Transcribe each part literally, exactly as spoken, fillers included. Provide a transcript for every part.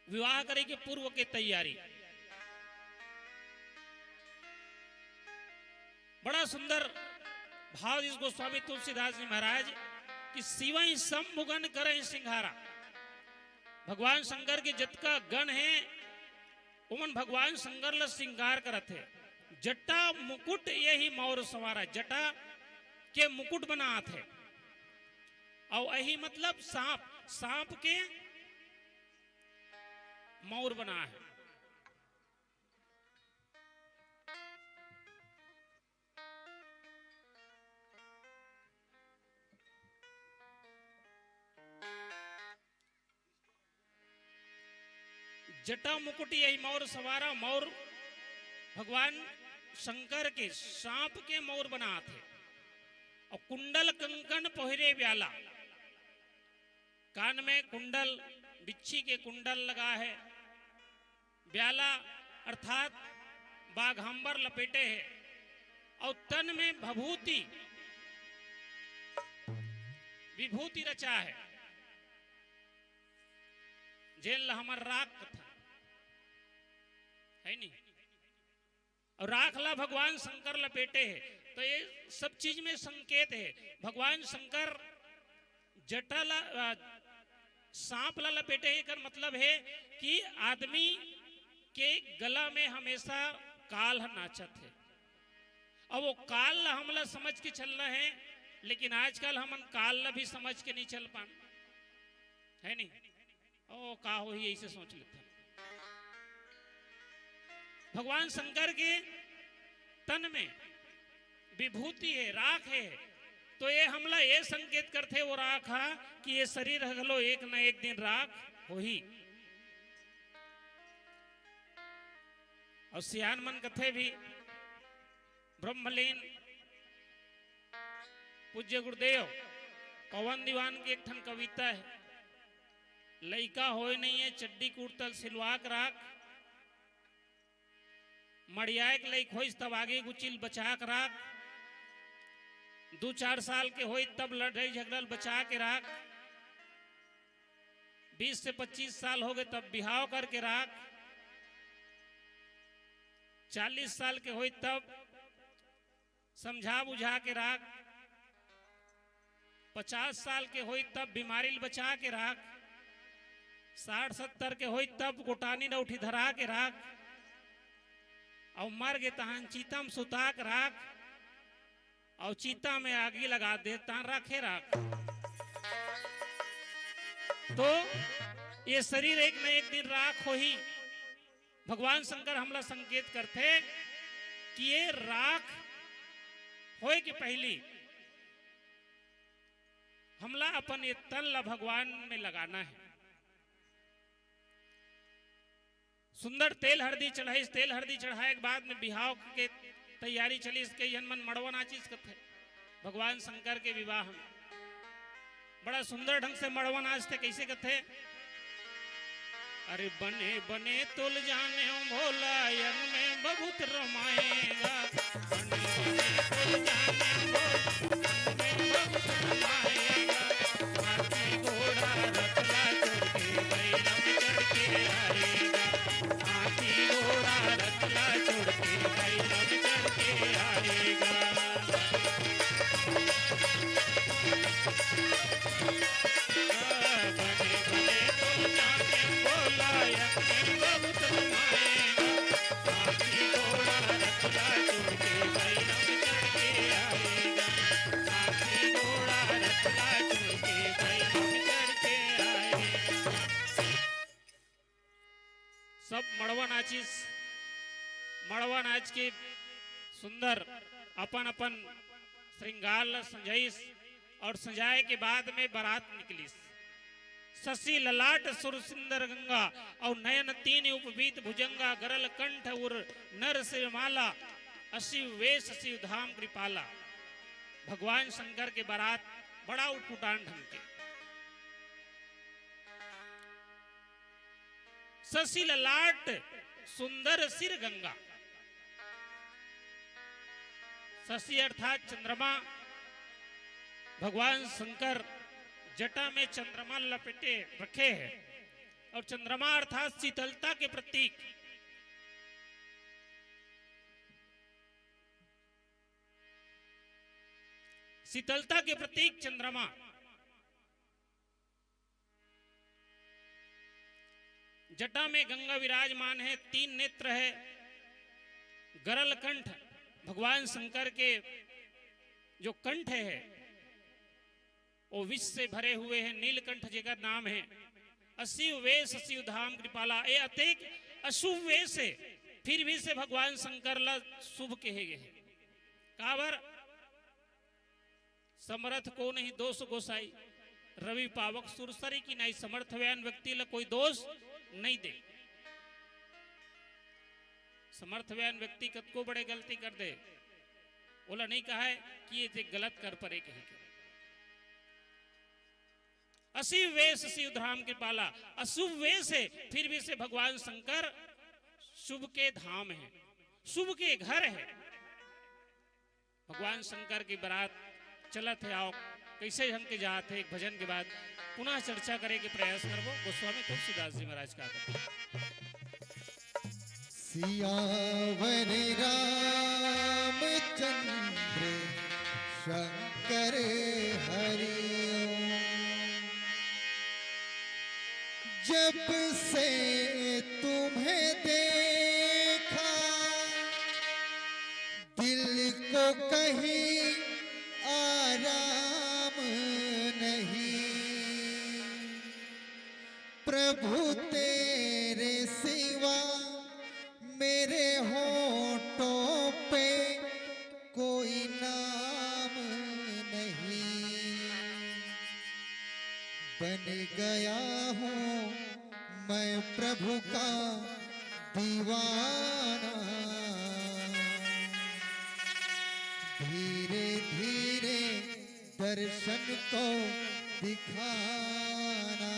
विवाह करे के पूर्व के तैयारी। बड़ा सुंदर भाव इस गोस्वामी तुलसीदास जी महाराज कि "शिवहि शंभु गण करहि सिंहारा।" भगवान शंकर के जतका गण हे, ओमन भगवान शंकर ल श्रृंगार करत हे। "जटा मुकुट एहि मौर संवारा", जटा के मुकुट बनात हे। अउ एहि मतलब सांप, सांप के मौर बना हे। जटा मुकुट एहि मौर संवारा, मौर भगवान शंकर के सांप के मौर बनात हे। अउ कुंडल कंकन पहिरे ब्याला, कान में कुंडल, बिच्छी के कुंडल लगा हे, ब्याला अर्थात बाघांबर लपेटे हे, अउ तन में भभूति, विभूति रचा हे, जेन ल हमर राख कथन, हे नी? अउ राख ला भगवान शंकर लपेटे हे, तो ये सब चीज में संकेत हे। भगवान शंकर जटा ला, अ, सांप ला लपेटे हे, एकर मतलब हे कि आदमी के गला में हमेशा काल ह नाचत हे। अब वो काल ला हमला समझ के चलना हे, लेकिन आजकल हमन काल ला भी समझ के नहीं चल पान, हे नी? ओ, का होही, ऐसे सोच लेथन। भगवान शंकर के तन में विभूति हे, राख हे, तो ये हमला ये संकेत करथे, वो राख हा, कि ये शरीर ह घलो एक न एक दिन राख होही। अउ सियान मन कथे भी, ब्रह्मलीन पूज्य गुरुदेव पवन दीवान के एक ठन कविता हे, "लइका होय नइये चड्डी कुर्ता ल सिलवा के राख, मड़ियाए के लइक होइस तब आगी गुची ल बचा के राख, दू चार साल के होई तब लड़ाई झगड़ा ल बचा के राख, बीस से पच्चीस साल होगे तब बिहाव करके राख, चालीस साल के होई तब समझा बुझा के राख, पचास साल के होई तब बीमारी ल बचा के राख, साठ सत्तर के होई तब गोटानी डौठी धरा के राख, अउ मर गे तहान चीता म सुता के राख, अउ चीता में आगी लगा दे तहान राखे राख।" तो ये शरीर एक न एक दिन राख होही। भगवान शंकर हमला संकेत करथे कि ये राख होय के पहिली हमला अपन ये तन ला भगवान में लगाना हे। सुंदर तेल हरदी चढ़ाइस, तेल हरदी चढ़ाए के बाद में बिहाव के तैयारी चलिस, कई झन मन मड़वा नाचिस कथे। भगवान शंकर के विवाह में बड़ा सुंदर ढंग से मड़वा नाचथे, कइसे कथे? "अरे बने बने तोल जाने भोला, अंग में बहुत रमाएगा। बने बने तोल जाने भोला, अंग में बहुत रमाएगा। हाथी घोड़ा रथ ला छोड़ के बैलम चढ़ के आएगा। हाथी घोड़ा रथ ला छोड़ के बैलम चढ़ के आएगा।" सब मड़वा नाचिस। मड़वा नाच के सुंदर अपन अपन श्रृंगार ल सजाइस और सजाए के बाद में बारात निकलिस। शशि ललाट सुर सुंदर गंगा और नयन तीन उपवीत भुजंगा, गरल कंठ उर नर सिर माला, अशिव वेश शिव धाम कृपाला। भगवान शंकर के बारात बड़ा उटपुटान ढंग के। शशि ललाट सुंदर सिर गंगा। शशि अर्थात चंद्रमा। भगवान शंकर जटा में चंद्रमा लपेटे रखे हैं। और चंद्रमा अर्थात शीतलता के प्रतीक, शीतलता के प्रतीक चंद्रमा। जटा में गंगा विराजमान है, तीन नेत्र है, गरल कंठ भगवान शंकर के जो कंठ है, वो विष से भरे हुए हैं, नीलकंठ जेकर नाम है। असिव वेश असिव धाम कृपाला, ये अतेक अशुभ वेश है, फिर भी से भगवान शंकर ला शुभ कहे गए हैं। काबर? समरथ को नहीं दोष गोसाई, रवि पावक सुरसरी कीन्हाई। समर्थ व्यान व्यक्ति ला कोई दोष नहीं दे। समर्थ व्यान व्यक्ति कतको बड़े गलती कर दे, ओला नहीं कहा है कि ये ते गलत कर परे कहे के। असिव वेश असिव धाम कृपाला, अशुभ वेश है, फिर भी से भगवान शंकर शुभ के धाम है, शुभ के घर है। भगवान शंकर की बारात चलत है, आओ, कैसे ढंग के जात है, एक भजन के बाद पुनः चर्चा करे के प्रयास करबो। गोस्वामी तुलसीदास जी महाराज का आगमन। सियावर रामचंद्र शंकर हरि ओम। जब से तुम्हें देखा, दिल को कहीं आराम नहीं। प्रभु तेरे सिवा मेरे होठों पे कोई नाम नहीं। बन गया हूँ मैं प्रभु का दीवाना। धीरे धीरे दर्शन को दिखाना।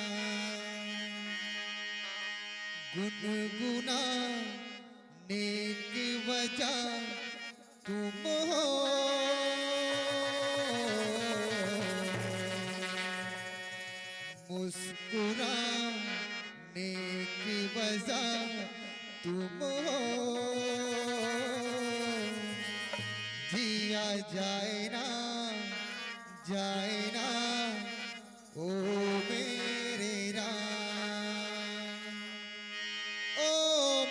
गुनगुना नेक वजह तुम हो, मुस्कुराने की वजह तुम हो। जिया जाए ना, जाए ना, ओ मेरे राम, ओ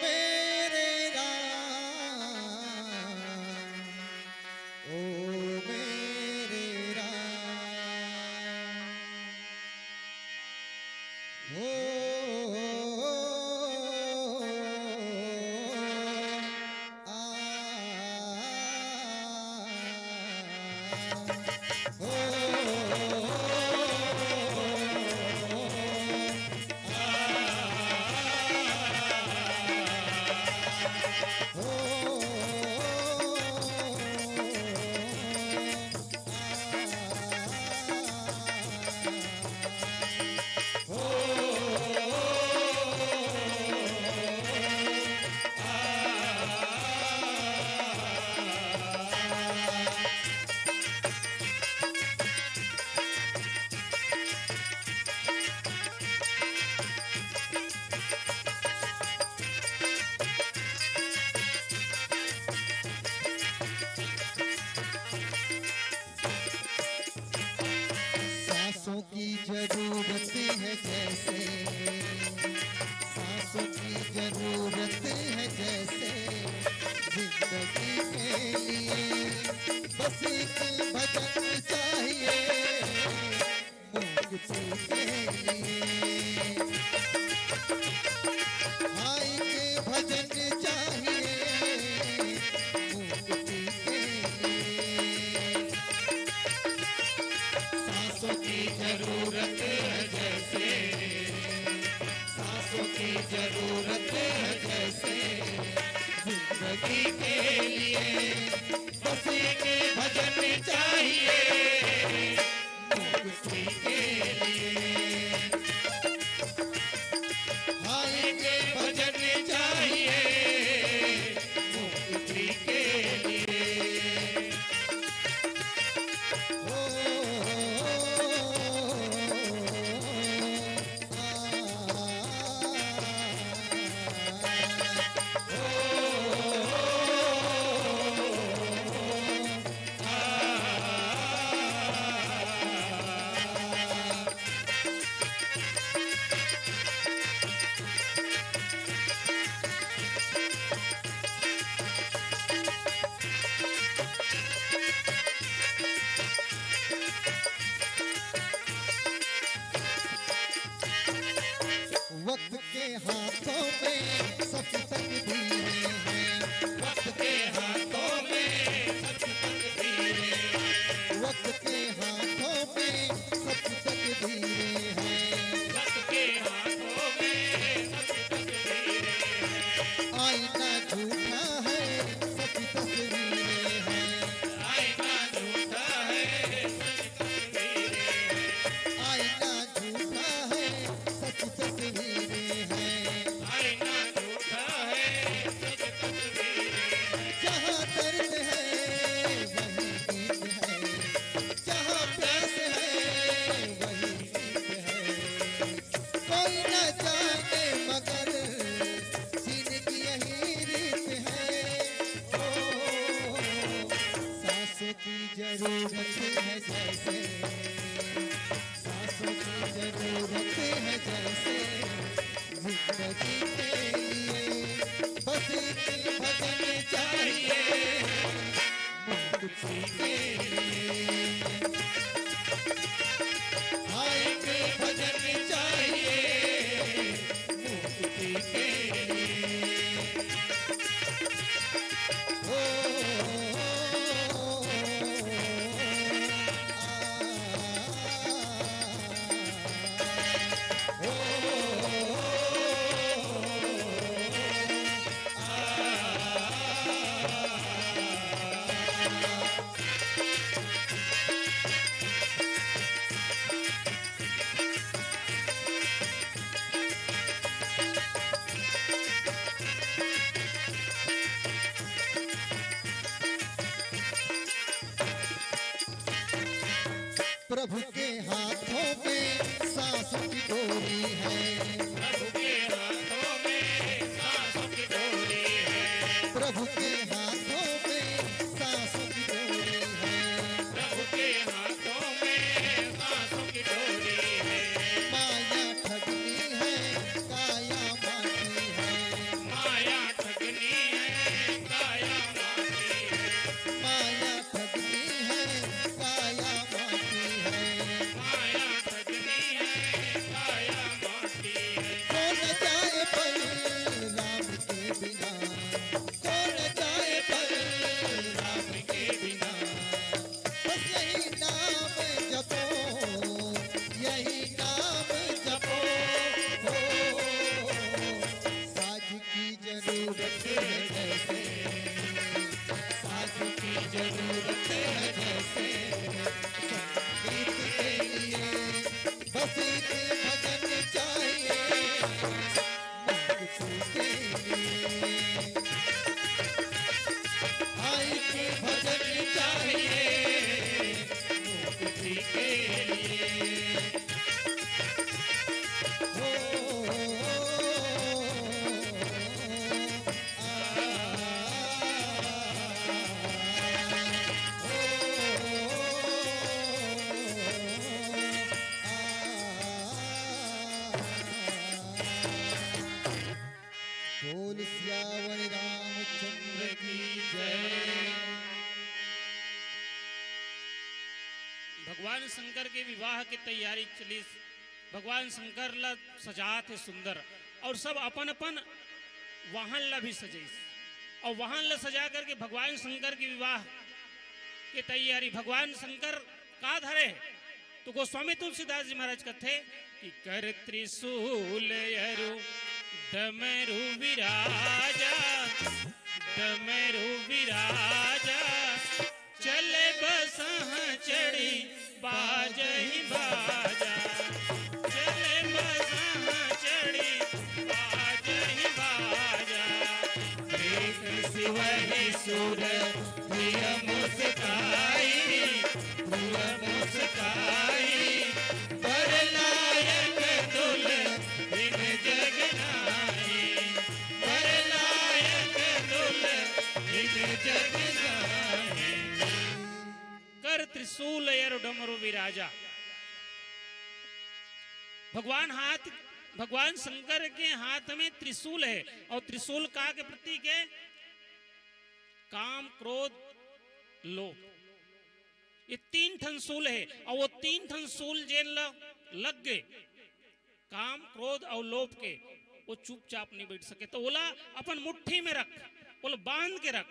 मेरे राम, ओ मेरे राम। ओ, आ, सांसों की जरूरत है जैसे, सांसों की जरूरत है जैसे जिंदगी के लिए। बस एक भजन चाहिए मुक्ति के लिए। हाँ, एक भजन चाहिए मुक्ति के लिए। सांसों की जरूरत है जैसे, सांसों की जरूरत है जैसे जिंदगी के लिए। बस एक भजन चाहिए मुक्ति के लिए। हाँ, एक भजन चाहिए मुक्ति के लिए। ओ, आ, हाथों में सच तकदीरें हैं। वक्त के हाथों में सच तकदीरें हैं। वक्त के हाथों में सच तकदीरें हैं। वक्त के हाथों में सच तकदीरें हैं। आईना झूठा है, सच तस्वीरें हैं। आईना झूठा है, सच तस्वीरें हैं। आईना झूठा है, सच तस्वीरें हैं। आईना झूठा है, सच तस्वीरें हैं। जहाँ दर्द है, वही गीत है। जहाँ प्यास है, वही गीत है। कोई न जाने, मगर जीने की यही रीत है। ओ, सांसों की जरूरत है जैसे, सांसों की जरूरत है जैसे, जिंदगी के लिए बस एक भजन चाहिए मुक्ति के लिए। हाँ, एक भजन चाहिए मुक्ति के लिए। ओ, ओ, ओ, ओ, आ, ओ, ओ, ओ, आ, प्रभु के हाथों में सांसों की डोरी है। प्रभु के हाथों में सांसों की डोरी है। प्रभु के हाथों में सांसों की डोरी है। प्रभु के हाथों में सांसों की डोरी है। माया ठगनी है, काया माटी है। माया ठगनी है, काया माटी है। माया ठगनी है, काया माटी है। माया ठगनी है, काया माटी है। कौन जाए बलराम के बिना, कौन जाए बलराम के बिना। बस यही नाम जपो, यही नाम जपो। हो, साज की जरूरत है जैसे, साज की जरूरत है जैसे, संगीत के लिए बस एक भजन चाहिए मुक्ति के लिए। हाँ, एक भजन चाहिए मुक्ति के लिए। ओ, ओ, ओ, ओ, आ, आ, ओ, ओ, ओ, आ, आ, आ। बोल सियावर रामचंद्र की जय। भगवान शंकर के विवाह के तैयारी चलिस। भगवान शंकर ला सजात हे सुंदर, और सब अपन अपन वाहन ला भी सजाइस, और वाहन ला सजा करके भगवान शंकर के विवाह के तैयारी। भगवान शंकर का धरे हे, तो गोस्वामी तुलसीदास जी महाराज कथे कि कर त्रिशूल अरु डमरु विराजा, डमरु विराजा, चले बसहा चढ़ी बाजहि बाजा, चले बसहा चढ़ी बाजहि बाजा। देख शिवहि सुर प्रिय मुस्काई, प्रिय मुस्काई। वर लायक दुलहिन जग नाई, वर लायक दुलहिन जग नाई। कर त्रिशूल अरु डमरु विराजा। भगवान हाथ, भगवान शंकर के हाथ में त्रिशूल हे, और त्रिशूल का के प्रतीक हे? काम, क्रोध, लोभ। ये तीन ठन शूल हे, और वो तीन ठन शूल जेन ल लग गे, काम, क्रोध और लोभ के, वो चुपचाप नहीं बैठ सके। तो ओला अपन मुट्ठी में रख, ओला बांध के रख।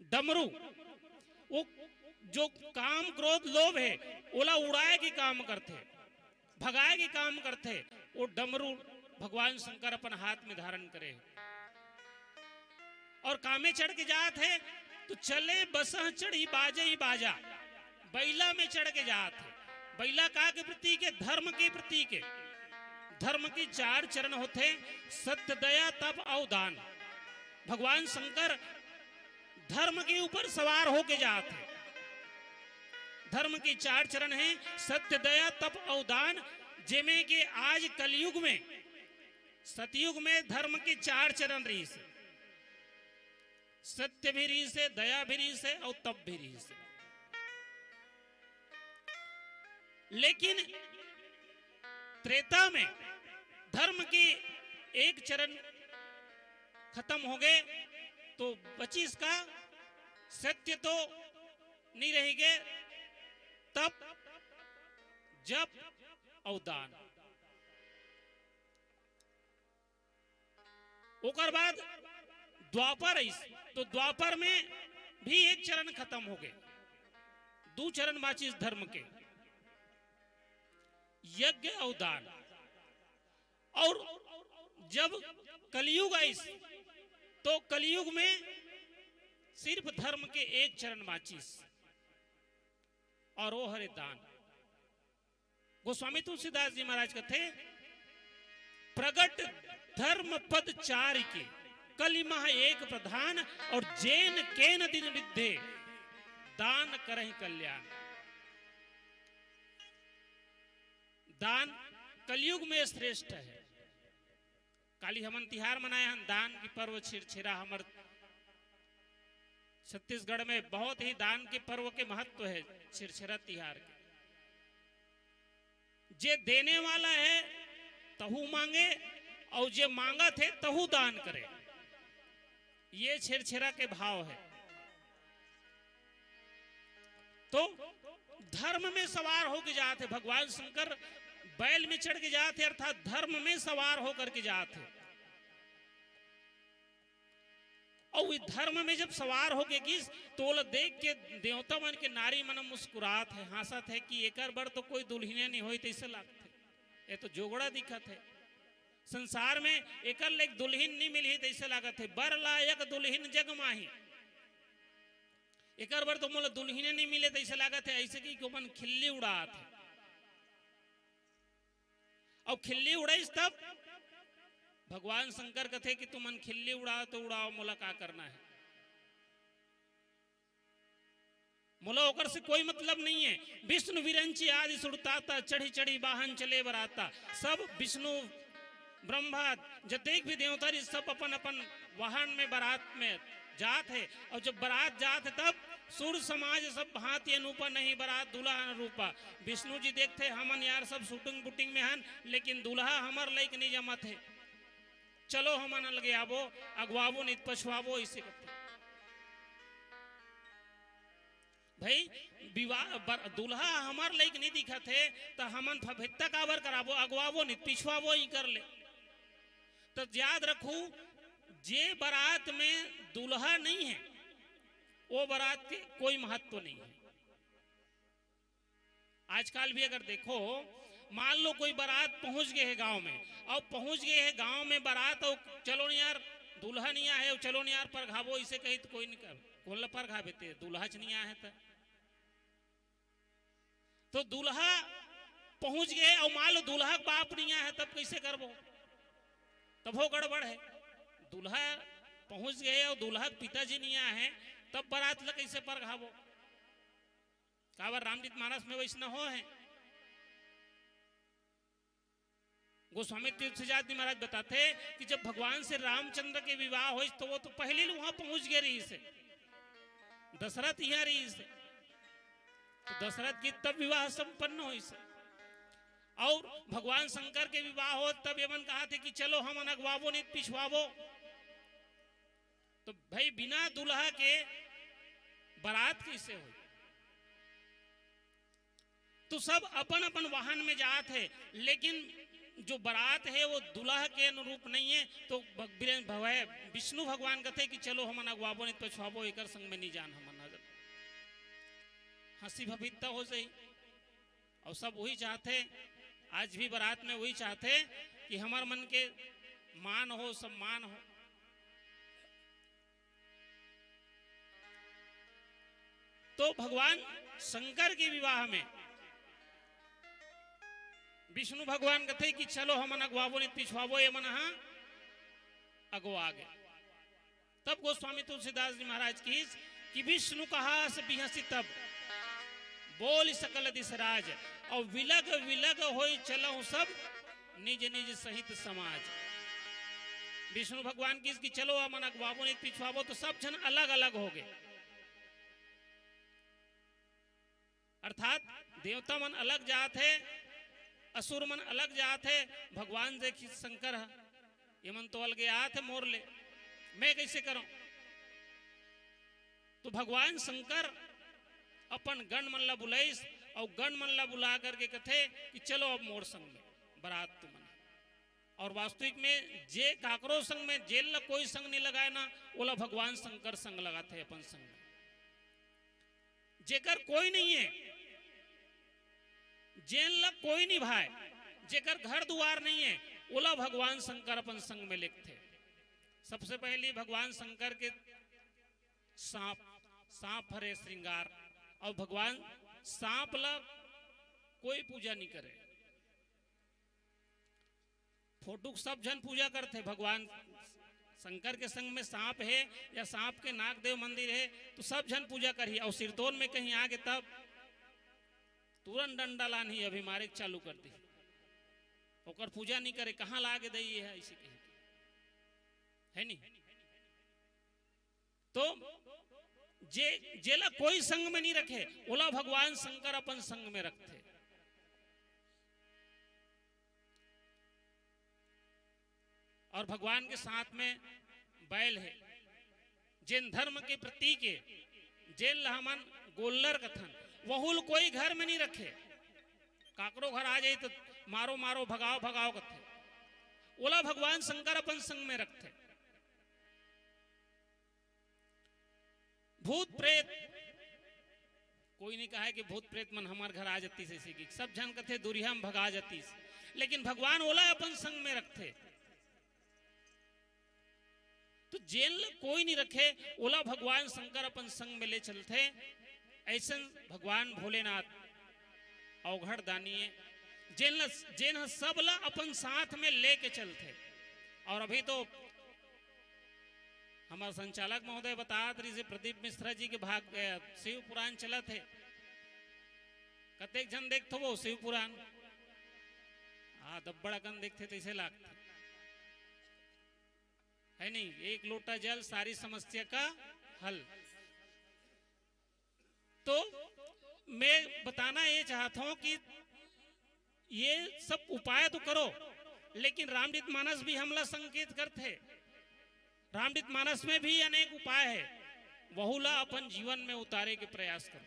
डमरू, वो जो काम, क्रोध, लोभ हे, ओला उड़ाए के काम करथे, भगाए के काम करथे। वो डमरू भगवान शंकर अपन हाथ में धारण करे हे। और कामे चढ़ के जात हे, तो चले बसह चढ़ी बाजे ही बाजा, बैला में चढ़ के जात हे। बैला का के प्रतीक हे? धर्म के प्रतीक हे। धर्म के चार चरण होथे, सत्य, दया, तप अउ दान। भगवान शंकर धर्म के ऊपर सवार होके जात हे। धर्म के चार चरण हे, सत्य, दया, तप अउ दान, जेमे के आज कलयुग में, सतयुग में धर्म के चार चरण रहिस हे। सत्य भी रहिस हे, दया भी रहिस हे अउ तप भी रहिस हे। लेकिन त्रेता में धर्म के एक चरण खत्म हो गए, तो बचिस का? सत्य तो नहीं रह गए, तप, जप अउ दान। ओकर बाद द्वापर आइस, तो द्वापर में भी एक चरण खत्म हो गए, दू चरण बाचिस धर्म के, यज्ञ अउ दान। और जब कलयुग आइस, तो कलयुग में सिर्फ धर्म के एक चरण बाचिस, और वो हरे दान। गोस्वामी तुलसीदास जी महाराज कथे, "प्रगट धर्म पद चारि के, कलि मह एक प्रधान, और जेन केन दिन विद्धे, दान करहि कल्याण।" दान कलयुग में श्रेष्ठ हे। काली हमन तिहार मनाए हन, दान के पर्व छिरछिरा। हमर छत्तीसगढ़ में बहुत ही दान के पर्व के महत्व हे, छिरछिरा तिहार के। जे देने वाला हे, तहू मांगे, अउ जे मांगत हे, तहू दान करे। ये छिरछिरा के भाव हे। तो धर्म में सवार होके जात हे भगवान शंकर, बैल में चढ़ के जात हे, अर्थात धर्म में सवार होकर के जात हे। अउ ये धर्म में जब सवार होके गिस, तो ओला देख के देवता मन के नारी मन मुस्कुरात हे, हांसत हे कि एकर बर तो कोई दुल्हिने नहीं होई, तइसे लागथे। ये तो जोगड़ा दिखत हे। संसार में एकर ले एक दुल्हिन नहीं मिलही, तइसे लागत हे। बर लायक दुल्हिन जग माही, एकर बर तो मोला दुल्हिने नहीं मिले, तइसे लागत हे। ऐसे कि ओमन खिल्ली उड़ात हे। अउ खिल्ली उड़ाइस तब भगवान शंकर कथे कि तुमन खिल्ली उड़ाओ तो उड़ाओ, मोला का करना हे? मोला ओकर से कोई मतलब नहीं हे। विष्णु विरंची आदि सुरताता, चढ़ी चढ़ी वाहन चले बराता। सब विष्णु, ब्रह्मा, जतेक भी देवता रहिस, सब अपन अपन वाहन में बरात में जात हे। अउ जब बरात जात हे, तब सुर समाज सब भांति अनूपा, नहीं बरात दूल्हा अनुरूपा। विष्णु जी देखथे, हमन यार सब shooting booting में हन, लेकिन दूल्हा हमर लइक नहीं जमत हे। चलो हमन अलगे आबो, अगवाबो नहीं त पछुआबो, अइसे कथे। भाई, विवाह बर-, दूल्हा हमर लइक नहीं दिखत हे, त हमन फफेत्ता काबर कराबो, अगवाबो नहीं, पिछुआबो ही कर ले। त याद रखू, जे बरात में दूल्हा नहीं हे, वो बरात के कोई महत्व नहीं हे। आजकल भी अगर देखो, मान लो कोई बरात पहुंच गए हे गांव में, अउ पहुंच गए हे गांव में बरात, अउ चलो न यार, दूल्हा नहीं आए हे, चलो न यार परघाबो, अइसे कही त कोई नहीं कर, कोन ला परघाबे ते, दूल्हा च नहीं आए हे त। तो दूल्हा पहुंच गए अउ मान लो दूल्हा के बाप नहीं आए हे, तब कइसे करबो? तभो गड़बड़ हे। दूल्हा पहुंच गए अउ दूल्हा के पिताजी नहीं आए हे, तब बरात ला कइसे परघाबो? काबर रामचरित मानस में वइसना होहे। गोस्वामी तीर्थ सिद्धार्थ जी महाराज बताथे कि जब भगवान श्री रामचंद्र के विवाह होइस, तो वो तो पहले ही वहां पहुंच गए रहिस हे, दशरथ इहां रहिस हे, तो दशरथ के तब विवाह संपन्न होइस हे। अउ भगवान शंकर के विवाह होय, तब एमन कहत हे कि चलो हमन अगवाबो नहीं त पिछुआबो। तो भाई, बिना दूल्हा के बरात कइसे होई? तो सब अपन अपन वाहन में जात हे, लेकिन जो बरात हे वो दूल्हा के अनुरूप नहीं हे, तो भग-, बिरेन भवै-, विष्णु भगवान कथे कि चलो हमन अगवाबो नहीं पछवाबो, एकर संग में नहीं जान हमन। हंसी भभित्ता हो जाही। अउ सब वही चाहथे, आज भी बरात में वही चाहथे कि हमर मन के मान हो, सम्मान हो। तो भगवान शंकर के विवाह में विष्णु भगवान कथे कि चलो हमन अगवाबो नहीं पछवाबो, ये मन हा अगवा गे। तब गोस्वामी तुलसीदास जी महाराज कहिस कि विष्णु कहा अस बिहसी तब, बोल सकल दिस राज, अउ विलग विलग होय चलहु सब निज निज सहित समाज। विष्णु भगवान कहिस कि चलो हमन अगवाबो नहीं पछवाबो, तो सब झन अलग अलग हो गे। अर्थात देवता मन अलग जात हे, असुर मन अलग जात हे। भगवान जे कि शंकर ह, ये मन तो अलगे आत हे मोर ले, मैं कैसे करूं? तो भगवान शंकर अपन गण मन ला बुलाइस, अउ गण मन ला बुला करके कथे कि चलो अब मोर संग में बरात तुमन। और वास्तविक में जे काकरो संग में, जेन ला कोई संग नहीं लगाए ना, ओला भगवान शंकर संग लगाथे अपन संग में। जेकर कोई नहीं हे, जेन ला कोई नहीं भाए, जेकर घर दुआर नहीं हे, ओला भगवान शंकर अपन संग में लेगथे। सबसे पहली भगवान शंकर के सांप, सांप हरे श्रृंगार, अउ भगवान सांप ला कोई पूजा नहीं करे। फोटो के सब झन पूजा करथे, भगवान शंकर के संग में सांप हे या सांप के नागदेव मंदिर हे, तो सब झन पूजा करही। अउ सिरतोन में कहीं आगे तब तुरंत डंडा लानही, अभी मारे के चालू कर दी, ओकर पूजा नहीं करे, कहाँ ला आगे दई हे, ऐसे कही, है नहीं? तो जे, जेला कोई संग में नहीं रखे, ओला भगवान शंकर अपन संग में रखथे। और भगवान के साथ में बैल हे, जेन धर्म के प्रतीक हे, जेन ला हमन गोल्लर कथन, वहू ल कोई घर में नहीं रखे। काकरो घर आ जाई तो मारो, मारो, भगाओ, भगाओ कथे। ओला भगवान शंकर अपन संग में रखथे। भूत प्रेत, कोई नहीं कहा है कि भूत प्रेत मन हमर घर आ जातीस, ऐसे कि सब झन कथे दुरिहा में भगा जातीस, लेकिन भगवान ओला अपन संग में रखथे। तो जेन ला कोई नहीं रखे, ओला भगवान शंकर अपन संग में ले चलथे। ऐसन भगवान भोलेनाथ अवघड़ दानी हे, जेन ला, जेन ह सब ला अपन साथ में लेके चलथे। और अभी तो हमार संचालक महोदय बतात रहिस हे, प्रदीप मिश्रा जी के भाग, ए, शिव पुराण चलत हे। कतेक झन देखथो वो शिव पुराण? हाँ, दब्बड़ अकन देखथे, तैसे लागथे। है नहीं? एक लोटा जल, सारी समस्या का हल। तो मैं बताना ये चाहता हूं कि ये सब उपाय तो करो, लेकिन रामचरित मानस भी हमला संकेत करथे। रामचरित मानस में भी अनेक उपाय हे, वहू ला अपन जीवन में उतारे के प्रयास करो।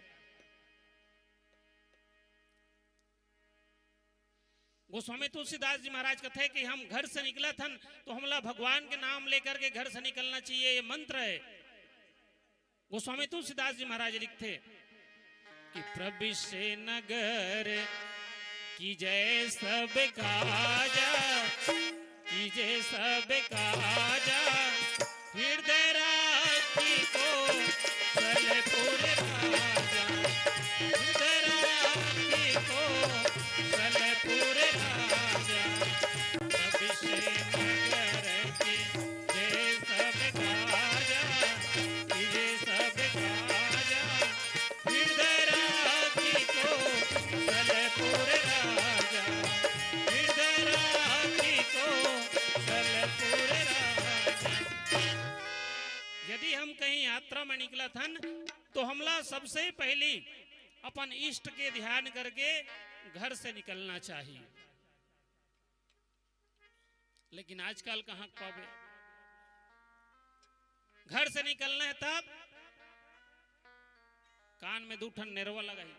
गोस्वामी तुलसीदास जी महाराज कथे कि हम घर से निकलत हन, तो हमला भगवान के नाम लेकर के घर से निकलना चाहिए, ये मंत्र हे। गोस्वामी तुलसीदास जी महाराज लिखथे कि प्रविश नगर कीजे सब काजा, कीजे सब काजा, हृदय राखी कौशलपुर राजा, हृदय राखी कौशलपुर राजा, प्रविश नगर कीजे सब काजा, कीजे सब काजा, हृदय राखी कौशलपुर राजा, हृदय राखी कौशलपुर राजा। यदि हम कहीं यात्रा में निकलत हन, तो हमला सबसे पहली अपन इष्ट के ध्यान करके घर से निकलना चाहिए। लेकिन आजकल कहाँ पाबे, घर से निकलना हे तब कान में दू ठन नेरवा लगाही,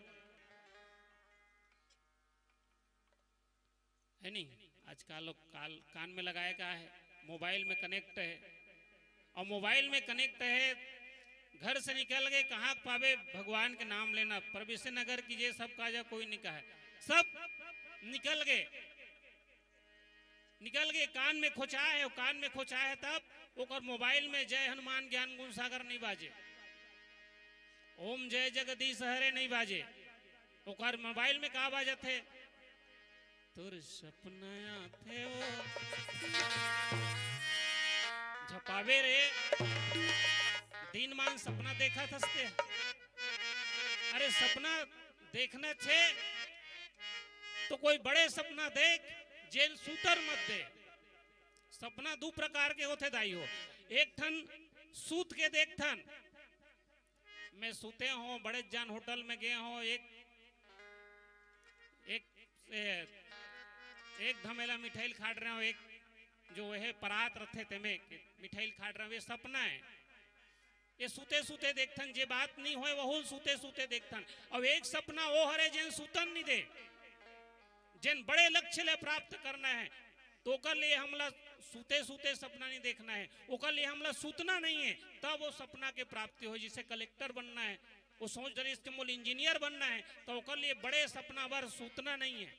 है नहीं? आजकल लोग काल कान में लगाए का है, मोबाइल में कनेक्ट है, और मोबाइल में कनेक्ट है, घर से निकल गए, कहाँ पावे भगवान के नाम लेना। प्रभु से नगर की ये सब काजा कोई नहीं कहा है, सब निकल गए, निकल गए। कान में खोचा है, वो कान में खोचा है, तब ओकर मोबाइल में जय हनुमान ज्ञान गुण सागर नहीं बाजे, ओम जय जगदीश हरे नहीं बाजे, ओकर मोबाइल में का बाजत है? तोर सपना आथे वो झपावे रे, दिन मान सपना देखत हस ते। अरे, सपना देखना छे तो कोई बड़े सपना देख, जेन सूतर मत दे। सपना दू प्रकार के होथे दाई हो, एक ठन सूत के देखथन, मैं सुते हों, बड़े जान होटल में गए हों, एक एक ए, एक धमेला मिठाई खाट रहे हों, एक जो वह परात रथे तेमे मिठाई खाट रहे हों, ये सपना है। ये सुते सुते देखथन, जे बात नहीं होए वहू सुते सुते देखथन। अब एक सपना वो हरे जेन सुतन नहीं दे, जेन बड़े लक्ष्य ले प्राप्त करना है, तो ओकर लिए हमला सुते सुते सपना नहीं देखना है, ओकर लिए हमला सुतना नहीं है, तब वो सपना के प्राप्ति हो। जैसे कलेक्टर बनना है, वो सोच रहिस कि मोला इंजीनियर बनना है, तो ओकर लिए बड़े सपना बर सुतना नहीं है,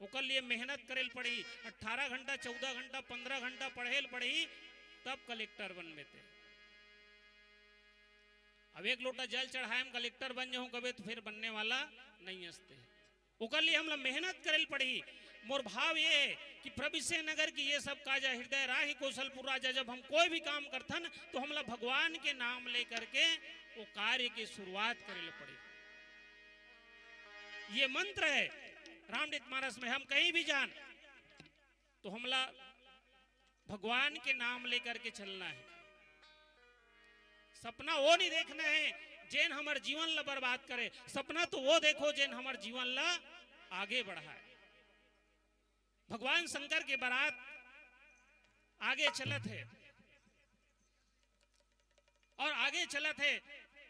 ओकर लिए मेहनत करे ल पड़ही, अठारह घंटा, चौदह घंटा, पन्द्रह घंटा पढ़े ल पड़ही, तब कलेक्टर बनबे ते। अब एक लोटा जल चढ़ाए हम कलेक्टर बन जाऊं कबे, तो फिर बनने वाला नहीं हंसते। ओकर लिए हमला मेहनत करे ल पड़ही। मोर भाव ये है कि प्रभु से नगर की ये सब काजा, हृदय राही कौशलपुर राजा, जब हम कोई भी काम करथन, तो हमला भगवान के नाम लेकर के वो कार्य की शुरुआत करे ल पड़ही। ये मंत्र है रामचरित मानस में, हम कहीं भी जान तो हमला भगवान के नाम लेकर के चलना है। सपना वो नहीं देखना है जेन हमर जीवन ला बर्बाद करे, सपना तो वो देखो जेन हमर जीवन ला आगे बढ़ाए। भगवान शंकर के बारात आगे चलत है और आगे चलत है,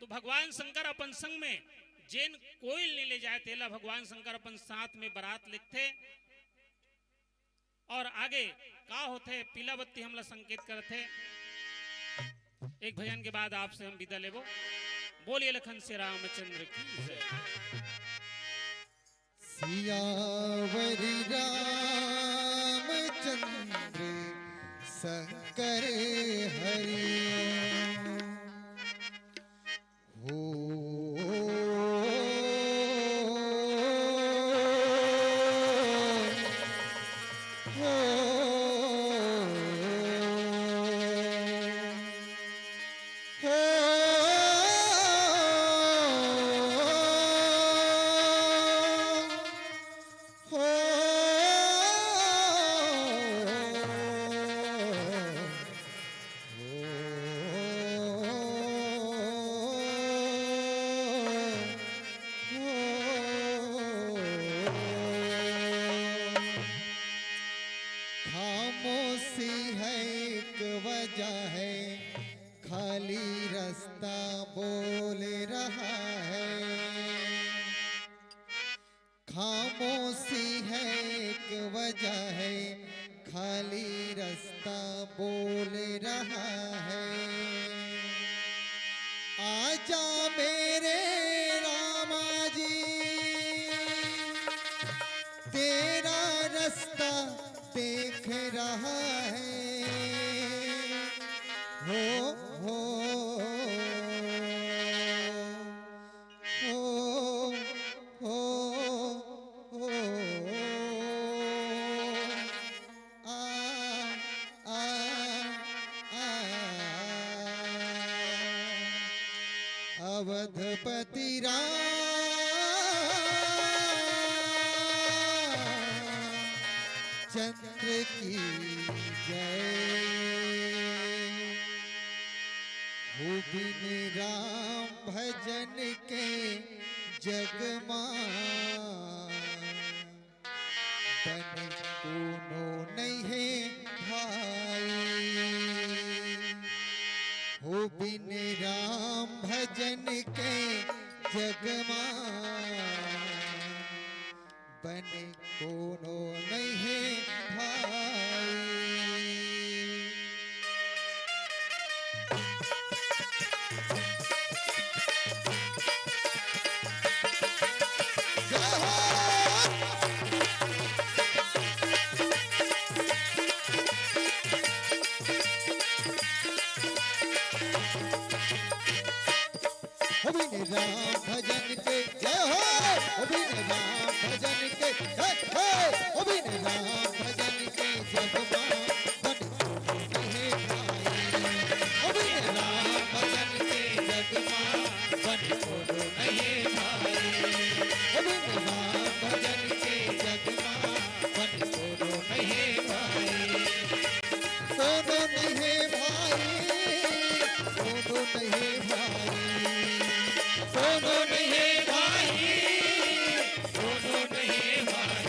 तो भगवान शंकर अपन संग में जेन कोई नहीं ले जाए, तेला भगवान शंकर अपन साथ में बारात लेगथे। और आगे का होथे, पीला बत्ती हमला संकेत करथे। एक भजन के बाद आपसे हम विदा लेबो। बोलिए लखन से रामचंद्र की जय। सियावर रामचंद्र शंकर हरि। हो, हो, हो, हो। खामोशी है एक वजह है, खाली रास्ता बोल रहा है। खामोशी है एक वजह है, खाली रास्ता बोल रहा है। आजा मेरे रामा जी, तेरा रास्ता देख रहा है। हो, हो, हो, हो, हो। आ, आ, आ, अवधपति राम चंद्र की जय। हो बिन राम भजन के जग मा बन कोनो नइ हे भाई। हो बिन राम भजन के जग मा बन कोनो नइ हे भाई। राम भजन के जय हो, बिन राम भजन के जय हो, बिन राम भजन के जग मा बन कोनो नहीं भाई। बिन राम भजन के जग मा बन कोनो नहीं भाई। बिन राम भजन के जग मा बन कोनो नहीं भाई। कोनो नहीं भाई, कोनो नहीं भाई, कोनो नहीं भाई, कोनो नहीं भाई।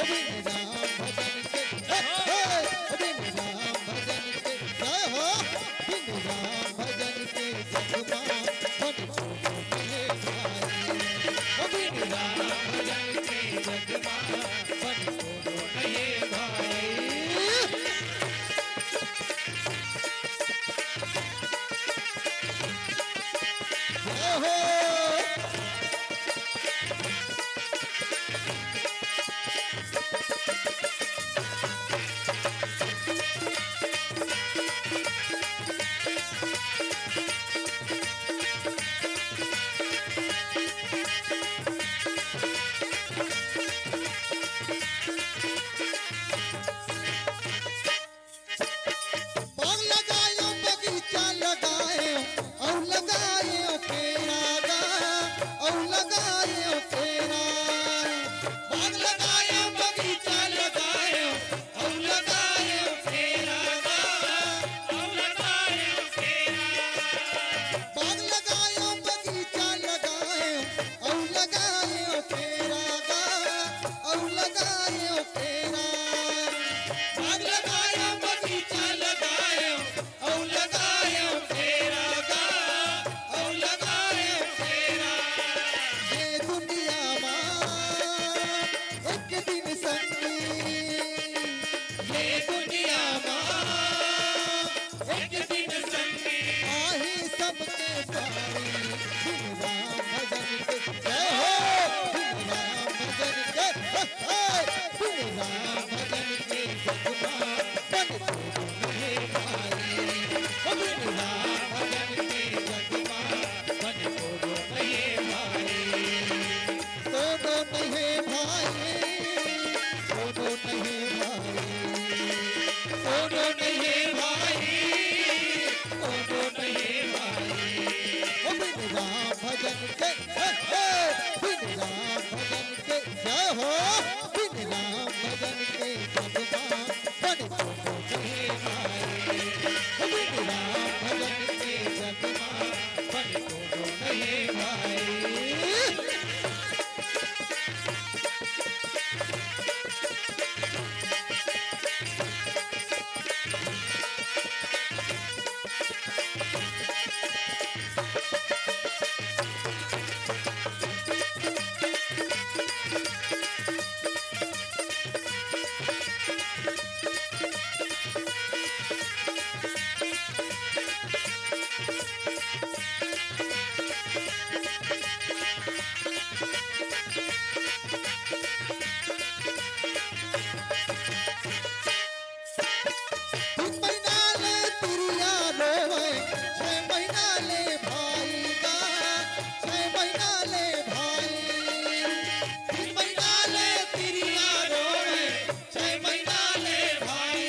बिन राम भजन के, हे, हे, बिन राम भजन के, जय हो, बिन राम भजन के जग मा बन कोनो नहीं भाई। बिन राम भजन के जग मा बन कोनो नहीं भाई। जय हो। बाग लगायो, बगीचा लगायो, अउ लगायो पेड़ा गा, अउ लगायो पेड़ा। बाग लगायो, बगीचा लगायो, अउ लगायो पेड़ा गा, अउ लगायो पेड़ा। बाग लगायो, बगीचा लगायो, अउ लगायो पेड़ा गा, अउ लगायो पेड़ा। बाग लगायो, बगीचा लगायो, अउ लगायो पेड़ा गा, अउ लगायो पेड़ा। ये दुनिया मा एक दिन संगी, ये दुनिया मा एक दिन संगी आही सबके पारी। बिन राम भजन के जय हो, बिन राम भजन के, हे, हे, बिन राम भजन के जग मा बन कोनो नहीं भाई। बिन राम भजन के जग मा बन कोनो नहीं भाई। कोनो नहीं भाई, कोनो नहीं भाई, कोनो नहीं भाई, कोनो नहीं भाई। ओ बिन राम भजन के, हे, हे, बिन राम भजन के, जय हो, बिन राम भजन के जग मा बन कोनो नहीं भाई। ओ बिन राम भजन के जग मा बन कोनो नहीं भाई। तीन महीना ले तिरिया रोवे, छह महीना ले भाई गा, छह महीना ले भाई। तीन महीना ले तिरिया रोवे, छह महीना ले भाई।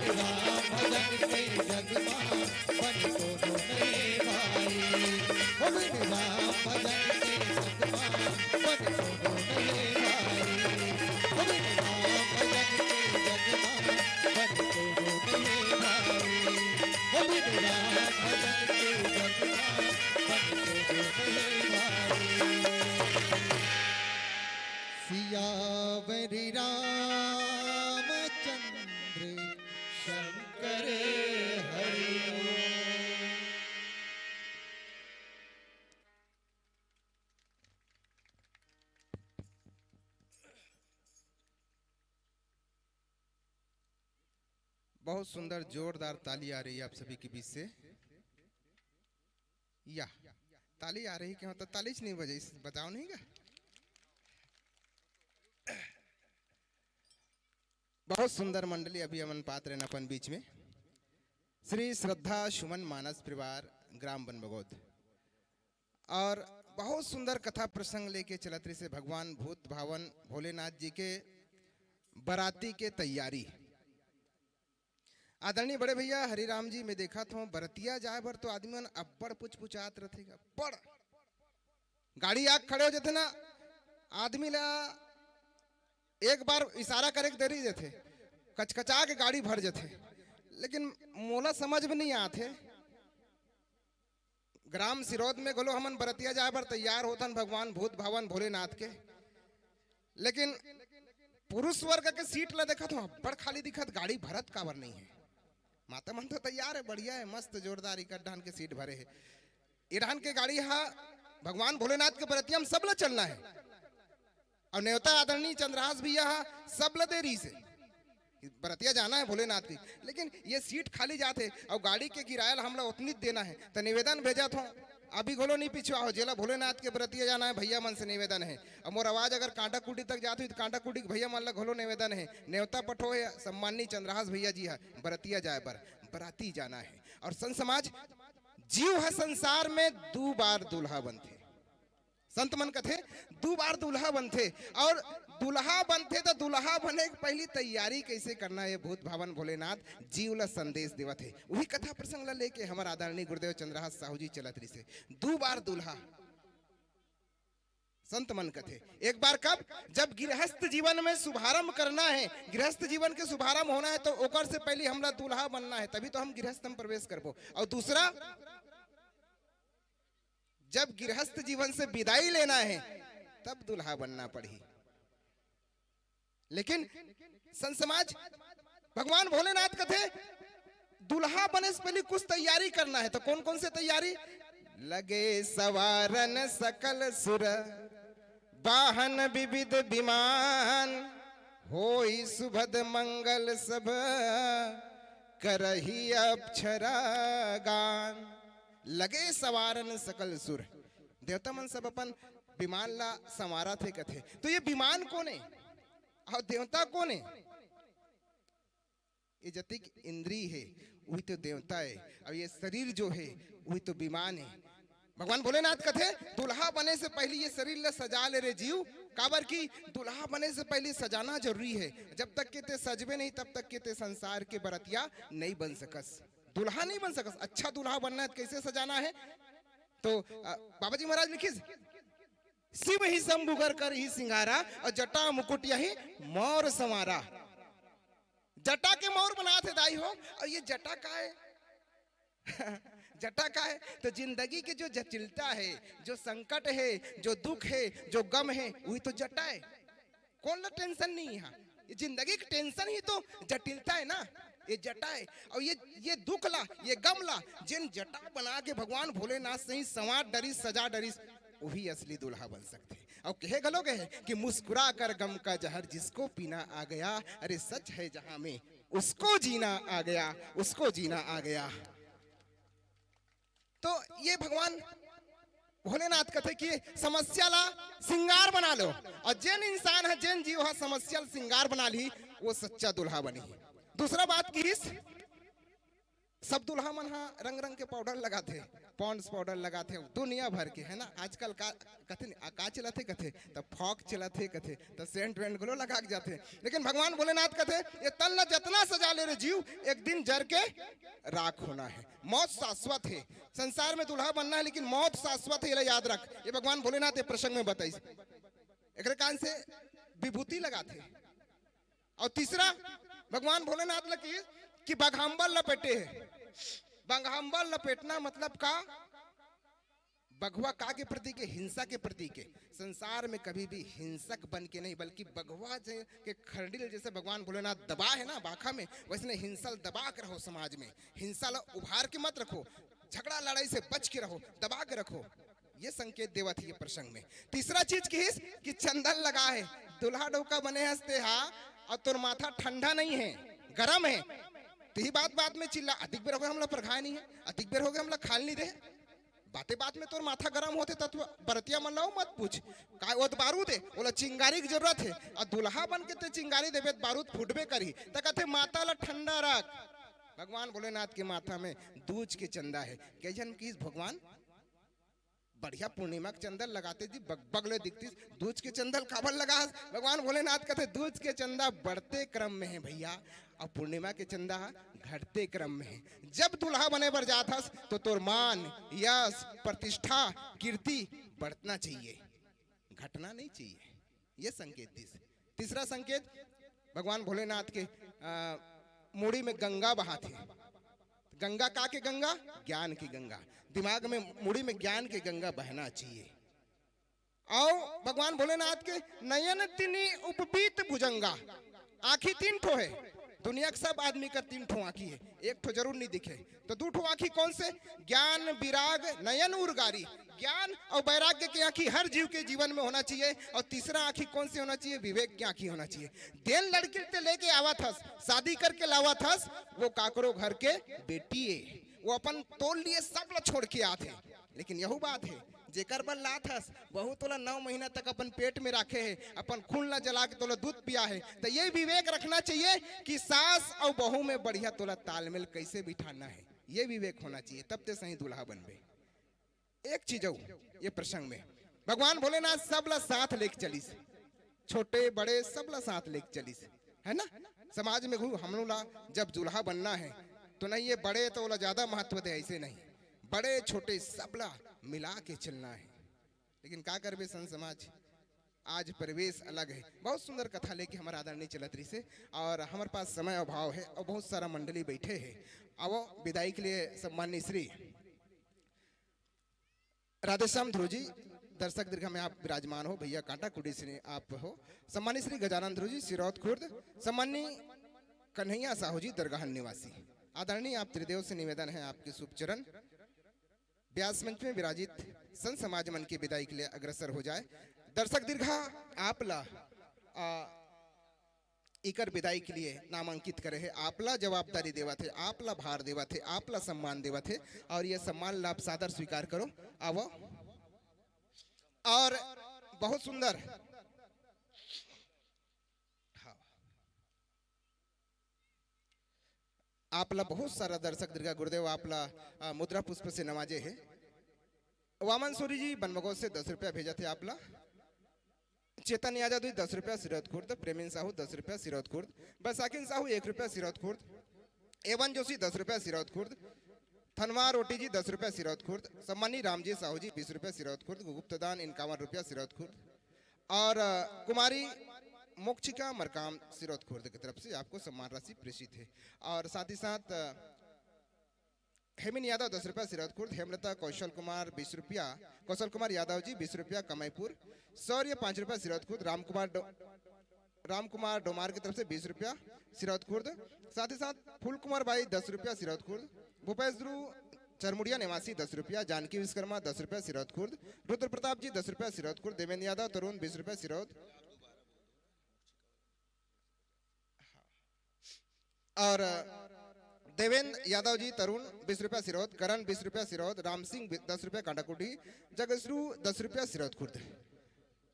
राम भजन के जग मा बन कोनो नहीं भाई। हो बिन राम भजन के जग मा बन कोनो नहीं भाई। हो बिन राम भजन के जग मा बन कोनो नहीं भाई। हो बिन राम भजन के जग मा बन कोनो नहीं भाई। सियावर रामचंद्र शंकर हरि ओम। बहुत सुंदर, जोरदार ताली आ रही है आप सभी के बीच से। या, ताली आ रही, क्यों तो ताली च नहीं बजाइस, बजाओ नहीं गा। बहुत सुंदर मंडली अभी हमन पात रहेन अपन बीच में। श्री श्रद्धा सुमन मानस परिवार, ग्राम बनबगोद, और बहुत सुंदर कथा प्रसंग लेके चलत रहिसे भगवान भूत भावन भोलेनाथ जी के बराती के तैयारी। आदरणीय बड़े भैया हरिराम जी, मैं देखत हों, बरतिया जाए बर तो आदमी मन अब्बड़ पुचपुचात रथे, अब्बड़। गाड़ी आके खड़े हो जाथे ना, आदमी ला एक बार इशारा करे के देरी देथे, कचकचा के गाड़ी भर जाथे। लेकिन मोला समझ में नहीं आथे, ग्राम सिरौद में घलो हमन बरतिया जाए बर तैयार होथन भगवान भूत भावन भोलेनाथ के, लेकिन पुरुष वर्ग के सीट ला देखत हों, अब्बड़ खाली दिखत, गाड़ी भरत काबर नहीं है? माता मन तो तैयार है, बढ़िया है, मस्त जोरदार इकट्ठा के सीट भरे है। ए डहन के गाड़ी हा भगवान भोलेनाथ के बरतिया में सब ला चलना है। और नेवता आदरणीय चंद्रहास भैया हा सब ला दे रहिसे कि बरतिया जाना है भोलेनाथ की, लेकिन ये सीट खाली जात है और गाड़ी के किराया ला हमला उतनी देना है। तो निवेदन भेजत हों, अभी घलो नहीं पिछुआ हो, जेला भोलेनाथ के बरतिया जाना है, भैया मन से निवेदन है। और मोर आवाज अगर कांटा कुटी तक जात हुई तो कांटा कुटी के भैया मन ला घलो निवेदन है, नेवता पठो है सम्माननीय चंद्रहास भैया जी हा बरतिया जाए बर, बराती जाना है। और संत समाज, जीव ह संसार में दू बार दूल्हा बनथे। संत मन कथे, दू बार दूल्हा बनथे। और दूल्हा बनथे तो दूल्हा बने के पहली तैयारी कैसे करना है? भूत भावन भोलेनाथ जीव ला संदेश देवत है। वही कथा प्रसंग ला लेके हमर आदरणीय गुरुदेव चंद्रहास साहू जी चलत रहिसे। दू बार दूल्हा संत मन कथे। एक बार कब? जब गृहस्थ जीवन में शुभारंभ करना है, गृहस्थ जीवन के शुभारंभ होना है, तो ओकर से पहले हमला दूल्हा बनना है, तभी तो हम गृहस्थ में प्रवेश करबो। और दूसरा, जब गृहस्थ जीवन से विदाई लेना है, तब दूल्हा बनना पड़ही। लेकिन संत समाज, भगवान भोलेनाथ कथे, दूल्हा बने से पहले कुछ तैयारी करना है। तो कौन कौन से तैयारी? लगे सवारन सकल सुर, वाहन विविध विमान, होई सुभद मंगल सब, करही अक्षरा गान। लगे सवारन सकल सुर, देवता मन सब अपन विमान ला संवारत हे कथे। तो ये विमान कोन हे? और देवता कोन हे? ये जतिक इंद्री हे, वही तो देवता हे। अब ये शरीर जो हे, वही तो विमान हे। भगवान भोलेनाथ कथे, दूल्हा बने से पहले ये शरीर ला सजा ले रे जीव, काबर कि दूल्हा बने से पहले सजाना जरूरी हे। जब तक के ते सजबे नहीं, तब तक के ते संसार के बरतिया नहीं बन सकस, दूल्हा नहीं बन सकस। अच्छा दूल्हा बनना हे तो कैसे सजाना हे? तो अ, बाबा जी महाराज लिखिस, शिव ही शंभुगर करही सिंगारा, और जटा मुकुट यही मौर संवारा। जटा के मौर बनात हे दाई हो, और ये जटा का हे? जटा का हे? तो जिंदगी के जो जटिलता हे, जो संकट हे, जो दुख हे, जो गम हे, वही तो जटा हे। कोन ला टेंशन नहीं हे? ये जिंदगी के टेंशन ही तो जटिलता हे ना, ये जटा हे। और ये, ये दुख ला, ये गम ला, जिन जटा बना के भगवान भोलेनाथ सही संवार डरिस, सजा डरिस, वही असली दूल्हा बन सकथे। और कहे घलो गए हे कि मुस्कुरा कर गम का जहर जिसको पीना आ गया, अरे सच है जहां में उसको जीना आ गया, उसको जीना आ गया। तो ये भगवान भोलेनाथ कथे कि समस्या ला सिंगार बना लो, और जेन इंसान हे, जेन जीव हे, समस्या ला सिंगार बना ली, वो सच्चा दूल्हा बनी। दूसरा बात किहिस, सब दूल्हा मन हा रंग रंग के पाउडर लगाथे, पॉन्ड्स पाउडर लगाथे, दुनिया भर के, है ना। आजकल का कथे नहीं, आ, का चलत हे कथे, त फॉग चलत हे कथे, त सेंट वेंट घलो लगा के जाथे। लेकिन भगवान भोलेनाथ कथे, ये तन ला जतना सजा ले रे जीव, एक दिन जर के राख होना है। मौत शाश्वत है। संसार में दूल्हा बनना है, लेकिन मौत शाश्वत है, ये ला याद रख। ये भगवान भोलेनाथ ये प्रसंग में बताइस। एकरे कान से विभूति लगाथे। और तीसरा, भगवान भोलेनाथ ल कहिस कि बघाम्बर लपेटे हे। बघाम्बर लपेटना मतलब का? बघवा का के प्रतीक है? हिंसा के प्रतीक है। संसार में कभी भी हिंसक बन के नहीं, बल्कि बघवा जे के खरड़ी ल जैसे भगवान भोलेनाथ दबा है ना बाखा में, वैसने हिंसा ल दबा के रहो समाज में। हिंसा ला उभार के मत रखो, झगड़ा लड़ाई से बच के रहो, दबा के रखो। ये संकेत देवत है ये प्रसंग में। तीसरा चीज कहिस कि चंदन लगा है, दूल्हा डौका बने हस ते हा, और तोर माथा ठंडा नहीं है, गरम है। तेही बात बात में चिल्ला, अधिक बेर हो गए हमला परघाय नहीं है, अधिक बेर हो गए हमला खाल नहीं दे। बाते बात में तोर माथा गरम होथे त तू बरतिया मन ला मत पूछ। काय ओत बारूद है, ओला चिंगारी की जरूरत है, और दूल्हा बन के ते चिंगारी देबे त बारूद फूटबे करही। त कथे माथा ला ठंडा रख। भगवान भोलेनाथ के माथा में दूज के चंदा है। कइझन कहिस भगवान, बढ़िया पूर्णिमा के चंदा लगाते जी, बग बग ले दिखतिस, दूज के चंदा ल काबर लगास? भगवान भोलेनाथ कथे, दूज के चंदा बढ़ते क्रम में है भैया, और पूर्णिमा के चंदा घटते क्रम में है। जब दूल्हा बने बर जात हस, तो तोर मान, यश, प्रतिष्ठा, कीर्ति बढ़ना चाहिए, घटना नहीं चाहिए। ये संकेत दिस। तीसरा संकेत, भगवान भोलेनाथ के, अ, मुड़ी में गंगा बहाथे। गंगा का के गंगा? ज्ञान की गंगा। दिमाग में, मुड़ी में ज्ञान की गंगा बहना चाहिए। अउ भगवान भोलेनाथ के नयन तिनि उपबीत भुजंगा, आँखी तीन ठो है। दुनिया के सब आदमी का तीन ठो आँखी है, एक ठो जरूर नहीं दिखे। तो दू ठो आँखी कौन से? ज्ञान, विराग, नयन उर्गारी। ज्ञान और वैराग्य की आँखी हर जीव के जीवन में होना चाहिए। और तीसरा आँखी कौन सी होना चाहिए? विवेक की आँखी होना चाहिए। जेन लड़की ते लेके आवत हस, शादी करके लावत हस, वो काकरो घर के बेटी है, वो अपन तोर लिए सब ला छोड़ के आत है। लेकिन यहू बात है, जेकर बर लात हस, वहू तोला नौ महीना तक अपन पेट में राखे है, अपन खून ला जला के तोला दूध पिया है। तो ये विवेक रखना चाहिए कि सास और बहू में बढ़िया तोला तालमेल कैसे बिठाना है, ये विवेक होना चाहिए, तब ते सही दूल्हा बनबे। एक चीज अउ, ये प्रसंग में भगवान भोलेनाथ सब ला साथ लेके चलिस, छोटे बड़े सब ला साथ लेके चलिस, है ना। समाज में घु-, हम लोग ला जब दूल्हा बनना है, तो नहीं ये बड़े तो ओला ज्यादा महत्व दे, ऐसे नहीं, बड़े छोटे सब ला मिला के चलना है। लेकिन का करबे संत समाज, आज परिवेश अलग है। बहुत सुंदर कथा लेके हमारा आदरणीय चलत रहिसे, और हमारे पास समय अभाव है और बहुत सारा मंडली बैठे हैं। अब विदाई के लिए सम्माननीय श्री राधेश्याम ध्रुव जी, दर्शक दीर्घा में आप विराजमान हो, भैया कांटा कुटी से आप हो, सम्माननीय श्री गजानन ध्रुव जी, सिरौत खुर्द, सम्माननीय कन्हैया साहू जी, दरगाह निवासी। आदरणीय आप त्रिदेव से निवेदन है, आपके शुभ चरण व्यास मंच में विराजित संत समाज मन की विदाई के लिए अग्रसर हो जाए। दर्शक दीर्घा, आप ला, आ, इकर विदाई के लिए नामांकित करे है, आप ला जवाबदारी देवत है, आप ला भार देवत है, आप ला सम्मान देवत है, और ये सम्मान ला आप सादर स्वीकार करो। आवो। और बहुत सुंदर। हाँ। आप ला बहुत सारा दर्शक दीर्घा गुरुदेव आप ला, आ, मुद्रा पुष्प से नवाजे है। वामन सूरी जी बनमगोज से दस रुपया भेजत है आप ला। चेतन यादव जी दस रुपया सिरौत खुर्द, प्रेमिन साहू दस रुपया सिरौत खुर्द, बैसाखिन साहू एक रुपया सिरौत खुर्द, एवन जोशी दस रुपया सिरौत खुर्द, थनवा रोटी जी दस रुपया सिरौत खुर्द, सम्मानी रामजी साहू जी बीस रुपया सिरौत खुर्द, गुप्तदान इक्यावन रुपया सिरौत खुर्द, और, अ, कुमारी मोक्षिका मरकाम सिरौत खुर्द की तरफ से आपको सम्मान राशि प्रेषित है। और साथ ही साथ, अ, हेमिन यादव दस रुपया सिरौत खुर्द, हेमलता कौशल कुमार बीस रुपया, कौशल कुमार यादव जी बीस रुपया कमाईपुर, शौर्य पाँच रुपया सिरौत खुर्द, राम कुमार डो-, राम कुमार डोमार की तरफ से बीस रुपया सिरौत खुर्द, साथ ही साथ फूल कुमार बाई दस रुपया सिरौत खुर्द, भूपेश ध्रुव चरमुड़िया निवासी दस रुपया, जानकी विश्वकर्मा दस रुपया सिरौत खुर्द, रुद्र प्रताप जी दस रुपया सिरौत खुर्द, देवेंद्र यादव तरुण बीस रुपया सिरौत, और देवेंद्र यादव जी तरुण बीस रुपया सिरौत, करण बीस रुपया सिरौत, राम सिंह दस रुपया कांटाकुटी, जगसरू दस रुपया सिरौत खुर्द।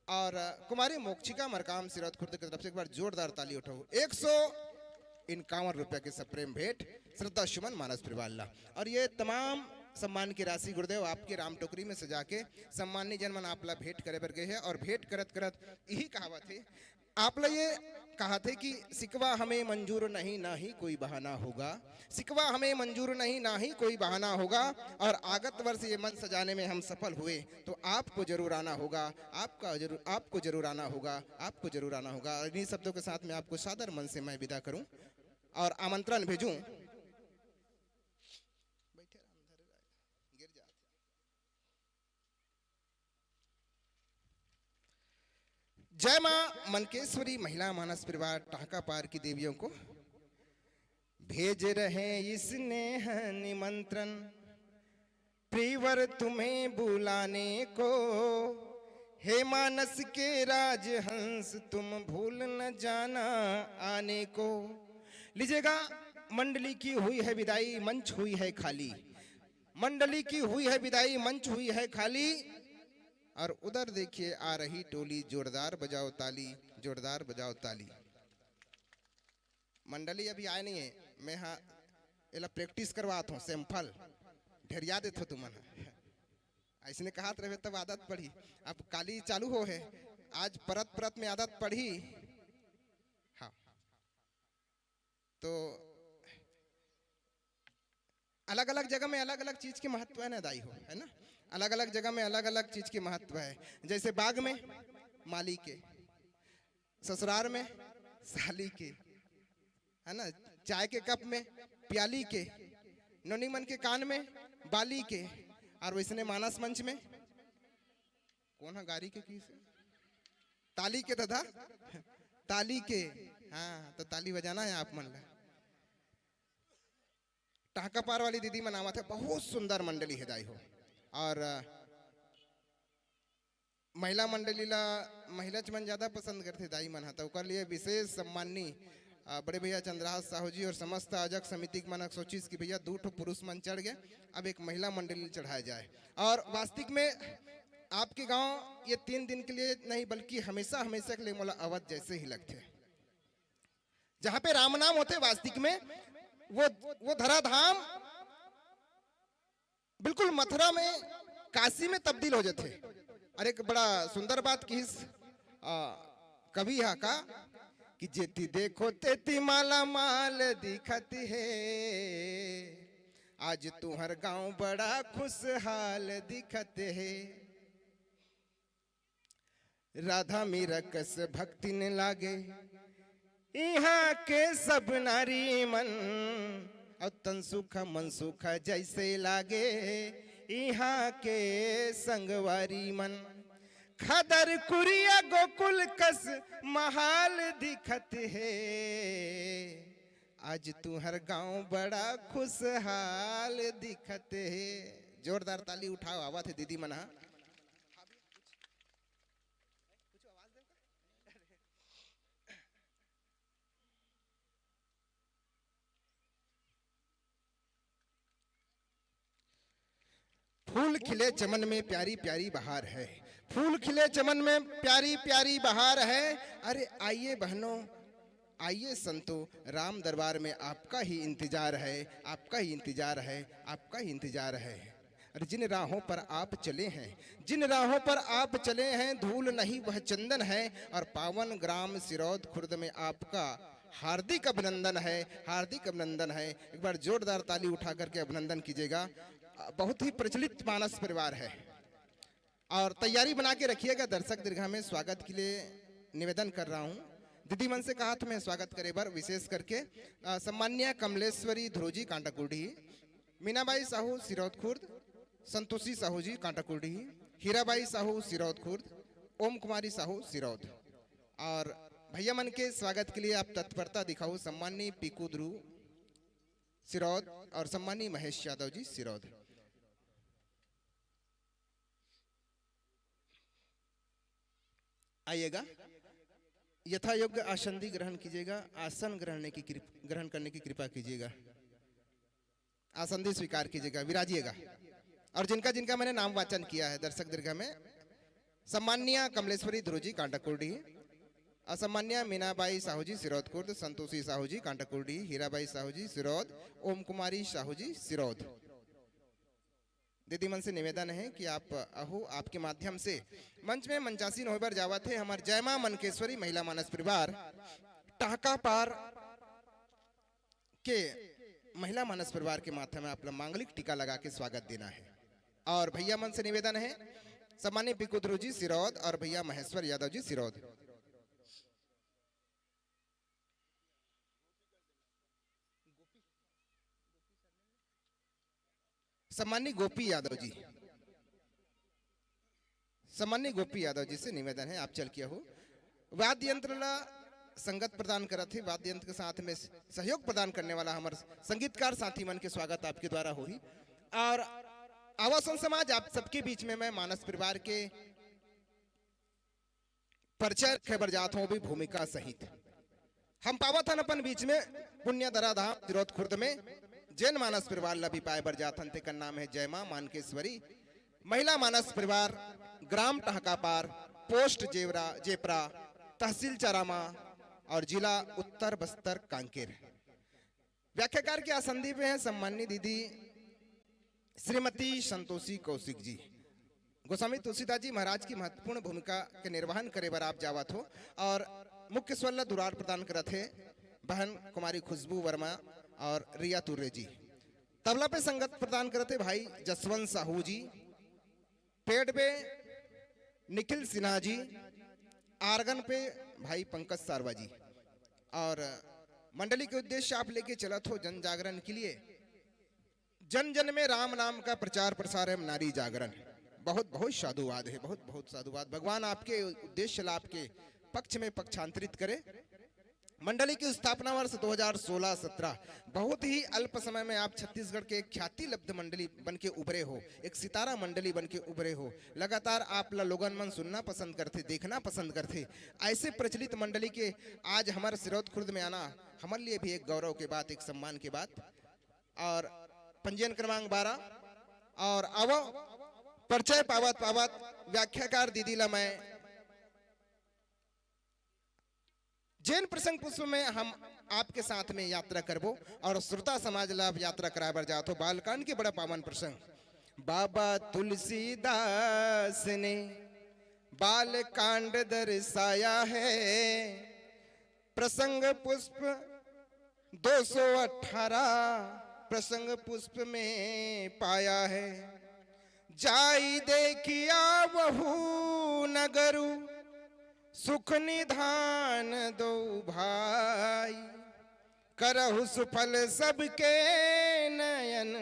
और कुमारी मोक्षिका मरकाम सिरौत खुर्द की तरफ से एक बार जोरदार ताली उठाओ। एक सौ इक्यावन रुपया के सप्रेम भेंट श्रद्धा सुमन मानस परिवार ला। और ये तमाम सम्मान के राशि गुरुदेव आपके राम टोकरी में सजा के सम्मानित जन मन आप ला भेंट करे बर गए हे। और भेंट करत करत यही कहावत हे, आप ला ये कहाथे कि शिकवा हमें मंजूर नहीं, ना ही कोई बहाना होगा। शिकवा हमें मंजूर नहीं, ना ही कोई बहाना होगा। और आगत वर्ष ये मंच सजाने में हम सफल हुए तो आपको जरूर आना होगा, आपका जरूर, आपको जरूर आना होगा, आपको जरूर आना होगा। और इन्हीं शब्दों के साथ में आपको सादर मन से मैं विदा करूं और आमंत्रण भेजूं। जय माँ मनकेश्वरी महिला मानस परिवार टांका पार की देवियों को। भेज रहे स्नेह निमंत्रण प्रियवर तुम्हें बुलाने को, हे मानस के राजहंस तुम भूल न जाना आने को। लीजिएगा, मंडली की हुई है विदाई, मंच हुई है खाली। मंडली की हुई है विदाई, मंच हुई है खाली। और उधर देखिए, आ रही टोली, जोरदार बजाओ ताली, जोरदार बजाओ ताली। मंडली अभी आए नहीं है, मैं हा एला practice करवात हूँ, sample ढेरिया देत हो तुमन। ऐसने कहत रहे तब आदत पड़ी। अब काली चालू हो है, आज परत परत में आदत पड़ी। हाँ, तो अलग-अलग जगह में अलग-अलग चीज के महत्व है ना दाई हो, है ना? अलग-अलग जगह में अलग-अलग चीज के महत्व है। जैसे बाग में माली के, ससुराल में साली के, है ना? चाय के कप में प्याली के, नोनी मन के कान में बाली के, और वैसने मानस मंच में कौन हा गारी के किस? ताली के दादा, ताली के। हाँ, तो ताली बजाना है आप मन ला। टांका पार वाली दीदी मन आवत हे, बहुत सुंदर मंडली हे दाई हो। और अ, महिला मंडली ला महिलाच मन ज्यादा पसंद करथे दाई मन ह, तो ओकर लिए विशेष सम्माननीय अ, बड़े भैया चंद्रहास साहू जी और समस्त आयोजक समिति के मन सोचिस कि भैया दू ठो पुरुष मन चढ़ गए, अब एक महिला मंडली चढ़ाया जाए। और वास्तविक में आपके गांव ये तीन दिन के लिए नहीं बल्कि हमेशा हमेशा के लिए मोला अवध जैसे ही लगथे। जहाँ पे राम नाम होथे वास्तविक में वो, वो धराधाम बिल्कुल मथुरा में, काशी में तब्दील हो जाथे। और एक बड़ा सुंदर बात किहिस, आ, कवि हा का कि जेती देखो तेती माला माल दिखत हे, आज तुहर गांव बड़ा खुशहाल दिखत हे। राधा मीरा कस भक्तिन लागे इहाँ के सब नारी मन, अउ तन सुखा मन सुखा जैसे लागे इहाँ के संगवारी मन। खदर कुरिया गोकुल कस महाल दिखत हे, आज तुहर गांव बड़ा खुशहाल दिखत हे। जोरदार ताली उठाओ, आवत हे दीदी मन हा। फूल खिले चमन में प्यारी प्यारी बहार है, फूल खिले चमन में प्यारी प्यारी बहार है। अरे आइए बहनों, आइए संतो, राम दरबार में आपका ही इंतजार है, आपका ही इंतजार है, आपका ही इंतजार है। और जिन राहों पर आप चले हैं, जिन राहों पर आप चले हैं, धूल नहीं वह चंदन है। और पावन ग्राम सिरौद खुर्द में आपका हार्दिक अभिनंदन है, हार्दिक अभिनंदन है। एक बार जोरदार ताली उठा करके अभिनंदन कीजिएगा। बहुत ही प्रचलित मानस परिवार है और तैयारी बना के रखिएगा। दर्शक दीर्घा में स्वागत के लिए निवेदन कर रहा हूँ, दीदी मन से कहा था मैं स्वागत करे बर, विशेष करके अ, सम्मान्य कमलेश्वरी ध्रुव जी कांटाकुर्डी, मीनाबाई साहू सिरौद खुर्द, संतोषी साहू जी कांटाकुर्डी, हीराबाई साहू सिरौद खुर्द, ओम कुमारी साहू सिरौद। और भैया मन के स्वागत के लिए आप तत्परता दिखाओ, सम्मानी पीकू ध्रुव सिरौद और सम्मानी महेश यादव जी सिरौद। आइएगा, यथा योग्य आसन ग्रहण कीजिएगा। आसन ग्रहण की कृप-, ग्रहण करने की कृपा कीजिएगा। आसन स्वीकार कीजिएगा, विराजिएगा। और जिनका जिनका मैंने नाम वाचन किया है दर्शक दीर्घा में, सम्माननीय कमलेश्वरी ध्रुव जी कांटाकुर्डी, असम्माननीय मीनाबाई साहू जी सिरौद खुर्द, संतोषी साहू जी कांटाकुर्डी, हीराबाई साहू जी सिरौद, ओम कुमारी साहू जी सिरौद। दीदी मन से निवेदन हे कि आप आहू, आपके माध्यम से मंच में मंचासीन होय बर जावत हे हमर जय मां मनकेश्वरी महिला मानस परिवार टाहका पार के महिला मानस परिवार के माध्यम में आप ला मांगलिक टीका लगा के स्वागत देना हे। और भैया मन से निवेदन हे, सम्मानित पिकु ध्रुव जी सिरौद और भैया महेश्वर यादव जी सिरौद। सम्मानित गोपी यादव जी, सम्मानित गोपी यादव जी से निवेदन हे, आप चल के आहू। वाद्य यंत्र ला संगत प्रदान करत हे, वाद्य यंत्र के साथ में सहयोग प्रदान करने वाला हमर संगीतकार साथी मन के स्वागत आपके द्वारा होही। और आवा संत समाज, आप सबके बीच में मैं मानस परिवार के परिचय रखे बर जात हूँ, भी भूमिका सहित। हम पावत हन अपन बीच में पुण्य दरा धाम सिरौद खुर्द में जेन मानस परिवार ला भी पाए बर जात हन, तेकर नाम हे जय मां मानकेश्वरी महिला मानस परिवार, ग्राम टहकापार, पोस्ट जेवरा, जेपरा, तहसील चारामा और जिला उत्तर बस्तर कांकेर। व्याख्याकार के आसंदी पे हैं सम्माननीय दीदी श्रीमती संतोषी कौशिक जी। गोस्वामी तुलसीदास जी महाराज की महत्वपूर्ण भूमिका के निर्वहन करे बर आप जावत हो और मुख्य स्वर ला दुलार प्रदान करत हे बहन कुमारी खुशबू वर्मा और रिया तुर्रे जी। तबला पे संगत प्रदान करत हे भाई जसवंत साहू जी, पेड पे निखिल सिन्हा जी, आर्गन पे भाई पंकज सारवा जी। और मंडली के उद्देश्य आप लेके चलत हो जन जागरण के लिए, जन जन में राम नाम का प्रचार प्रसार एवं नारी जागरण। बहुत बहुत साधुवाद हे, बहुत बहुत साधुवाद। भगवान आपके उद्देश्य ला आपके पक्ष में पक्षांतरित करे। मंडली की स्थापना वर्ष दो हज़ार सोलह सत्रह, बहुत ही अल्प समय में आप छत्तीसगढ़ के एक ख्याति लब्ध मंडली बन के उभरे हो, एक सितारा मंडली बन के उभरे हो। लगातार आप ला लोगन मन सुनना पसंद करथे, देखना पसंद करथे। ऐसे प्रचलित मंडली के आज हमर सिरौद खुर्द में आना हमर लिए भी एक गौरव के बात, एक सम्मान के बात। और पंजीयन क्रमांक बारह, और आवो परिचय पावत पावत व्याख्याकार दीदी ला मैं जेन प्रसंग पुष्प में हम आपके साथ में यात्रा करबो और श्रोता समाज ला आप यात्रा कराए बर जात हो। बालकांड के बड़ा पावन प्रसंग, बाबा तुलसीदास ने बालकांड दर्शाया है। प्रसंग पुष्प दो सौ अठारह प्रसंग पुष्प में पाया है। जाई देखिया वहू नगरु, सुख निधान दो भाई, करहु सुफल सबके नयन,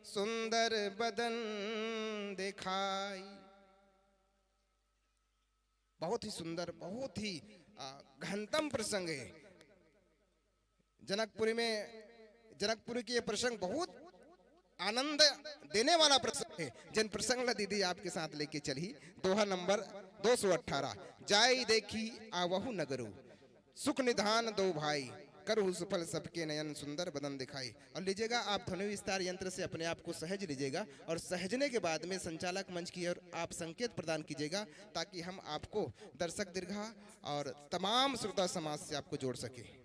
सुंदर बदन दिखाई। बहुत ही सुंदर, बहुत ही, आ, गहनतम प्रसंग है। जनकपुरी में, जनकपुरी के ये प्रसंग बहुत आनंद देने वाला प्रसंग है। जिन प्रसंग ला दीदी आपके साथ लेके चली, दोहा नंबर दो सौ अठारह, जाई देखी आवहु नगरु, सुख निधान दो भाई, करहु सुफल सबके नयन, सुंदर बदन दिखाई। और लीजिएगा, आप ध्वनि विस्तार यंत्र से अपने आप को सहज लीजिएगा और सहजने के बाद में संचालक मंच की ओर आप संकेत प्रदान कीजिएगा, ताकि हम आपको दर्शक दीर्घा और तमाम श्रोता समाज से आपको जोड़ सके।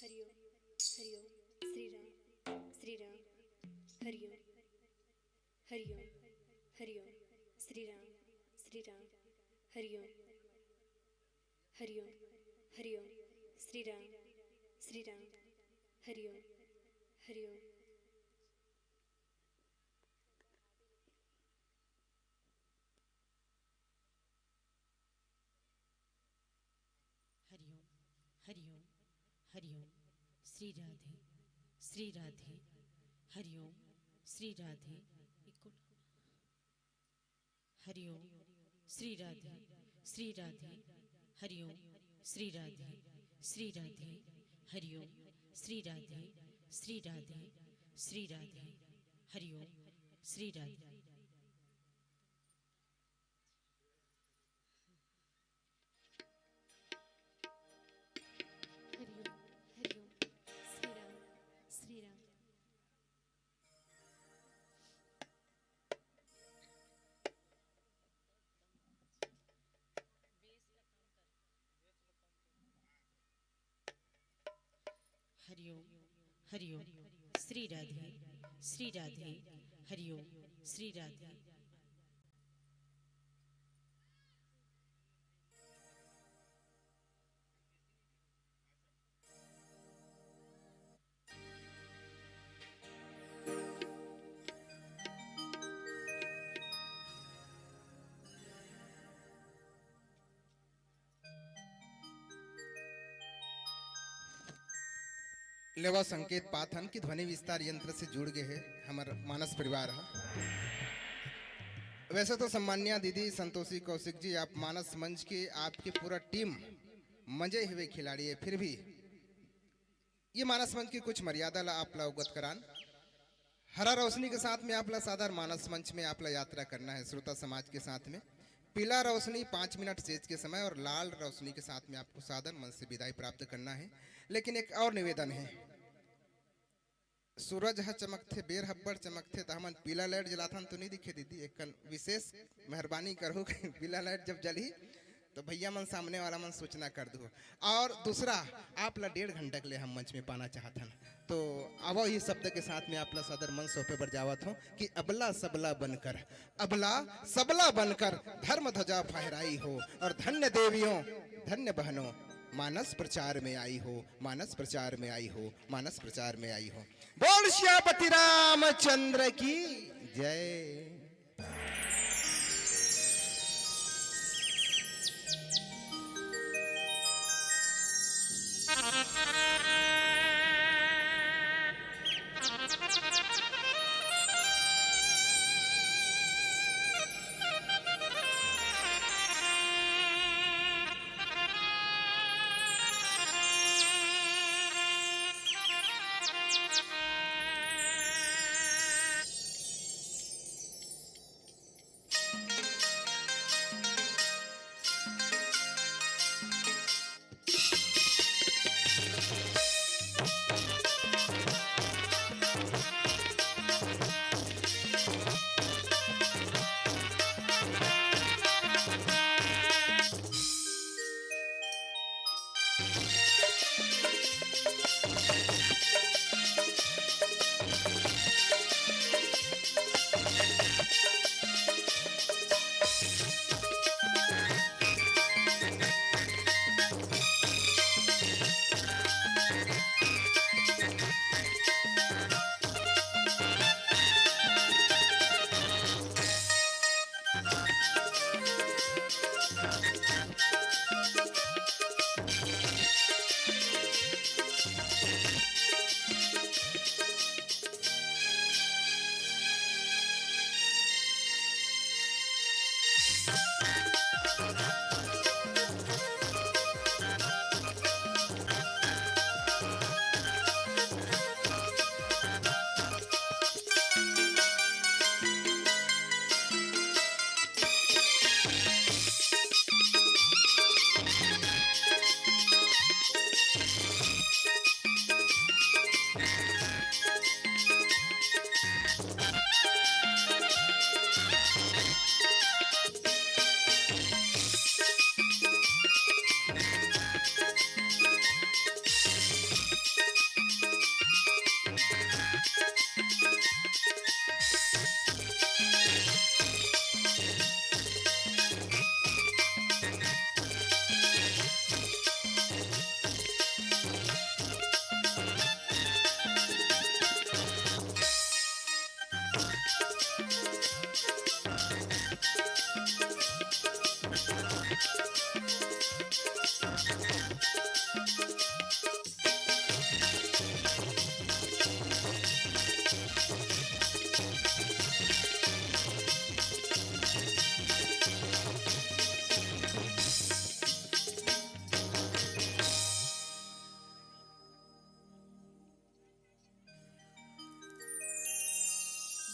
हरिओम, हरिओम, हरिओम, हरिओम। श्री राम, श्री राम। हरिओम, हरिओम, हरिओम। श्री राम, श्री राम। हरिओम, हरिओम, हरिओम। श्री राम, श्री राम। हरिओम, हरिओम। हरिओम, हरिओम, हरिओम। श्री राधे, श्री राधे। हरिओम, श्री राधे। एक और। हरिओम, श्री राधे, श्री राधे। हरिओम, श्री राधे, श्री राधे। हरिओम, श्री राधे, श्री राधे, श्री राधे। हरिओम, श्री राधे। हरिओम, हरिओम। श्री राम, श्री राम। हरिओम, हरिओम। श्री राधे, श्री राधे। हरिओम, श्री राधे। लेवा संकेत पाथन कि ध्वनि विस्तार यंत्र से जुड़ गए हे हमर मानस परिवार ह। वैसे तो सम्मानिया दीदी संतोषी कौशिक जी, आप मानस मंच के, आपके पूरा टीम मजे हुए खिलाड़ी है, फिर भी ये मानस मंच की कुछ मर्यादा ला आप ला अवगत करान। हरा रोशनी के साथ में आप ला सादर मानस मंच में आप ला यात्रा करना है श्रोता समाज के साथ में। पीला रोशनी पाँच मिनट सेज के समय और लाल रोशनी के साथ में आपको सादर मंच से विदाई प्राप्त करना है। लेकिन एक और निवेदन है, सूरज ह चमकथे, बेर हब्बड़ चमकथे, त हमन पीला लाइट जलाथन तो नहीं दिखे दीदी, एक कन विशेष मेहरबानी करहु कि पीला लाइट जब जलही तो भैया मन सामने वाला मन सूचना कर दू। और दूसरा, आप ला डेढ़ घंटा के लिए हम मंच में पाना चाहत हन, तो आवो ही शब्द के साथ में आप ला सदर मंच सौंपे बर जावत हूँ कि अबला सबला बनकर, अबला सबला बनकर धर्म ध्वजा फहराई हो, और धन्य देवियों, धन्य बहनों, मानस प्रचार में आई हो, मानस प्रचार में आई हो, मानस प्रचार में आई हो। बोल सियापति रामचंद्र की जय।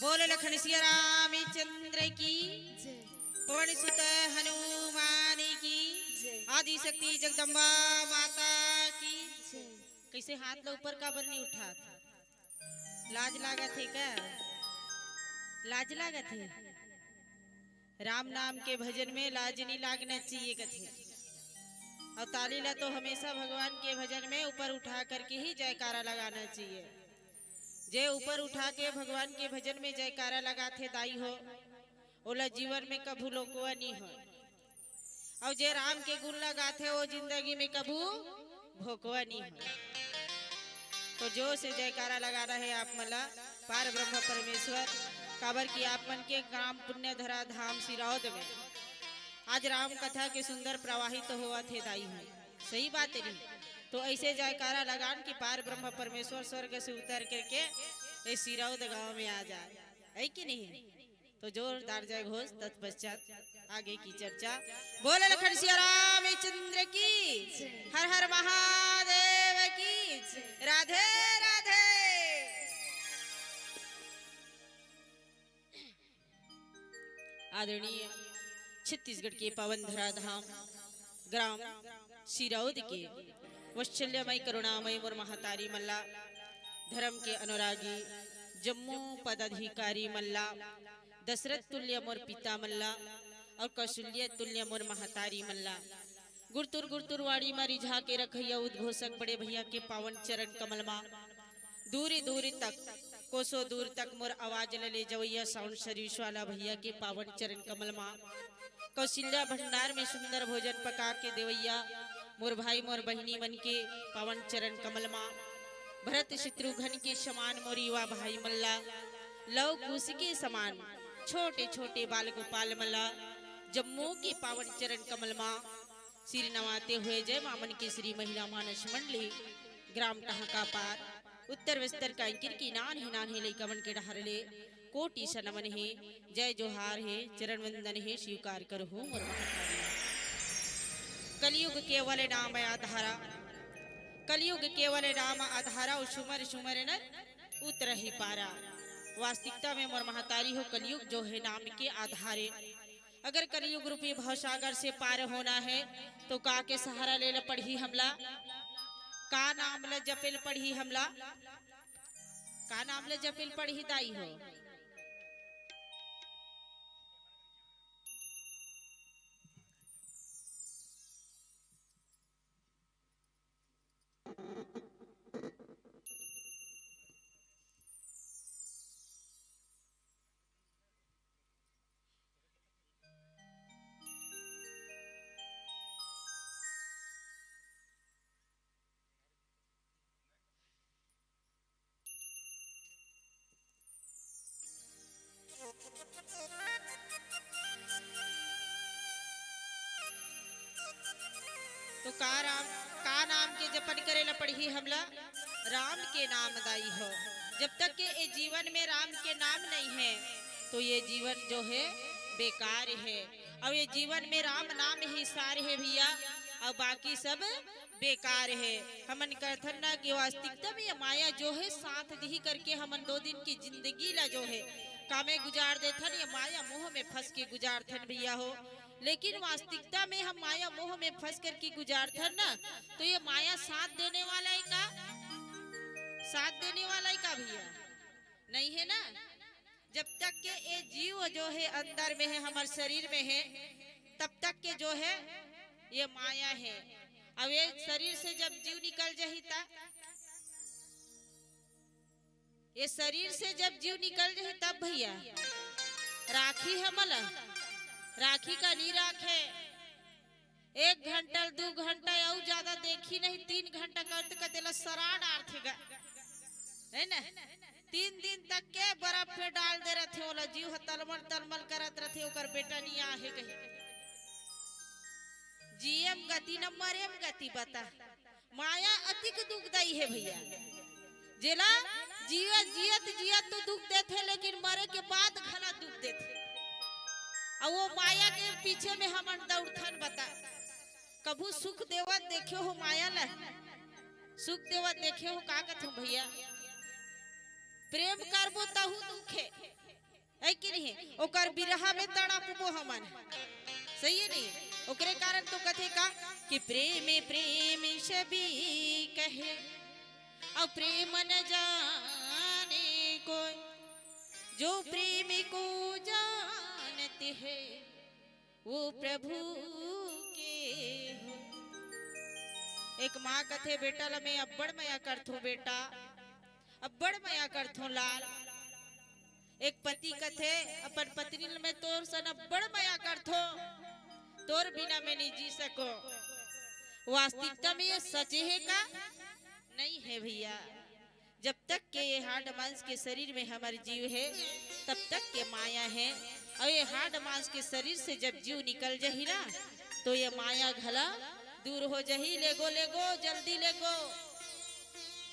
बोलो लखन सिया रामचंद्र की, जय। पवन सुत हनुमान की, जय। आदि शक्ति जगदम्बा माता की। जय। कइसे हाथ ला ऊपर काबर नहीं उठात? लाज लागत हे का? लाज लागत हे? राम नाम के भजन में लाज नहीं लागना चाहिए कथे। अउ ताली ला तो हमेशा भगवान के भजन में ऊपर उठा करके ही जयकारा लगाना चाहिए। जे ऊपर उठा के भगवान के भजन में जयकारा लगाथे दाई हो, ओला जीवन में कभू लोकवा नहीं हो। अउ जे राम के गुण ला गाथे, वो जिंदगी में कभू भोकवा नहीं हो। तो जोर से जयकारा लगाना हे आप मन ला, पार ब्रह्म परमेश्वर, काबर कि आप मन के ग्राम पुण्यधरा धाम सिरौद में आज राम कथा के सुंदर प्रवाहित होवत हे दाई हो। सही बात हे नहीं? तो ऐसे जयकारा लगान कि पार ब्रह्म परमेश्वर स्वर्ग से उतर करके ये सिरौद गांव में आ जाए, है कि नहीं? तो जोरदार जय घोष तत्पश्चात आगे की चर्चा। बोल लखन सिया रामचंद्र की, हर हर महादेव की, राधे राधे। आदरणीय छत्तीसगढ़ के पावन धरा धाम ग्राम सिरौद के वत्सल्यमय करुणामय मोर महतारी मन ला, धर्म के अनुरागी जम्मो पदाधिकारी मन ला, दशरथ तुल्य मोर पिता मन ला अउ कौशल्या तुल्य मोर महतारी मन ला, गुरतुर गुरतुर वाणी म रिझा के रखइया उद्घोषक बड़े भैया के पावन चरण कमल मा, दूरी दूरी तक, कोसों दूर तक मोर आवाज ल ले जवैया sound service वाला भैया के पावन चरण कमल मा, कौशल्या भंडार में सुंदर भोजन पका के देवैया मोर भाई मोर बहिनी मन के पावन चरण कमल मा, भरत शत्रुघ्न के समान मोर युवा भाई मन ला, लव कुश के समान छोटे छोटे बाल गोपाल मन ला, जम्मो के पावन चरण कमल मा सिर नवाते हुए जय मामन के श्री महिला मानस मंडली ग्राम टहका पार उत्तर बस्तर कांकेर की नान्हे नान्हे लइका मन के डहर ले कोटि से नमन हे, जय जोहार हे, चरण वंदन हे, स्वीकार करहु मोर महतारी। कलयुग केवल नाम आधारा, कलयुग केवल नाम आधारा, अउ सुमर सुमर नर उतरहि पारा। वास्तविकता में मोर महतारी हो, कलयुग जो हे नाम के आधारे। अगर कलयुग रूपी भवसागर से पार होना हे, तो का के सहारा ले ल पड़ही हमला? का नाम ल जपे ल पड़ही हमला? का नाम ल जपे ल पड़ही दाई हो? तो का राम, का नाम के जपन करे ला पड़ही हमला? राम के नाम दाई हो। जब तक के ए जीवन में राम के नाम नहीं है, तो ये जीवन जो है बेकार है। अउ ये जीवन में राम नाम ही सार है भैया, अउ बाकी सब बेकार हे। हमन करथन ना कि वास्तविकता में ये माया जो हे साथ दिही करके हमन दो दिन की जिंदगी ला जो हे कामे गुजार देथन, ये माया मोह में फंस के गुजारथन भैया हो। लेकिन वास्तविकता में हम माया मोह में फंस करके गुजारथन ना, तो ये माया साथ देने वाला है का? साथ देने वाला है का भैया? नहीं है ना। जब तक के ये जीव जो है अंदर में है, हमारे शरीर में है, तब तक के जो है ये माया है। अब ये शरीर से जब जीव निकल जाही ता, ये शरीर से जब जीव निकल जाही तब भैया राखी हमला, राखी का नहीं राखे। एक घंटा, दू घंटा अउ ज्यादा देखी नहीं, तीन घंटा करते करते ला सरा डारथे गा, है ना? तीन दिन तक के बर्फ पे डाल दे रथे, ओला जीव ह तलमल तलमल करत रथे, ओकर बेटा नहीं आहे कही। जियम गति न मरेम गति बता, माया अतिक दुखदाई है भैया। जेला जियत जियत जियत तो दुख देथे, लेकिन मरे के बाद घला दुख देथे। अउ वो माया के पीछे में हमन दौड़थन बता। कभू सुख देवत देखे हो माया ला? सुख देवत देखे हो का कथों भैया? प्रेम करबो तहू दुख हे, है कि नहीं? ओकर बिरहा में तड़पबो हमन, सही है नहीं? ओकरे कारण तो कथे का कि प्रेम प्रेम सभी कहे, और प्रेम न जाने कोई, जो प्रेम को जानते हैं वो प्रभु के हो। एक माँ कथे, बेटा ला मैं अब्बड़ मया करथों बेटा, अब्बड़ मया करथों लाल। एक पति कथे अपन पत्नी ल, मैं तोर सन अब्बड़ मया करथों, तोर बिना मैं नहीं जी सकों। वास्तविकता में ये सच हे का? नहीं है भैया। जब तक के ये हाड़ मांस के शरीर में हमर जीव हे, तब तक के माया हे। और ये हाड़ मांस के शरीर से जब जीव निकल जाही ना, तो ये माया घला दूर हो जाही। लेगो, लेगो, जल्दी लेगो।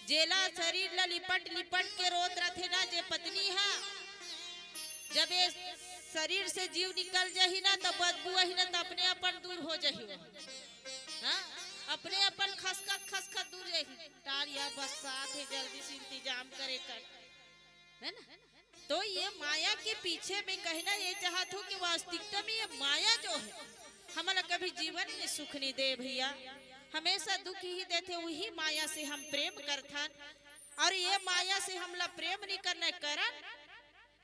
जेला शरीर ला लिपट लिपट के रोत रथे ना जे पत्नी हा, जब ये शरीर से जीव निकल जाही ना, तब बदबू आही ना, तब अपने अपन दूर हो जाही। हाँ, अपने अपन खसखत खसखत दूर जाही। टार या बरसात हे, जल्दी से इंतजाम करे कर, है ना? तो ये माया के पीछे में कहना ये चाहत हूँ कि वास्तविकता में ये माया जो है, हमला कभी जीवन में सुख नहीं दे भैया, हमेशा दुख ही देथे। वही माया से हम प्रेम करथन, और ये माया से हमला प्रेम नहीं करना करन,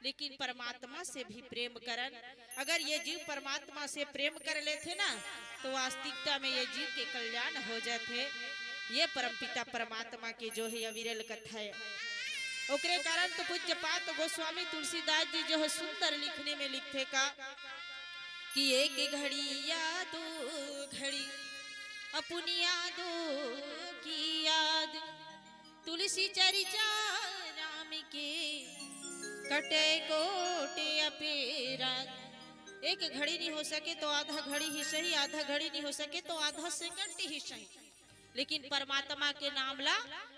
लेकिन परमात्मा से भी प्रेम करन। अगर ये जीव परमात्मा से प्रेम कर लेथे ना, तो वास्तविकता में ये जीव के कल्याण हो जाथे। ये परमपिता परमात्मा के जो है अविरल कथा है। ओकरे कारण तो पूज्यपाद गोस्वामी तुलसीदास जी जो है सुंदर लिखनी में लिखथे का कि एक घड़ी या दो घड़ी अपनी यादों की याद, तुलसी चर्चा राम के कटे कोटि अपराध। एक घड़ी नहीं हो सके तो आधा घड़ी ही सही, आधा घड़ी नहीं हो सके तो आधा सेकंड ही सही, लेकिन परमात्मा के नाम ला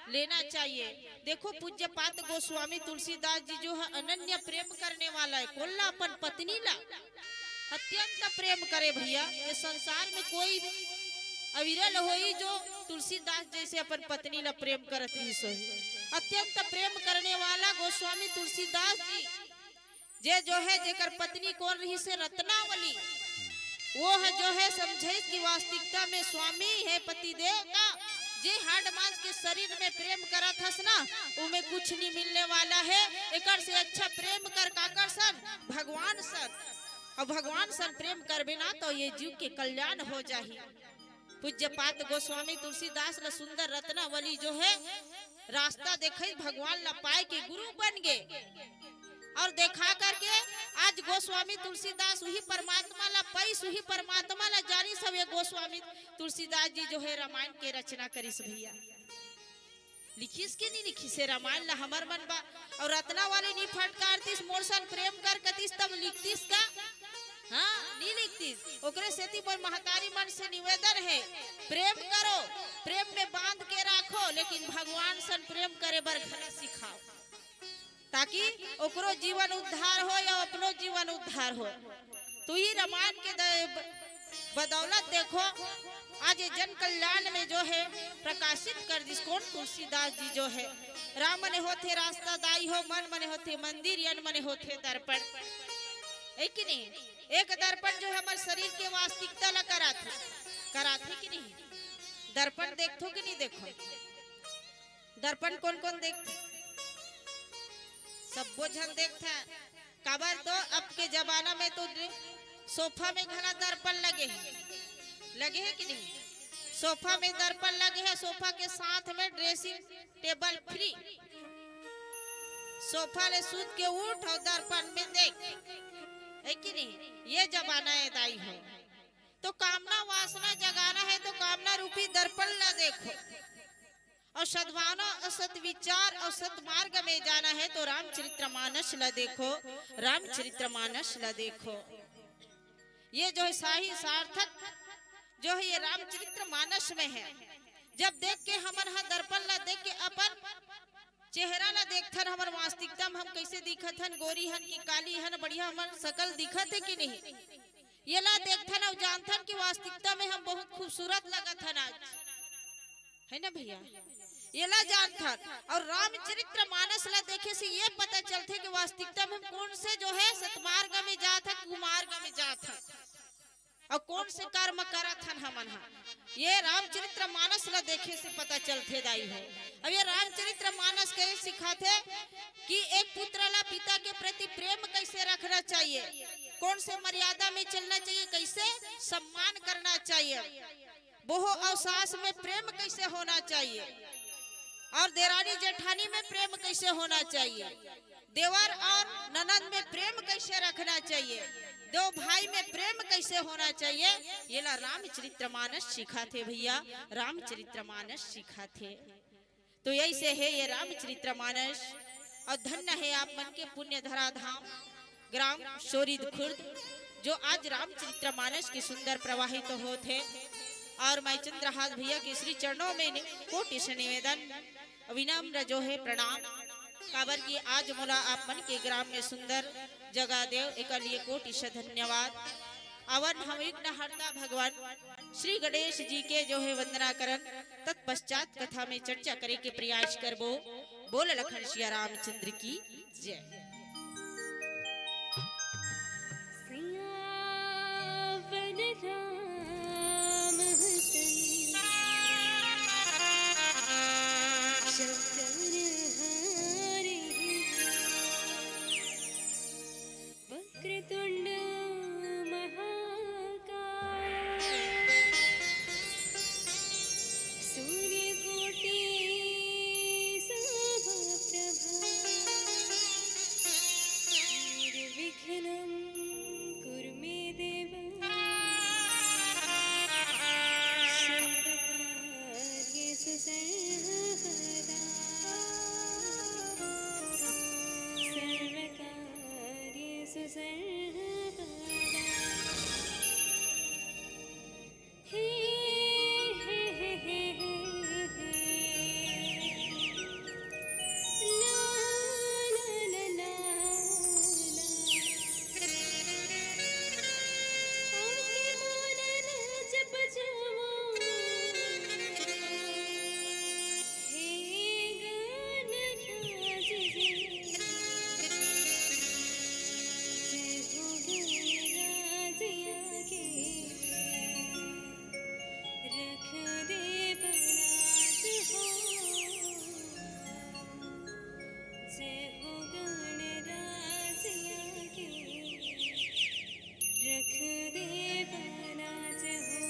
लेना चाहिए। देखो, पूज्यपाद गोस्वामी तुलसीदास जी जो है अनन्य प्रेम करने वाला है। कोन ला? अपन पत्नी ला अत्यंत प्रेम करे भैया। ये संसार में कोई अविरल होई जो तुलसीदास जैसे अपन पत्नी ला प्रेम करत रहिस होही। अत्यंत प्रेम करने वाला गोस्वामी तुलसीदास जी जे जो है, जेकर पत्नी कोन रहिस हे? रत्नावली। वो है जो है समझे कि वास्तविकता में स्वामी है पतिदेव का, जे हाड़ मांस के शरीर में प्रेम करत हस ना, उमे कुछ नहीं मिलने वाला है। एकर से अच्छा प्रेम कर काकर सन? भगवान सन। और भगवान सन प्रेम करबे ना तो ये जीव के कल्याण हो जाही। पूज्यपाद गोस्वामी तुलसीदास ला सुंदर रत्नावली जो है रास्ता देखे, भगवान ला पाए के गुरु बन गे। और देखा करके आज गोस्वामी तुलसीदास वही परमात्मा ला पाइस, वही परमात्मा ला जानिस। सब ये गोस्वामी तुलसीदास जी जो है रामायण के रचना करिस भैया। लिखिस कि नहीं लिखिस हे रामायण ला हमर मन बा? और रत्नावली नहीं फटकारतिस, मोर सन प्रेम कर कतिस, तब लिखतिस का? हाँ, नहीं लिखतिस। ओकरे सेती मोर महतारी मन से निवेदन है, प्रेम करो, प्रेम में बांध के राखो, लेकिन भगवान सन प्रेम करे बर घला सिखाओ, ताकि ओकरो जीवन उद्धार हो या अपनो जीवन उद्धार हो। तो ये रामायण के द-, ब-, बदौलत देखो, आज ये जन कल्याण में जो है प्रकाशित कर दिस कोन? तुलसीदास जी जो है। राम मने होथे रास्ता दाई हो, मन मने होथे मंदिर, यन मने होथे दर्पण, है कि नहीं? एक दर्पण जो है हमारे शरीर के वास्तविकता ला कराथे, कराथे कि नहीं? दर्पण देखथो कि नहीं देखो? दर्पण कोन कोन देखथे? सब्बो झन देखथे। काबर तो अब के जमाना में तो ड्रे-, सोफा में घला दर्पण लगे हे, लगे हे कि नहीं? सोफा में दर्पण लगे हे, सोफा के साथ में ड्रेसिंग टेबल फ्री। सोफा ले सूत के उठ और दर्पण में देख, है कि नहीं? ये जमाना है दाई हो। तो कामना वासना जगाना है तो कामना रूपी दर्पण ला देखो, और सद्भावना और सत विचार और सत मार्ग में जाना है तो रामचरित्र मानस ला देखो, रामचरित्र मानस ला देखो। ये जो है सही सार्थक जो है ये रामचरित्र मानस में है। जब देख के हमन हा दर्पण ला देख के अपन चेहरा ला देखथन, हमर वास्तविकता में हम कैसे दिखत हन, गोरी हन कि काली हन, बढ़िया हमर शकल दिखत है कि नहीं, ये ला देखथन और जानथन कि वास्तविकता में हम बहुत खूबसूरत लगत हन आज, है ना भैया? एला जानथन। अउ रामचरित्र मानस ला देखे से ये पता चलथे कि वास्तविकता में हम कोन से जो है सतमार्ग में जात हन, कुमार्ग में जात हन, अउ कोन से कर्म करत हन हमन ह। ये रामचरित्र मानस ला देखे से पता चलथे दाई हो। अब ये रामचरित्र मानस के सिखाथे कि एक पुत्र ला पिता के प्रति प्रेम कैसे रखना चाहिए, कोन से मर्यादा में चलना चाहिए, कैसे सम्मान करना चाहिए, बहू अउ सास में प्रेम कैसे होना चाहिए, अउ देरानी जेठानी में प्रेम कैसे होना चाहिए, देवर अउ ननद में प्रेम कैसे रखना चाहिए, दो भाई में प्रेम कैसे होना चाहिए, एला रामचरित्र मानस सिखाथे भैया, रामचरित्र मानस सिखाथे। तो ऐसे है ये रामचरित्र मानस। अउ धन्य है आप मन के पुण्य धरा धाम ग्राम शोरिद खुर्द, जो आज रामचरित्र मानस के सुंदर प्रवाहित होत हे। अउ मैं चंद्रहास भैया के श्री चरणों में ने-, कोटि से निवेदन, विनम्र जो है प्रणाम, काबर कि आज मोला आप मन के ग्राम में सुंदर जगह देव, एकर लिए कोटि से धन्यवाद। अवन हम विघ्नहर्ता भगवान श्री गणेश जी के जो है वंदना करन, तत्पश्चात कथा में चर्चा करे के प्रयास करबो। बोल लखन सिया रामचंद्र की जय। सियावर रामचंद्र शंकर हरि। वक्रतुंड महाकाय सूर्यकोटि समप्रभा। निर्विघ्नं कुरु मे देव सर्वकार्येषु सर्वदा। सर्वकार्येषु सर्वदा। हे, हे, हे। ला, ला, ला, ला, ला। आके मोर नाच बजावा। हे गणराज हे। जय हो गणराज आके। रख दे बना के हो। जय हो गणराज आके। रख दे बना के हो।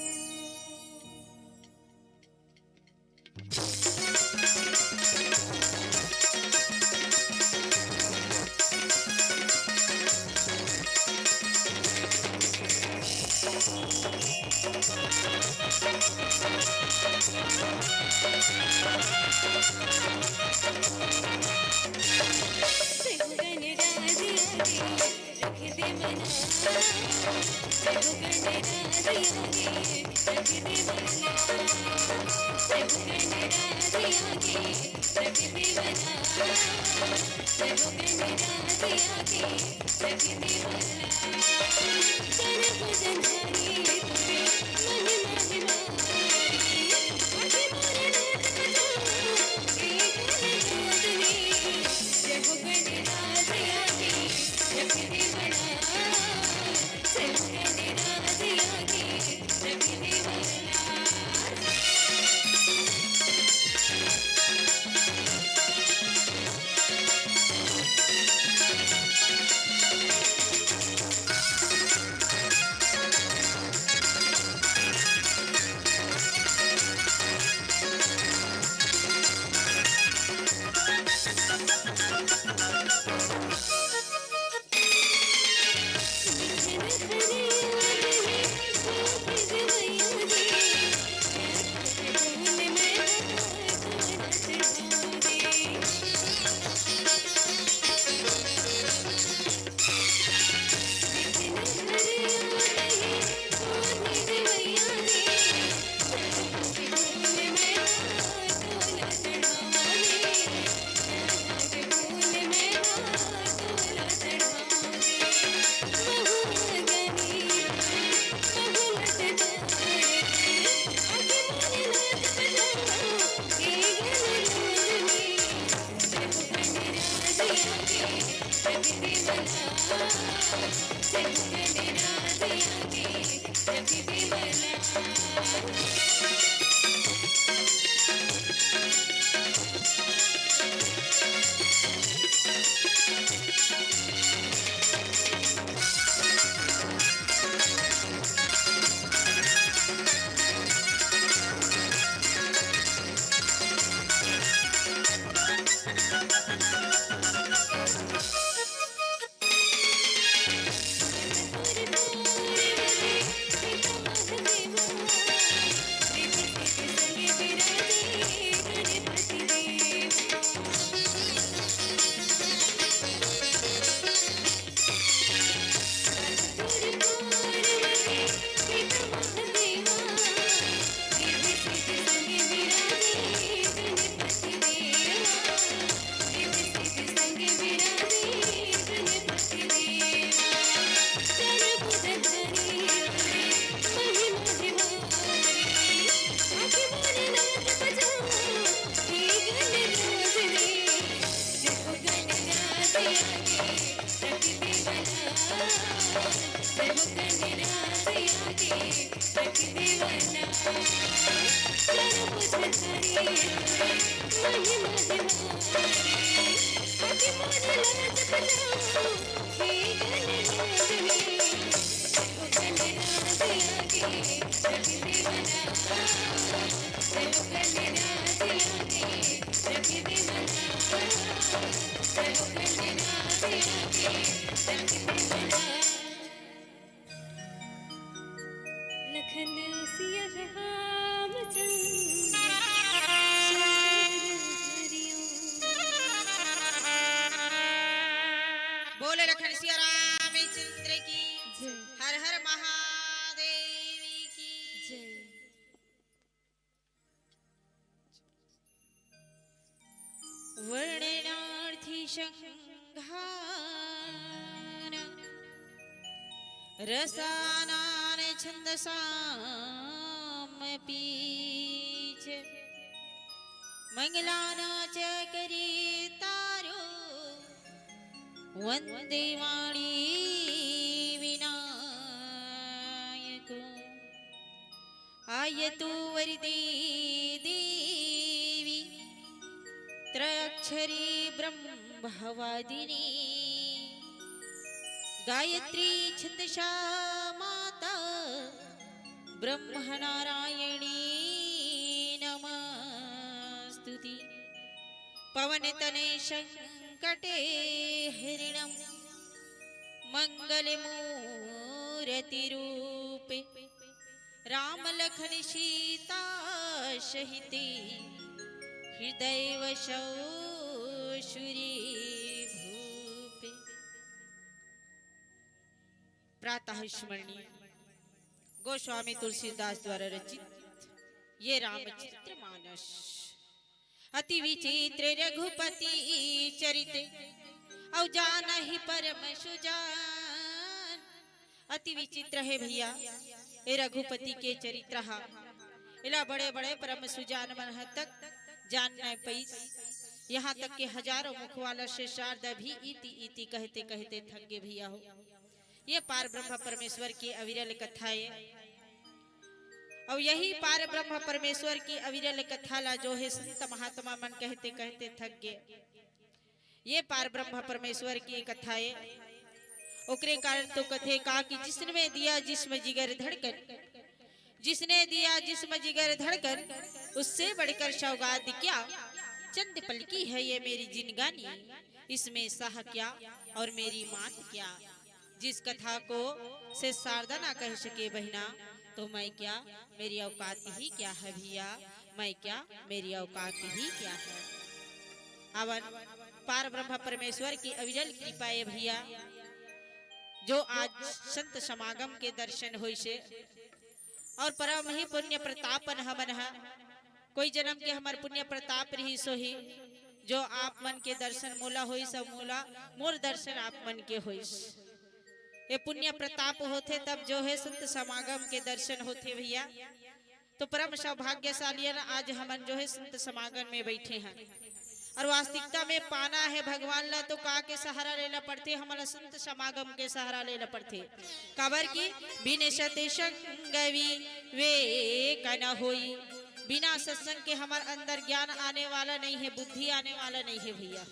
लखन सिया रामचंद्र शंकर हरिओम। बोले लखन सिया रामचंद्र की। जय। हर हर महादेव की। जय। वर्णनार्थी शंखान रसानान छंदसामपि च। मंगलाना च करेतारो वंदे वाणी विनायको। आयतु वरदे देवी त्रयाक्षरी ब्रह्मवादिनी। गायत्री छंदसा माता ब्रह्मनारायणी नमस्तुते। पवनतनय संकटे हरिणं मंगलमूरति रूपे। राम लखन सीता सहिते हृदय वसौ सुरे भूपे। प्रातः स्मरणीय गोस्वामी तुलसीदास द्वारा रचित ये रामचरित मानस। अति विचित्र रघुपति चरित, अउ जानहि परम सुजान। अति विचित्र हे भैया, ए रघुपति के चरित्र हा। एला बड़े-बड़े परम सुजान मन ह तक जान नइ पइस। यहाँ तक के हजारों मुख वाला से शारदा भी इति इति कहते कहते थक गे भैया हो। ये पार ब्रह्म परमेश्वर की अविरल कथा है। अउ यही पार ब्रह्म परमेश्वर की अविरल कथा ला जो है संत महात्मा मन कहते कहते थक गे। ये पार ब्रह्म परमेश्वर की कथा है। ओकरे कारण तो कथे का कि जिसने दिया जिसम जिगर धड़कन, जिसने दिया जिसम जिगर धड़कन, उससे बढ़कर सौगात क्या? चंद पल की है ये मेरी जिनगानी, इसमें साह क्या और मेरी मात क्या? जिस कथा को से शारदा ना कह सके बहिना, तो मैं क्या, मेरी औकात ही क्या है भैया, मैं क्या, मेरी औकात ही क्या है। अवन पार ब्रह्म परमेश्वर की अविरल कृपा है भैया, जो आज संत समागम के दर्शन होइसे और परम ही पुण्य प्रतापन हमन ह। कोई जन्म के हमर पुण्य प्रताप रहिस होही, जो आप मन के दर्शन मोला होइस, अउ मोला, मोर दर्शन आप मन के होइस। ये पुण्य प्रताप होथे तब जो है संत समागम के दर्शन होथे भैया। तो परम सौभाग्यशाली है ना, आज हमन जो है संत समागम में बैठे हैं। और वास्तविकता में पाना हे भगवान ला, तो का के सहारा लेना पड़थे? हमला संत समागम के सहारा लेना पड़थे। काबर कि बिन सत्संग विवेक न होई, बिना सत्संग के हमर अंदर ज्ञान आने वाला नहीं हे, बुद्धि आने वाला नहीं हे भैया।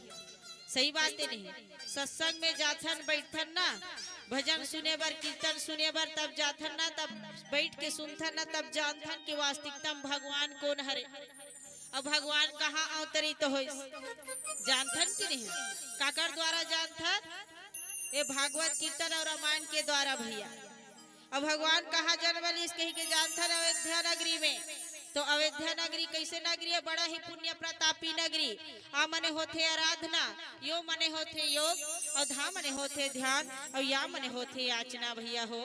सही बात हे नहीं? सत्संग में जाथन, बैठथन ना, भजन सुने बर, कीर्तन सुने बर, तब जाथन ना, तब बैठ के सुनथन ना, तब जानथन कि वास्तविकता में भगवान कोन हरे। अब भगवान कहाँ अवतरित होइस, जानथन कि नहीं? काकर द्वारा जानथन? ये भागवत कीर्तन और रामायण के द्वारा भैया। अब भगवान कहाँ जन्म लिस कही के जानथन? अयोध्या नगरी में। तो अयोध्या नगरी कैसे नगरी हे? बड़ा ही पुण्य प्रतापी नगरी। आ मने होथे आराधना, यो मने होथे योग, और धा मने होथे ध्यान, और या मने होथे याचना भैया हो।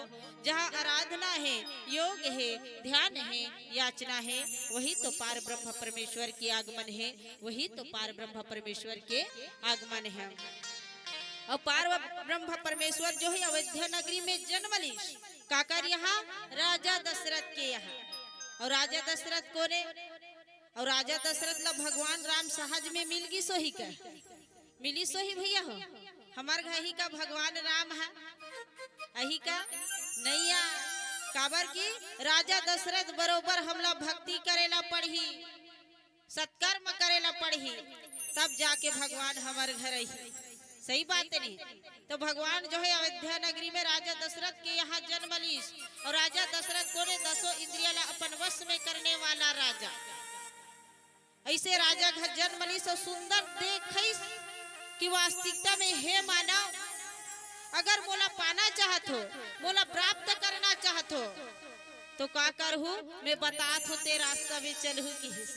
जहाँ आराधना हे, योग हे, ध्यान हे, याचना हे, वही तो पार ब्रह्म परमेश्वर के आगमन हे, वही तो पार ब्रह्म परमेश्वर के आगमन हे। और पार ब्रह्म परमेश्वर जो हे अयोध्या नगरी में जन्म लिस, काकर यहाँ? राजा दशरथ के यहाँ। और राजा दशरथ कोन हे? और राजा दशरथ ला भगवान राम सहज में मिल गिस होही का? मिलिस होही भैया हो? हमर घर ही का भगवान राम हे, अही का नैया। काबर कि राजा दशरथ बरोबर हमला भक्ति करे ला पड़ही, सत्कर्म करे ला पड़ही, तब जाके भगवान हमर घर आही। सही बात हे नहीं? तो भगवान जो हे अयोध्या नगरी में राजा दशरथ के यहाँ जन्म लिस, और राजा दशरथ कोन हे? दसों इंद्रिया ला अपन वश में करने वाला राजा। ऐसे राजा घर जन्म लिस और सुंदर देखिस कि वास्तविकता में हे मानव, अगर मोला पाना चाहत हो, मोला प्राप्त करना चाहत हो, तो का करहू? मैं बतात हों ते रास्ता में चलहू किहिस।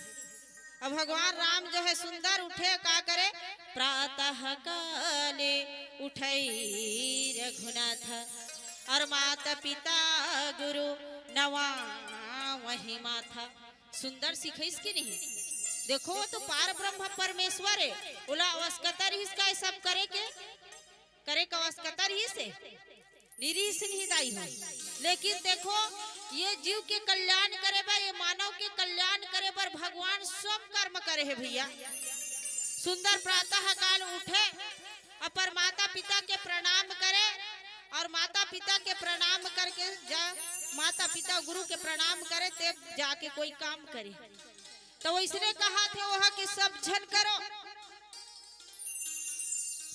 अब भगवान राम जो हे सुंदर उठे, का करे? प्रातः काले उठई रघुनाथ, और माता पिता गुरु नवावहि माथा। सुंदर सिखइस कि नहीं? देखो, वो तो पार ब्रह्म परमेश्वर हे, ओला आवश्यकता रहिस का ये सब करे के? करे के आवश्यकता रहिस हे? निरीस नहीं दाई हो। लेकिन देखो, ये जीव के कल्याण करे बर, ये मानव के कल्याण करे बर भगवान सब कर्म करे हे भैया। सुंदर प्रातः काल उठे, अपन माता पिता के प्रणाम करे, और माता पिता के प्रणाम करके जा, माता पिता गुरु के प्रणाम करे, ते जाके कोई काम करे। तो वैसने कहाथे ओह कि सब झन करो,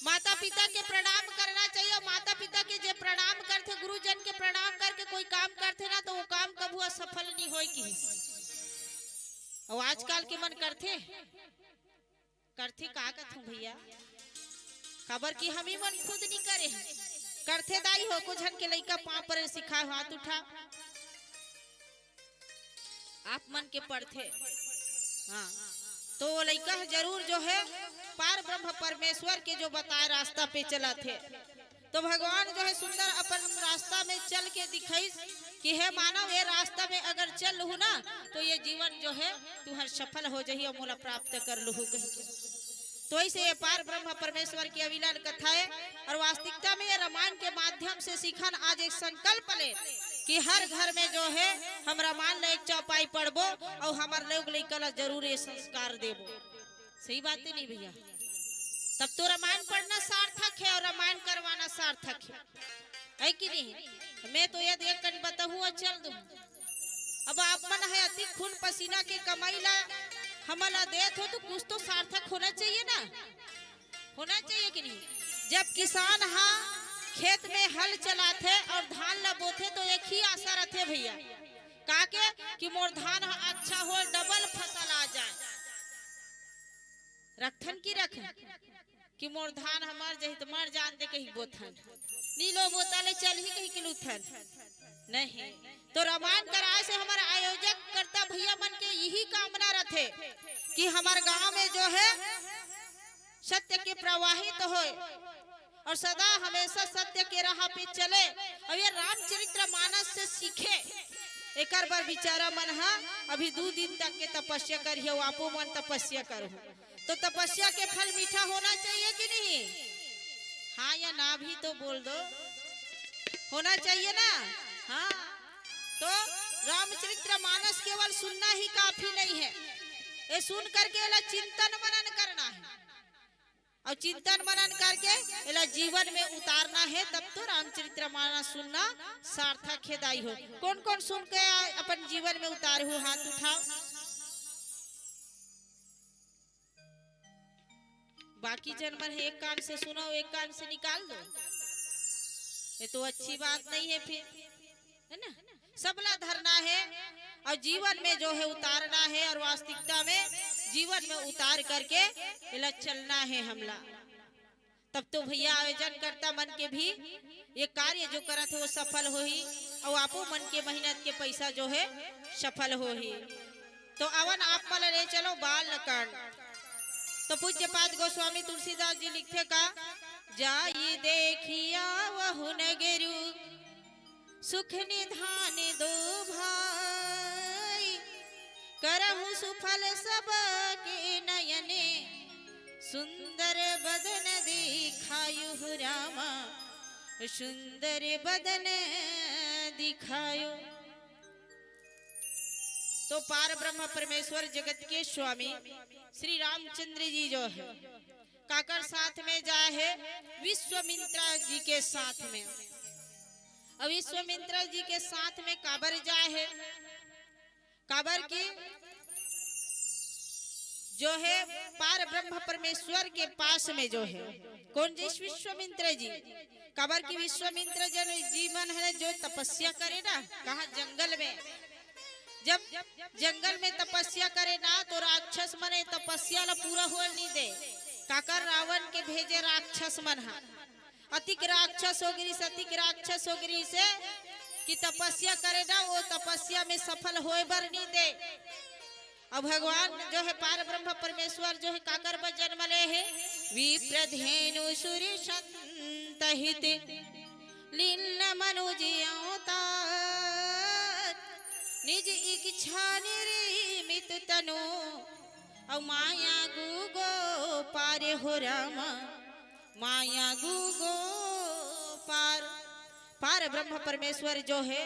माता पिता के प्रणाम करना चाहिए। माता पिता के जे प्रणाम करथे, गुरुजन के प्रणाम करके कोई काम करथे ना, तो वो काम कभू असफल नहीं होय किहिस। और आजकल के मन करथे, करथे का कथों भैया, काबर कि हम ही मन खुद नहीं करे हन। करथे दाई हो, कुछ झन के लइका पाँव पर सिखाए, हाथ उठा। आप मन के पढ़थे। हाँ, तो वो लइका ह जरूर जो हे पार ब्रह्म परमेश्वर के जो बताए रास्ता पे चलत हे। तो भगवान जो हे सुंदर अपन रास्ता में चल के दिखाइस कि हे मानव, ये रास्ता में अगर चल लुहू ना, तो ये जीवन जो हे तुहर सफल हो जही और मोला प्राप्त कर लुहू कहि के। तो ऐसे ये पार ब्रह्म परमेश्वर की अविरल कथा हे। और वास्तविकता में ये रामायण के माध्यम से सिखन आज एक संकल्प ले कि हर घर में जो हे हम रामायण ला एक चौपाई पढ़बो और हमर लोग लइका ला जरूर ये संस्कार देबो। सही बात हे नहीं भैया? तब तो रामायण पढ़ना सार्थक हे और रामायण करवाना सार्थक हे, है कि नहीं? मैं तो ये देख कर बताहूँ और चल दूँ। अब आप मन हे अति खून पसीना के कमाई ला हमन ला देत हो, तो कुछ तो सार्थक होना चाहिए ना, होना चाहिए कि नहीं? जब किसान हा खेत में हल चलाथे और धान ला बोथे, तो एक ही आशा रथे भैया, का के कि मोर धान हा अच्छा हो, डबल फसल आ जाए। रखथन की रखन कि मोर धान ह मर जही त मर जान दे कही बोथन। नीलो बोता ले चलही कही के लुथन। नहीं, तो रामायण कराए से हमर आयोजक करता भैया मन के यही कामना रथे कि हमर गांव में जो हे सत्य के प्रवाहित होए और सदा हमेशा सत्य के राह पे चले और ये रामचरित्र मानस से सीखे। एकर बर बिचारा मन हा अभी दू दिन तक के तपस्या करिहे, आपो मन तपस्या करहु। तो तपस्या के फल मीठा होना चाहिए कि नहीं? हाँ या ना भी तो बोल दो, होना चाहिए ना। हाँ, तो रामचरित्र मानस केवल सुनना ही काफी नहीं है, ये सुन करके एला चिंतन मनन करना है। अउ चिंतन मनन करके एला जीवन में उतारना हे, तब तो रामचरित मानस सुनना सार्थक हे दाई हो। कोन कोन सुन के अपन जीवन में उतारे हो, हाथ उठाओ। बाकी जन मन हे एक कान से सुनो, एक कान से निकाल दो। ये तो अच्छी बात नहीं है फिर, है ना? सबला धरना हे अउ जीवन में जो हे उतारना हे अउ वास्तविकता में जीवन में उतार करके एला चलना हे हमला। तब तो भैया आयोजनकर्ता मन के भी ये कार्य जो करत हे वो सफल होही अउ आपो मन के मेहनत के पैसा जो हे सफल होही। तो अवन आप मन ले चलो बाल कांड। तो पूज्य पाद गोस्वामी तुलसीदास जी लिखथे का, जाई देखिया वहु नगरू सुख निधान दो भाई, करहु सुफल सबके नयने, सुंदर बदन दिखायो रामा, सुंदर बदन दिखायो। तो पार ब्रह्म परमेश्वर जगत के स्वामी श्री रामचंद्र जी जो हे, काकर साथ में जाय हे? विश्वामित्र जी के साथ में। अउ विश्वामित्र जी के साथ में काबर जाय हे? काबर कि जो हे पार ब्रह्म परमेश्वर के पास में जो हे, कोन जइस? विश्वामित्र जी। काबर कि विश्वामित्र जन जी मन हे जो तपस्या करे ना, कहाँ? जंगल में। जब जंगल में तपस्या करे ना, तो राक्षस मन ए तपस्या ला पूरा होए नहीं दे। काकर? रावण के भेजे राक्षस मन हा अतिक राक्षस हो गिरिस, अतिक राक्षस हो गिरिस हे कि तपस्या करे ना, वो तपस्या में सफल होए बर नहीं दे। अउ भगवान जो हे पार ब्रह्म परमेश्वर जो हे काकर बर जन्म ले हे? विप्रधेनु सुर संत हित लीन मनुज अवतार, निज इच्छा निर्मित तनु अउ माया गुगो पार हो रामा, माया गुगो पार। पार ब्रह्म परमेश्वर जो हे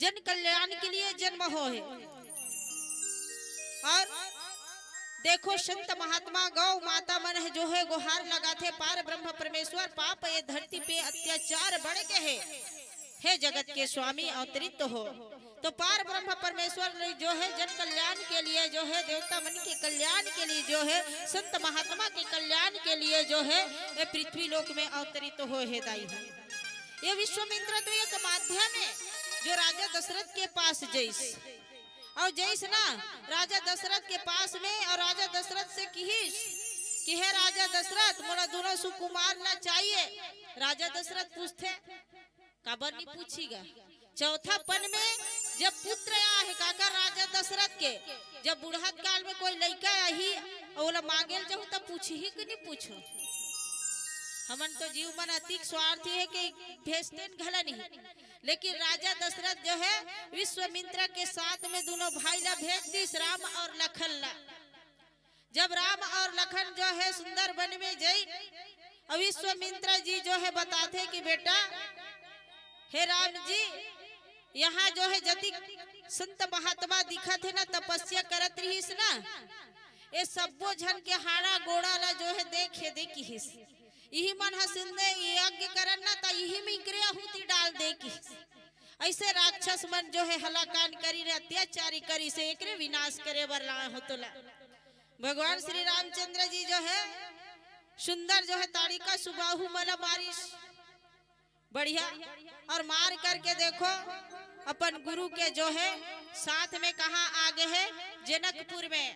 जन कल्याण के लिए जन्म हो हे। अउ देखो संत महात्मा गौ माता मन हे जो हे गुहार लगाथे, पार ब्रह्म परमेश्वर पाप ये धरती पे अत्याचार बढ़ गे हे, हे जगत के स्वामी अवतरित हो। तो पार ब्रह्म परमेश्वर जो हे जन कल्याण के लिए जो हे, देवता मन के कल्याण के लिए जो हे, संत महात्मा के कल्याण के लिए जो हे, ये पृथ्वी लोक में अवतरित हो हे दाई हो। ये विश्वामित्र तो एक माध्यम हे जो राजा दशरथ के पास जइस। अउ जइस ना राजा दशरथ के पास में अउ राजा दशरथ से किहिस कि हे राजा दशरथ, मोला दूनों सुकुमार ला चाहिए। राजा दशरथ पूछथे, काबर नहीं पूछही गा? चौथापन में जब पुत्र आए हे काकर? राजा दशरथ के, जब बुढ़त काल में कोई लइका आही अउ ओला मांगे ल जाहू त पूछही कि नहीं पूछो? हमन तो जीव मन अतिक स्वार्थी हे कि भेजतेन घला नहीं। लेकिन राजा दशरथ जो हे विश्वामित्र के साथ में दूनों भाई ला भेज दिस, राम अउ लखन ला। जब राम अउ लखन जो हे सुंदर वन में जइन, अउ विश्वामित्र जी जो हे बताथे कि बेटा, हे राम जी, यहाँ जो हे जतिक संत महात्मा दिखत हे ना, तपस्या करत रिहिस ना, ये सब्बो झन के हाड़ा गोड़ा ला जो हे देखे दे किहिस। इही मन ह सुंदर यज्ञ करन ना, त इही में इकरे आहुति डाल दे किहिस। अइसे राक्षस मन जो हे हलाकान करिस, अत्याचारी करिस, एकरे विनाश करे बर लाए हों तोला। भगवान श्री रामचंद्र जी जो हे सुंदर जो हे ताड़िका सुबाहु म ला मारिस, बढ़िया। अउ मार करके देखो अपन गुरु के जो हे साथ में कहाँ आ गे हे? जनकपुर में।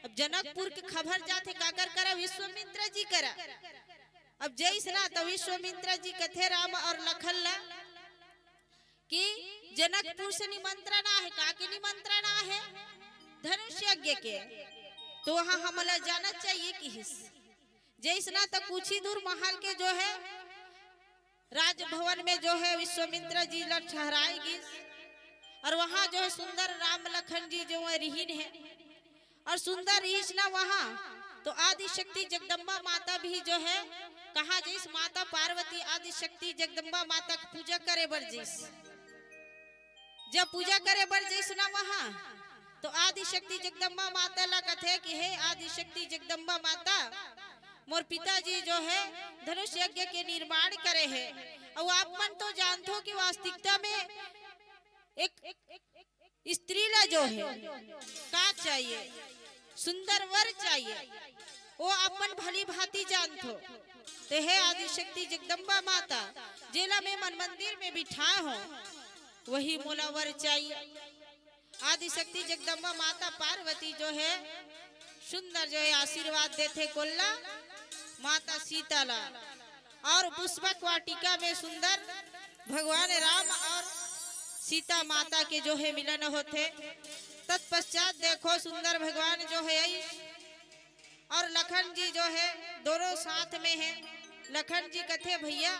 अब जनकपुर के खबर जाथे काकर करा? विश्वामित्र जी करा। अब जइस ना त विश्वामित्र जी कथे राम अउ लखन ला कि जनकपुर से निमंत्रण आहे। का के निमंत्रण आहे? धनुष यज्ञ के। तो वहाँ हमला जाना चाहिए किहिस। जइस ना त कुछ ही दूर महल के जो हे राजभवन में जो हे विश्वामित्र जी ला ठहराए गिस। अउ वहाँ जो हे सुंदर राम लखन जी जो हे रिहिन हे। अउ सुंदर रिहिस ना वहाँ, तो आदिशक्ति जगदम्बा माता भी जो हे कहाँ जइस? माता पार्वती आदिशक्ति जगदम्बा माता के पूजा करे बर जइस। जब पूजा करे बर जइस ना वहाँ, तो आदिशक्ति जगदम्बा माता ला कथे कि हे आदिशक्ति जगदम्बा माता, मोर पिताजी जो है धनुष यज्ञ के निर्माण करे हे। अउ आप मन तो जानथो कि वास्तविकता में एक स्त्री ला जो है का चाहिए, सुंदर वर चाहिए, वो अपन भली भांति जानथो। ते हे आदिशक्ति जगदम्बा माता, जेला मैं मन मंदिर में बिठाए हो, वही मोला वर चाहिए। आदिशक्ति जगदम्बा माता पार्वती जो है सुंदर जो है आशीर्वाद देथे कोल्ला माता सीता ला। और पुष्पक वाटिका में सुंदर भगवान राम और सीता माता के जो है मिलन होथे। तत्पश्चात देखो सुंदर भगवान जो है आई और लखन जी जो है दोनों साथ में है। लखन जी कथे, "भैया,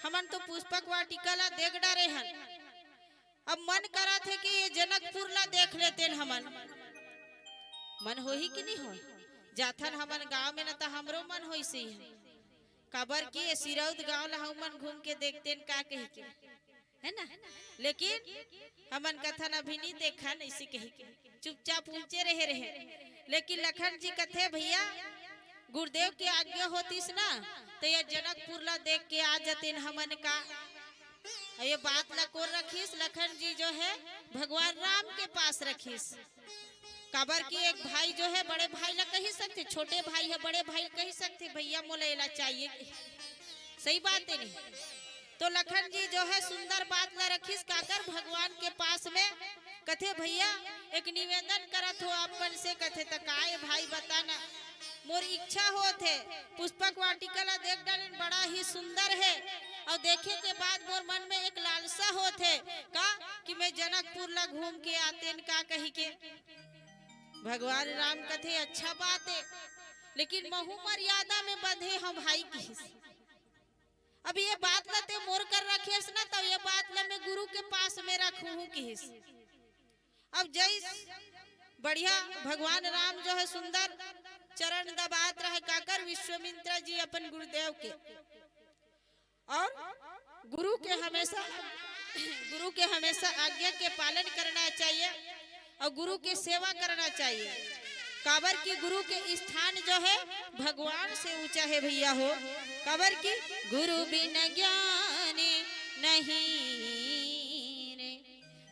हमन तो पुष्पक वाटिका ला देख डारे हन, अब मन करत हे कि ये जनकपुर ला देख लेतेन हमन।" मन होही कि नहीं होही? जाथन हमन गांव में न, त हमरो मन होइसे ही है। काबर कि ये सिरौत गांव ला हमन घूम के देखतेन का कही के, है ना? लेकिन हमन कथन अभी नहीं देखन, इसी कही के चुपचाप ऊंचे रहे रहे। लेकिन लखन जी कथे, "भैया, गुरुदेव के आज्ञा होतिस ना, तो ये जनकपुर ला देख के आ जतेन हमन का।" अउ ये बात ला कोन रखिस? लखन जी जो है भगवान राम के पास रखिस। काबर कि एक भाई जो है बड़े भाई ला कही सकथे, छोटे भाई है बड़े भाई कही सकथे, "भैया मोला एला चाहिए।" सही बात है नहीं? तो लखन जी जो है सुंदर बात ला रखिस काकर भगवान के पास में। कथे, "भैया, एक निवेदन करत हो आप मन से।" कथे, "त काय भाई, बता ना।" "मोर इच्छा होत हे, पुष्पक वाटिका ला देख डारेन, बड़ा ही सुंदर है, और देखे के बाद मोर मन में एक लालसा होत हे का कि मैं जनकपुर ला घूम के आतेन का कही के।" भगवान राम कथे, "अच्छा बात है, लेकिन महू मर्यादा में बंधे हम भाई," किहिस। "अब ये बात ला ते मोर कर रखेस ना, तो ये बात ला मैं गुरु के पास में रखूं," किहिस। अब जय बढ़िया भगवान राम जो है सुंदर चरण दबात रहे काकर विश्वामित्र जी अपन गुरुदेव के। और गुरु के हमेशा गुरु के हमेशा आज्ञा के पालन करना चाहिए और गुरु के सेवा करना चाहिए। काबर कि गुरु के स्थान जो है भगवान से ऊंचा है भैया हो। काबर कि गुरु बिन ज्ञान नहीं रे।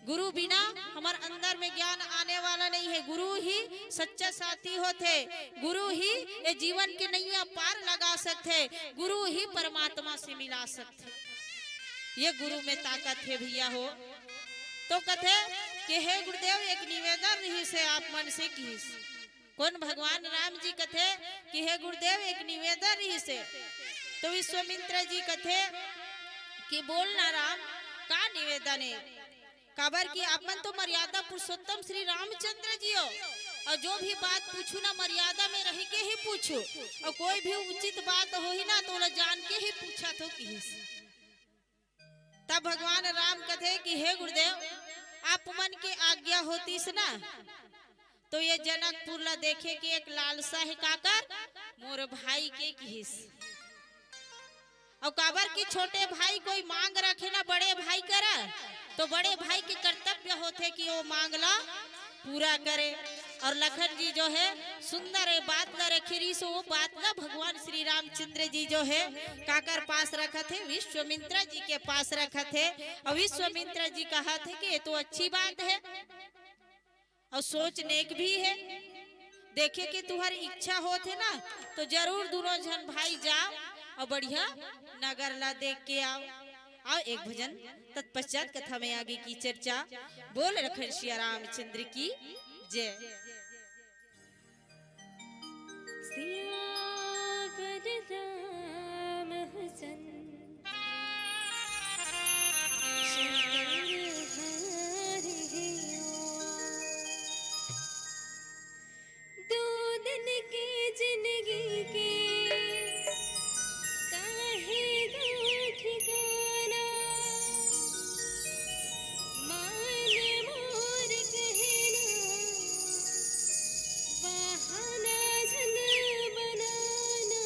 गुरु बिना हमर अंदर में ज्ञान आने वाला नहीं है। गुरु ही सच्चा साथी होथे, गुरु ही ये जीवन के नैया पार लगा सकथे, गुरु ही परमात्मा से मिला सकथे। ये गुरु में ताकत है भैया हो। तो कथे कि हे गुरुदेव, एक निवेदन रहिस हे आप मन से, किहिस। कोन? भगवान राम जी कथे कि हे गुरुदेव, एक निवेदन रहिस हे। तो विश्वामित्र जी कथे कि बोल ना राम, का निवेदन है? काबर कि आप मन तो मर्यादा पुरुषोत्तम श्री रामचंद्र जी हो, और जो भी बात पूछू ना मर्यादा में रह के ही पूछू, और कोई भी उचित बात होही ना तो ओला जान के ही पूछा थो, किहिस। तब भगवान राम कथे कि हे गुरुदेव, आप मन के आज्ञा होतिस ना, तो ये जनकपुर ला देखे के एक लालसा है काकर, मोर भाई के, किहिस। और काबर कि छोटे भाई कोई मांग रखे ना बड़े भाई करा, तो बड़े भाई के कर्तव्य होथे कि वो मांग ला पूरा करे। और लखन जी जो है सुंदर ये बात ला रखे रहिस, वो बात ला भगवान श्री रामचंद्र जी जो है काकर पास रखत हे, विश्वामित्र जी के पास रखत हे। और विश्वामित्र जी कहत हे कि ये तो अच्छी बात है और सोच नेक भी है। देखे कि तुहर इच्छा होत हे ना, तो जरूर दोनों झन भाई जाओ और बढ़िया नगर ला देख के आओ। आओ एक भजन तत्पश्चात कथा में आगे की चर्चा। बोल लखन सिया रामचंद्र की जय। सियावर रामचंद्र सिया हरिया। दो दिन के जिंदगी के काहे गा ठिकाना। मान मोर कहना बहाना झन बनाना।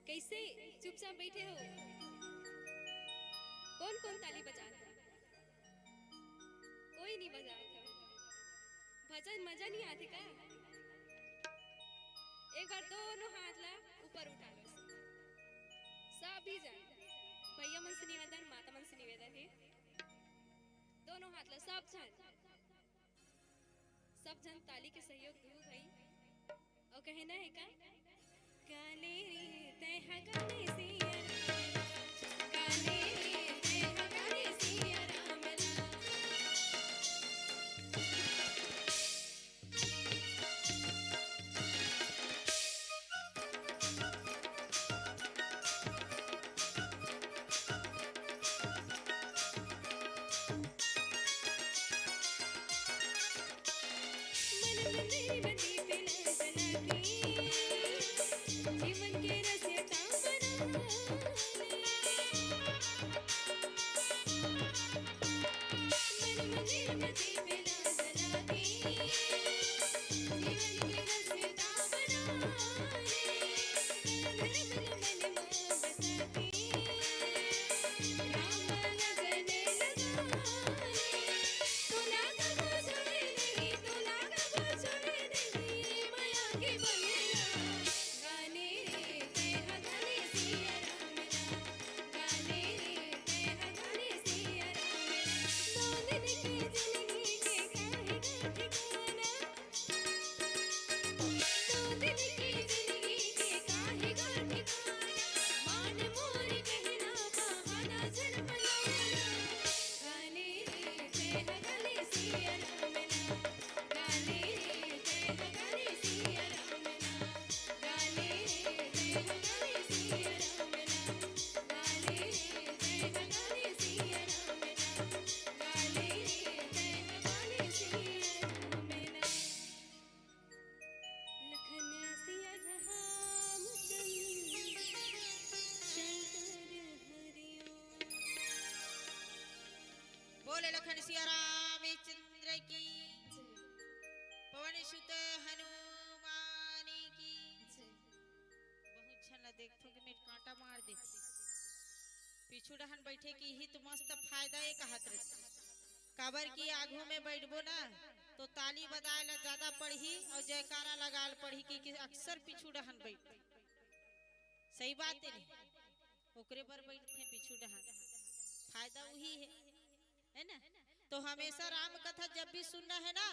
कैसे चुपचाप बैठे हो? कौन कौन ताली बजात है? कोई नहीं बजात है। भजन मजा नहीं आते का? एक बार दोनों हाथ ला ऊपर उठा लो। सभी जन, भैया मन से निवेदन, माता मन से निवेदन है, दोनों हाथ ला, सब जन, सब जन ताली के सहयोग दू भाई। और कहना है का? गाने रे तै हा गाने सिया राम ला, गाने रे तै हा गाने सिया राम ला। मन मंदिर में दीप ला जला के, जीवन के रस्ता बना ले। मन मंदिर में दीप ला जला के, जीवन के रस्ता बना ले। धर्म मन में बसा के, राम लगन लगा ले। बोले लखन सिया रामचंद्र की, पवन सुत हनुमान की। बहुत झन ला देखथों कि मेर कांटा मार देथे। पीछू डहन बैठे के ही तो मस्त फायदा ए कहत रहिथे। काबर कि आघू में बैठबो ना, तो ताली बजाए ला ज्यादा पड़ही और जयकारा लगाए ला पड़ही, कि, कि अक्सर पीछू डहन बैठ। सही बात है नहीं? ओकरे बर बैठथे पीछू डहन। फायदा उही है, है ना? तो हमेशा राम कथा जब भी सुनना है ना,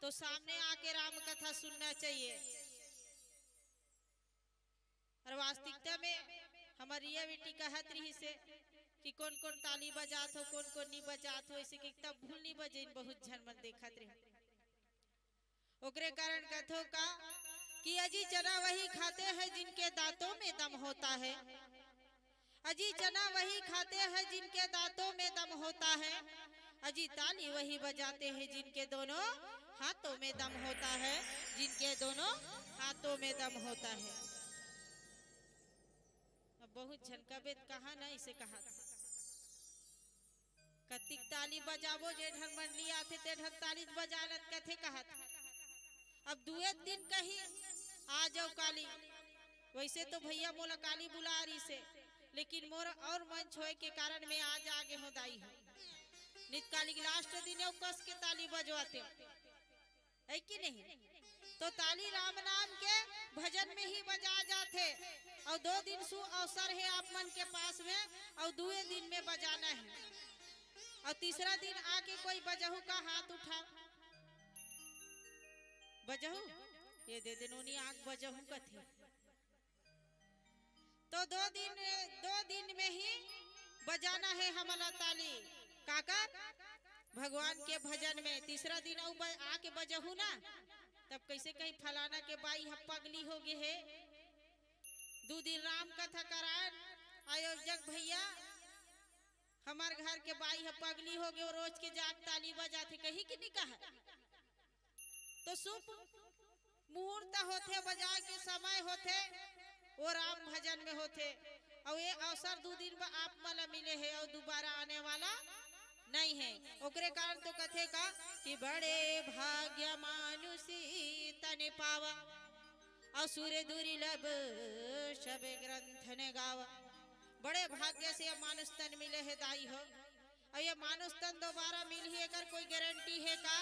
तो सामने आके राम कथा सुनना चाहिए। और वास्तविकता में हमर रिया बेटी कहत रहिसे कि कोन कोन ताली बजात हो, कोन कोन नी बजात हो, ऐसे कि तब भूल नी बजेन, बहुत झन मन देखत रहे। ओकरे कारण कथो का कि अजी चना वही खाते हैं जिनके दांतों में दम होता है। अजी चना वही खाते हैं जिनके दांतों में दम होता है। अजी ताली वही बजाते हैं जिनके दोनों हाथों में दम होता है, जिनके दोनों हाथों में दम होता है। अब बहुत झन कबे त कहा ना, इसे कहा था, कतिक ताली बजाबो, जे ढन मंडली आथे ते ढन ताली बजानत कथे कहत। अब दुए दिन कही आ जाओ काली। वैसे तो भैया मोला काली बुला रहिसे, लेकिन मोर और मंच होए के कारण मैं आज आगे हो दाई हो। नित काली के लास्ट दिन अउ कस के ताली बजवाते हो। है कि नहीं? तो ताली राम नाम के भजन में ही बजा जाथे। और दो दिन सु अवसर है आप मन के पास में, और दुए दिन में बजाना है। और तीसरा दिन आके कोई बजहू का हाथ उठा, बजहू, ये दे दे नोनी आग बजहू कथे। तो दो दिन, दो दिन में ही बजाना है हमला ताली। काकर? भगवान के भजन में। तीसरा दिन अउ ब-, आके बजहू ना। तब कइसे कही, फलाना के बाई ह पगली हो गे हे। दू दिन राम कथा करान, आयोजक भैया, हमर घर के बाई ह पगली हो गे, वो रोज के जाग ताली बजाथे, कही कि नहीं कहा? तो शुभ मुहूर्त होथे, बजाए के समय होथे, वो राम भजन में होथे। अउ ये अवसर दू दिन बर आप मन ला मिले हे अउ दोबारा आने वाला नहीं है। ओकरे कारण तो कथे का कि बड़े भाग्य मानुषी तन पावा, असुर दुर्लभ सब ग्रंथ ने गावा। बड़े भाग्य से ये मानुष तन मिले हे दाई हो। अउ ये मानुष तन दोबारा मिलही, एकर कोई गारंटी हे का?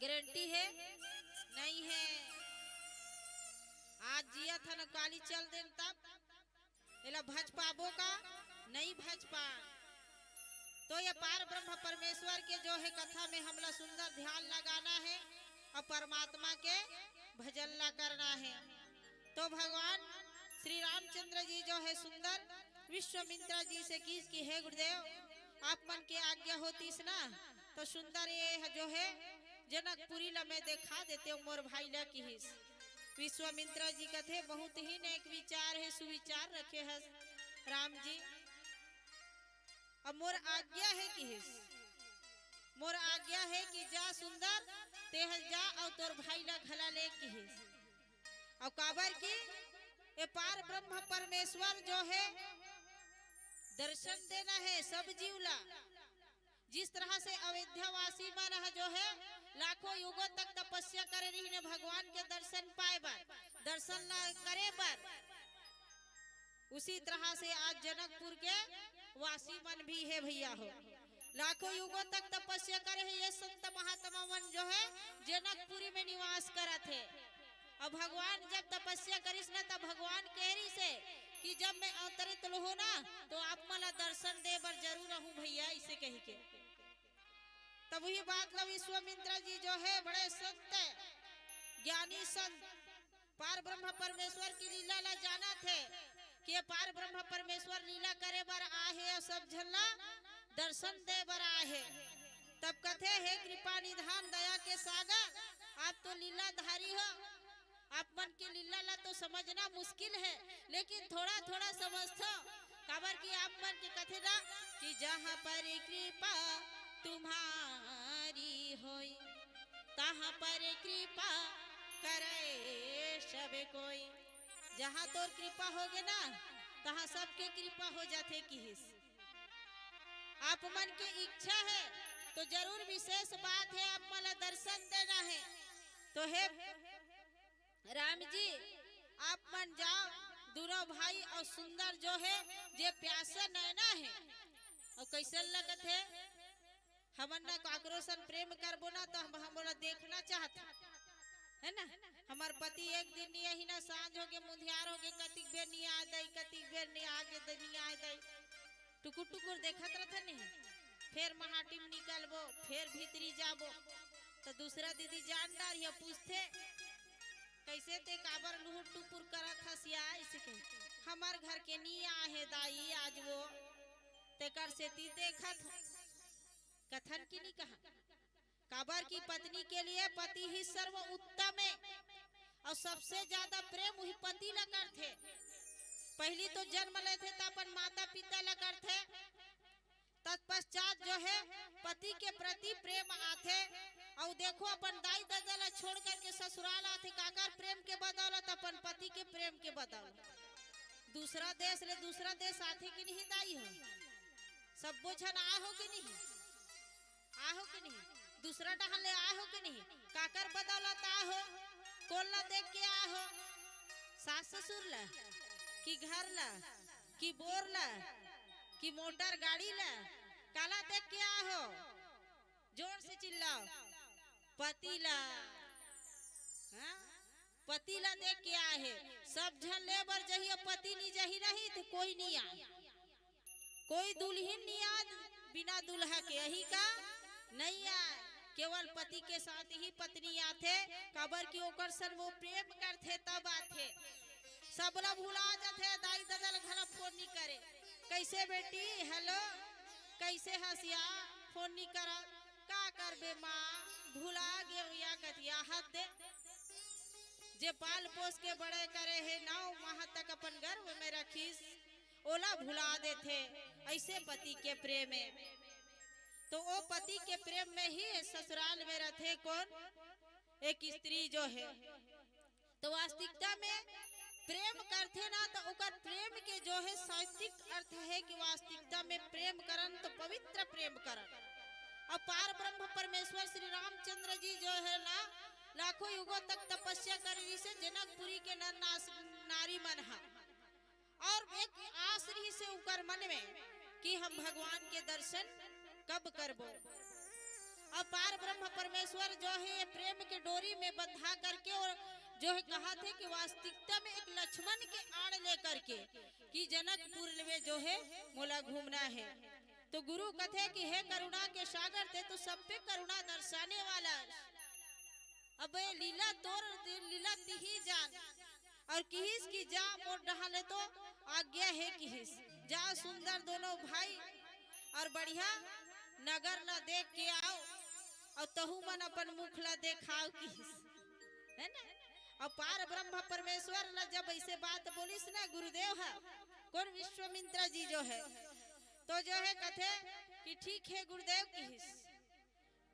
गारंटी हे? नहीं है। आज जियत हन, काली चल देन तब एला भज पाबो का? नहीं भज पा। तो ये पार ब्रह्म परमेश्वर के जो है कथा में हमला सुंदर ध्यान लगाना है अउ परमात्मा के भजन ला करना है। तो भगवान श्री रामचंद्र जी जो है सुंदर विश्वामित्र जी से कीस कि हे गुरुदेव, आप मन के आज्ञा होतीस ना, तो सुंदर ये ह जो है जनकपुरी ला मैं देखा देतेंव मोर भाई ला, किहिस। विश्वामित्र जी कथे, बहुत ही नेक विचार हे, सुविचार रखे हस राम जी। अब मोर आज्ञा हे, किहिस, मोर आज्ञा हे कि जा सुंदर, तेह जा अउ तोर भाई ला घला ले, किहिस। अउ काबर कि ये पार ब्रह्म परमेश्वर जो है दर्शन देना है सब जीव ला। जिस तरह से अयोध्या वासी मन ह जो है लाखों युगों तक तपस्या करे रहिन हे भगवान के दर्शन पाए बर, दर्शन ला करे बर, उसी तरह से आज जनकपुर के वासी मन भी हे भैया हो, लाखों युगों तक तपस्या करे हे ये संत महात्मा मन जो है जनकपुरी में निवास करत हे। अउ भगवान जब तपस्या करिस ना, तब भगवान कहे रिहिस हे कि जब मैं अवतरित होहूं ना, तो आप मन ला दर्शन दे बर जरूर आहूं भैया, इसे कही के। तब वही बात ला विश्वामित्र जी जो है बड़े संत, ज्ञानी संत, पार ब्रह्म परमेश्वर की लीला ला जानत हे कि ये पार ब्रह्म परमेश्वर लीला करे बर आए हे अउ सब झन ला दर्शन दे बर आए हे। तब कथे, हे कृपा निधान दया के सागर, आप तो लीलाधारी हो, आप मन के लीला ला तो समझना मुश्किल है, लेकिन थोड़ा थोड़ा समझथो, काबर कि आप मन के कथे ना कि जहाँ पर कृपा तुम्हारी होई, तहाँ पर कृपा करे सब कोई। जहाँ तोर कृपा होगे ना, तहाँ सबके कृपा हो जाथे, किहिस। आप मन के इच्छा है तो जरूर विशेष बात है, आप मन ला दर्शन देना है। तो हे राम जी, आप मन जाओ, दोनों भाई अउ सुंदर जो है, जे प्यासे नैना है, अउ कइसन लगत हे, हमन ना काकरो सन प्रेम करबो ना, तो हम, हमन ला देखना चाहत हे, है ना? हमर पति एक दिन नहीं आही ना, सांझ होगे, मुंधियार होगे, कतिक बेर नहीं आए दई, कतिक बेर नहीं आगे दई, नहीं आए दई। टुकुर टुकुर देखत रथे नहीं, फेर महाटिम निकलबो, फेर भीतरी जाबो, तो दूसरा दीदी जान डारिया पूछथे, कइसे ते काबर लुहुर टुकुर करत हस या? अइसे कही, हमर घर के नी आहे दाई आज वो, तेकर सेती देखत हो। कथन कि नी कहा, काबर कि पत्नी के लिए पति ही सर्व उत्तम है अउ सबसे ज्यादा प्रेम उही पति ला करथे। पहिली तो जन्म लेथे त अपन माता पिता ला करथे, तत्पश्चात जो है पति के प्रति प्रेम आथे। अउ देखो, अपन दाई ददा ला छोड़ करके ससुराल आथे, काकर प्रेम के बदौलत? अपन पति के प्रेम के बदौलत। दूसरा देश ले दूसरा देश आथे कि नहीं दाई हो? सब्बो झन आए हो कि नहीं? आए हो कि नहीं? दूसरा डहर ले आए हो कि नहीं? काकर बदौलत आए हो? कोन ला देख के आए हो? सास ससुर ला, कि घर ला, कि बोर ला, कि मोटर गाड़ी ला? काला देख के आए हो? जोर से चिल्लाओ। पति ला। हाँ? पति ला देख के आए हे। सब झन ले बर जही, पति नी जही नहीं तो कोई नी आए। कोई दुल्हिन नी आए बिना दूल्हा के, यही का नहीं आए। केवल पति के साथ ही पत्नी आथे, काबर कि ओकर सन वो प्रेम करथे तब आथे। सबला भुला जाथे, दाई ददा ल घला फोन नी करे। कइसे बेटी, हेलो, कइसे हस या, फोन नी करा, का करबे माँ, भुला गेव या कतिया हद दे। जे पाल पोस के बड़े करे हे, नौ माह तक अपन गर्भ में रखिस, ओला भुला देथे। ऐसे पति के प्रेम में, तो ओ पति के प्रेम में ही ससुराल में रथे कौन? एक स्त्री जो है। तो वास्तविकता में प्रेम करथे ना, तो ओकर प्रेम के जो है साहित्यिक अर्थ है कि वास्तविकता में प्रेम करन तो पवित्र प्रेम करन। अब पार ब्रह्म परमेश्वर श्री रामचंद्र जी जो है ना, लाखों युगों तक तपस्या कर रिहिसे जनकपुरी के नर नास-, नारी मन हा। और एक आस रिहिसे उनकर मन में कि हम भगवान के दर्शन कब करबो। अपार ब्रह्म परमेश्वर जो है ये प्रेम के डोरी में बंधा करके और जो है कहा थे कि वास्तविकता में एक लक्ष्मण के आड़ लेकर के कि जनकपुर में जो है मोला घूमना है। तो गुरु कथे कि हे करुणा के सागर, ते तो सब पे करुणा दर्शाने वाला है। अबे लीला तोर लीला तिही जान। और किहिस कि जा मोर डहा ले तो आज्ञा है किहिस। जा सुंदर दोनों भाई और बढ़िया नगर ला देख के आओ और तहू मन अपन मुख ला देखाओ किहिस, है ना? और पार ब्रह्म परमेश्वर ला जब ऐसे बात बोलिस ना गुरुदेव हा, कौन विश्वामित्र जी जो है, तो जो है कथे कि ठीक है गुरुदेव किहिस।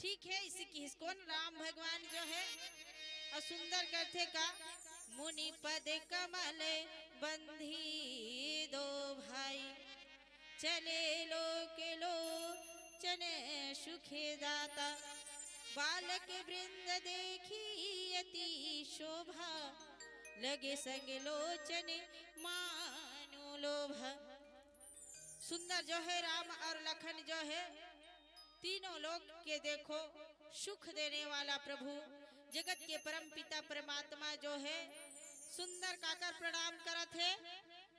ठीक है, इसी की कौन राम भगवान जो है और सुंदर करथे का, मुनि पद कमल बंधी दो भाई, चले लोक लोचन सुख दाता, बालक वृंद देखी अति शोभा, लगे संग लोचन मानो लोभा। सुंदर जो है राम और लखन जो है तीनों लोक के देखो सुख देने वाला प्रभु, जगत के परम पिता परमात्मा जो है सुंदर काकर प्रणाम करत है,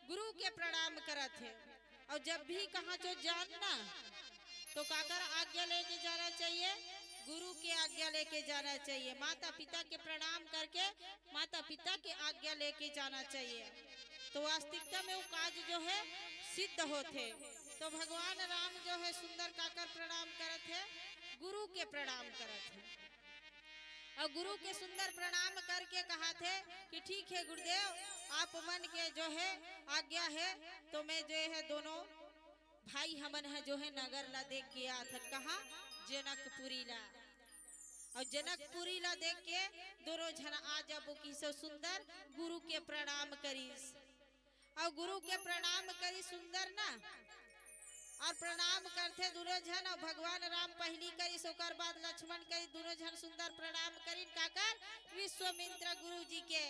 गुरु के प्रणाम करत है। और जब भी कहाँ जो जानना तो काकर आज्ञा लेके जाना चाहिए, गुरु के आज्ञा लेके जाना चाहिए। माता पिता के प्रणाम करके माता पिता के आज्ञा लेके जाना चाहिए। तो वास्तविकता में वो काज जो है सिद्ध होथे। तो भगवान राम जो है सुंदर काकर प्रणाम करत है, गुरु के प्रणाम करत है। और गुरु के सुंदर प्रणाम करके कहा थे कि ठीक है गुरुदेव, आप मन के जो है आज्ञा है, तो मैं जो है दोनों भाई हमन है जो है नगर ला देख के आथन। कहाँ? जनकपुरी ला। और जनकपुरी ला देख के दोनों झन आ जाबो किहिस। सुंदर गुरु के प्रणाम करिस और गुरु के प्रणाम करिस सुंदर ना। और प्रणाम करथे दोनों झन और भगवान राम पहली करिस, ओकर बाद लक्ष्मण करिस, दोनों झन सुंदर प्रणाम करिन काकर? विश्वामित्र गुरु जी के।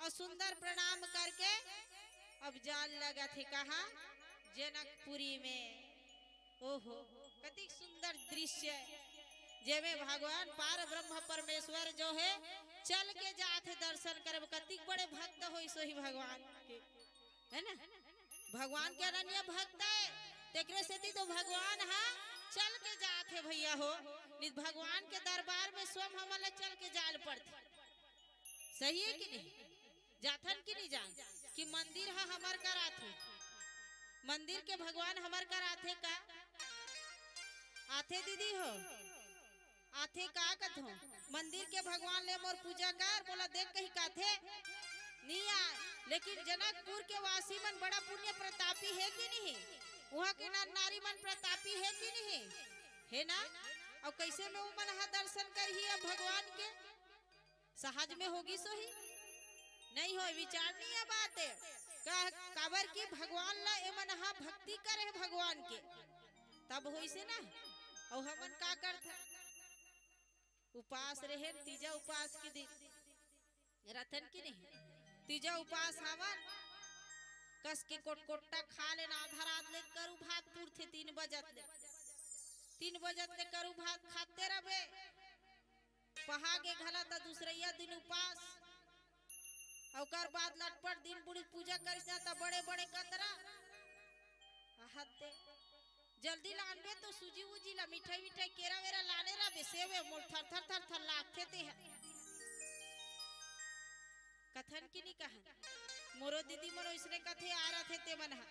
और सुंदर प्रणाम करके अब जान लगा थे कहाँ? जनकपुरी में। ओहो, कतिक सुंदर दृश्य, जेमे भगवान पार ब्रह्म परमेश्वर जो है चल के जात हे दर्शन करे। कतिक बड़े भक्त होइस होही भगवान के, है ना? भगवान के अनन्य भक्त है, तेकरे सेती तो भगवान हा चल के जात हे भैया हो। नित भगवान के दरबार में स्वयं हमन ला चल के जाल पड़थे। सही है कि नहीं? जाथन कि नहीं जान कि मंदिर हा हमर कर आथे? मंदिर के भगवान हमर कर आथे का? आथे दीदी हो, आथे का कथो? मंदिर के भगवान ले मोर पूजा कर, मोला देख कही काथे? नहीं आय। लेकिन जनकपुर के वासी मन बड़ा पुण्य प्रतापी है कि नहीं? वहाँ के नर नारी मन प्रतापी है कि नहीं? है ना? और कैसे में उमन हा दर्शन करही अब भगवान के? सहज में होगी सोही? नहीं हो, विचार नहीं है बात है। का, काबर की भगवान ला एमन हा भक्ति करे भगवान के, तब होइसे ना। और हमन का करथन? उपास रहे तीजा उपास के दिन, रथन की नहीं, तीजा उपास हवन, कस के कोटकोट्टा खा लेना, आधा रात ले करू भात पुरथे तीन बजत ले, तीन बजत ले करू भात खाते रहबे। पहा के घला त दूसरैया दिन उपास, ओकर बाद लटपट दिन बुढ़ी पूजा करिस ना त बड़े बड़े कतरा। हद दे। जल्दी लानबे तो सूजी उजी ला, मिठाई विठाई, केरा वेरा लाने रहबे, सेवे मोल थर थर थर थर लागथे ते ह। कथन की नहीं कहन, मोरो दीदी मोरो इसने कथे आ रहा थे ते मन हा।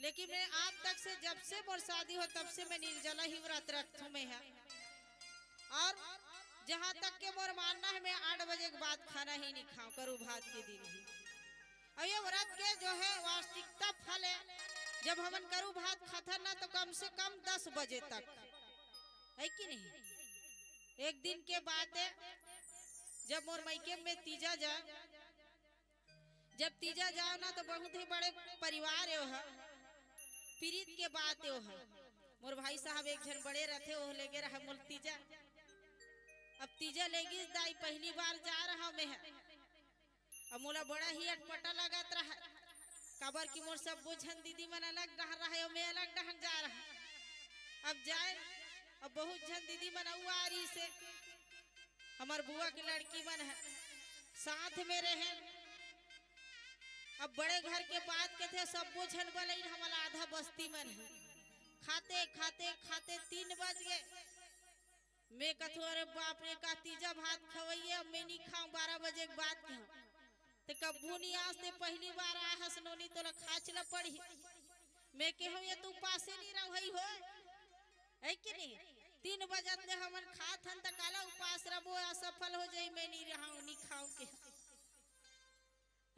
लेकिन मैं आज तक से, जब से मोर शादी हो, तब से मैं निर्जला ही व्रत रखथूं मैं हा। और जहाँ तक के मोर मानना है, मैं आठ बजे के बाद खाना ही नहीं खाऊं, करू भात के दिन ही। और ये व्रत के जो है वास्तविकता फल है, जब हमन करू भात खाथन ना, तो कम से कम दस बजे तक, है कि नहीं? एक दिन के बात है, जब मोर मइके में तीजा जाए, जब तीजा जाओ ना, तो बहुत ही बड़े परिवार है वह, पीरित के बात है वह। मोर भाई साहब एक झन बड़े रथे, वो लेगे रहा मोर तीजा। अब तीजा लेगिस दाई, पहली बार जा रहा मैं ह। अब मोला बड़ा ही अटपटा लगत रहा, काबर कि मोर सब्बो झन दीदी मन अलग डहर रहे, मैं अलग डहर जा रहा। अब जाए, अब बहुत झन दीदी मन अउ आ रही से, हमर बुआ के लड़की मन है, साथ में रहे। अब बड़े घर के बात कथे, सब्बो झन बलइन, हमला आधा बस्ती मन है। खाते खाते खाते तीन बज गए। मैं कथो, "अरे बाप रे, का तीजा भात खवइया, अब मैं नहीं खाऊं बारह बजे के बाद के।" ते कब्बू नहीं, आज ते पहली बार आए हस नोनी, तोला खाच ल पड़ही। मैं कहूं, "ये तो उपासे नहीं रहई हो, है कि नहीं? तीन बजत ले हमन खात हन, त काला उपास रबो, असफल हो जाई, मैं नहीं रहा, नहीं खाऊं के।"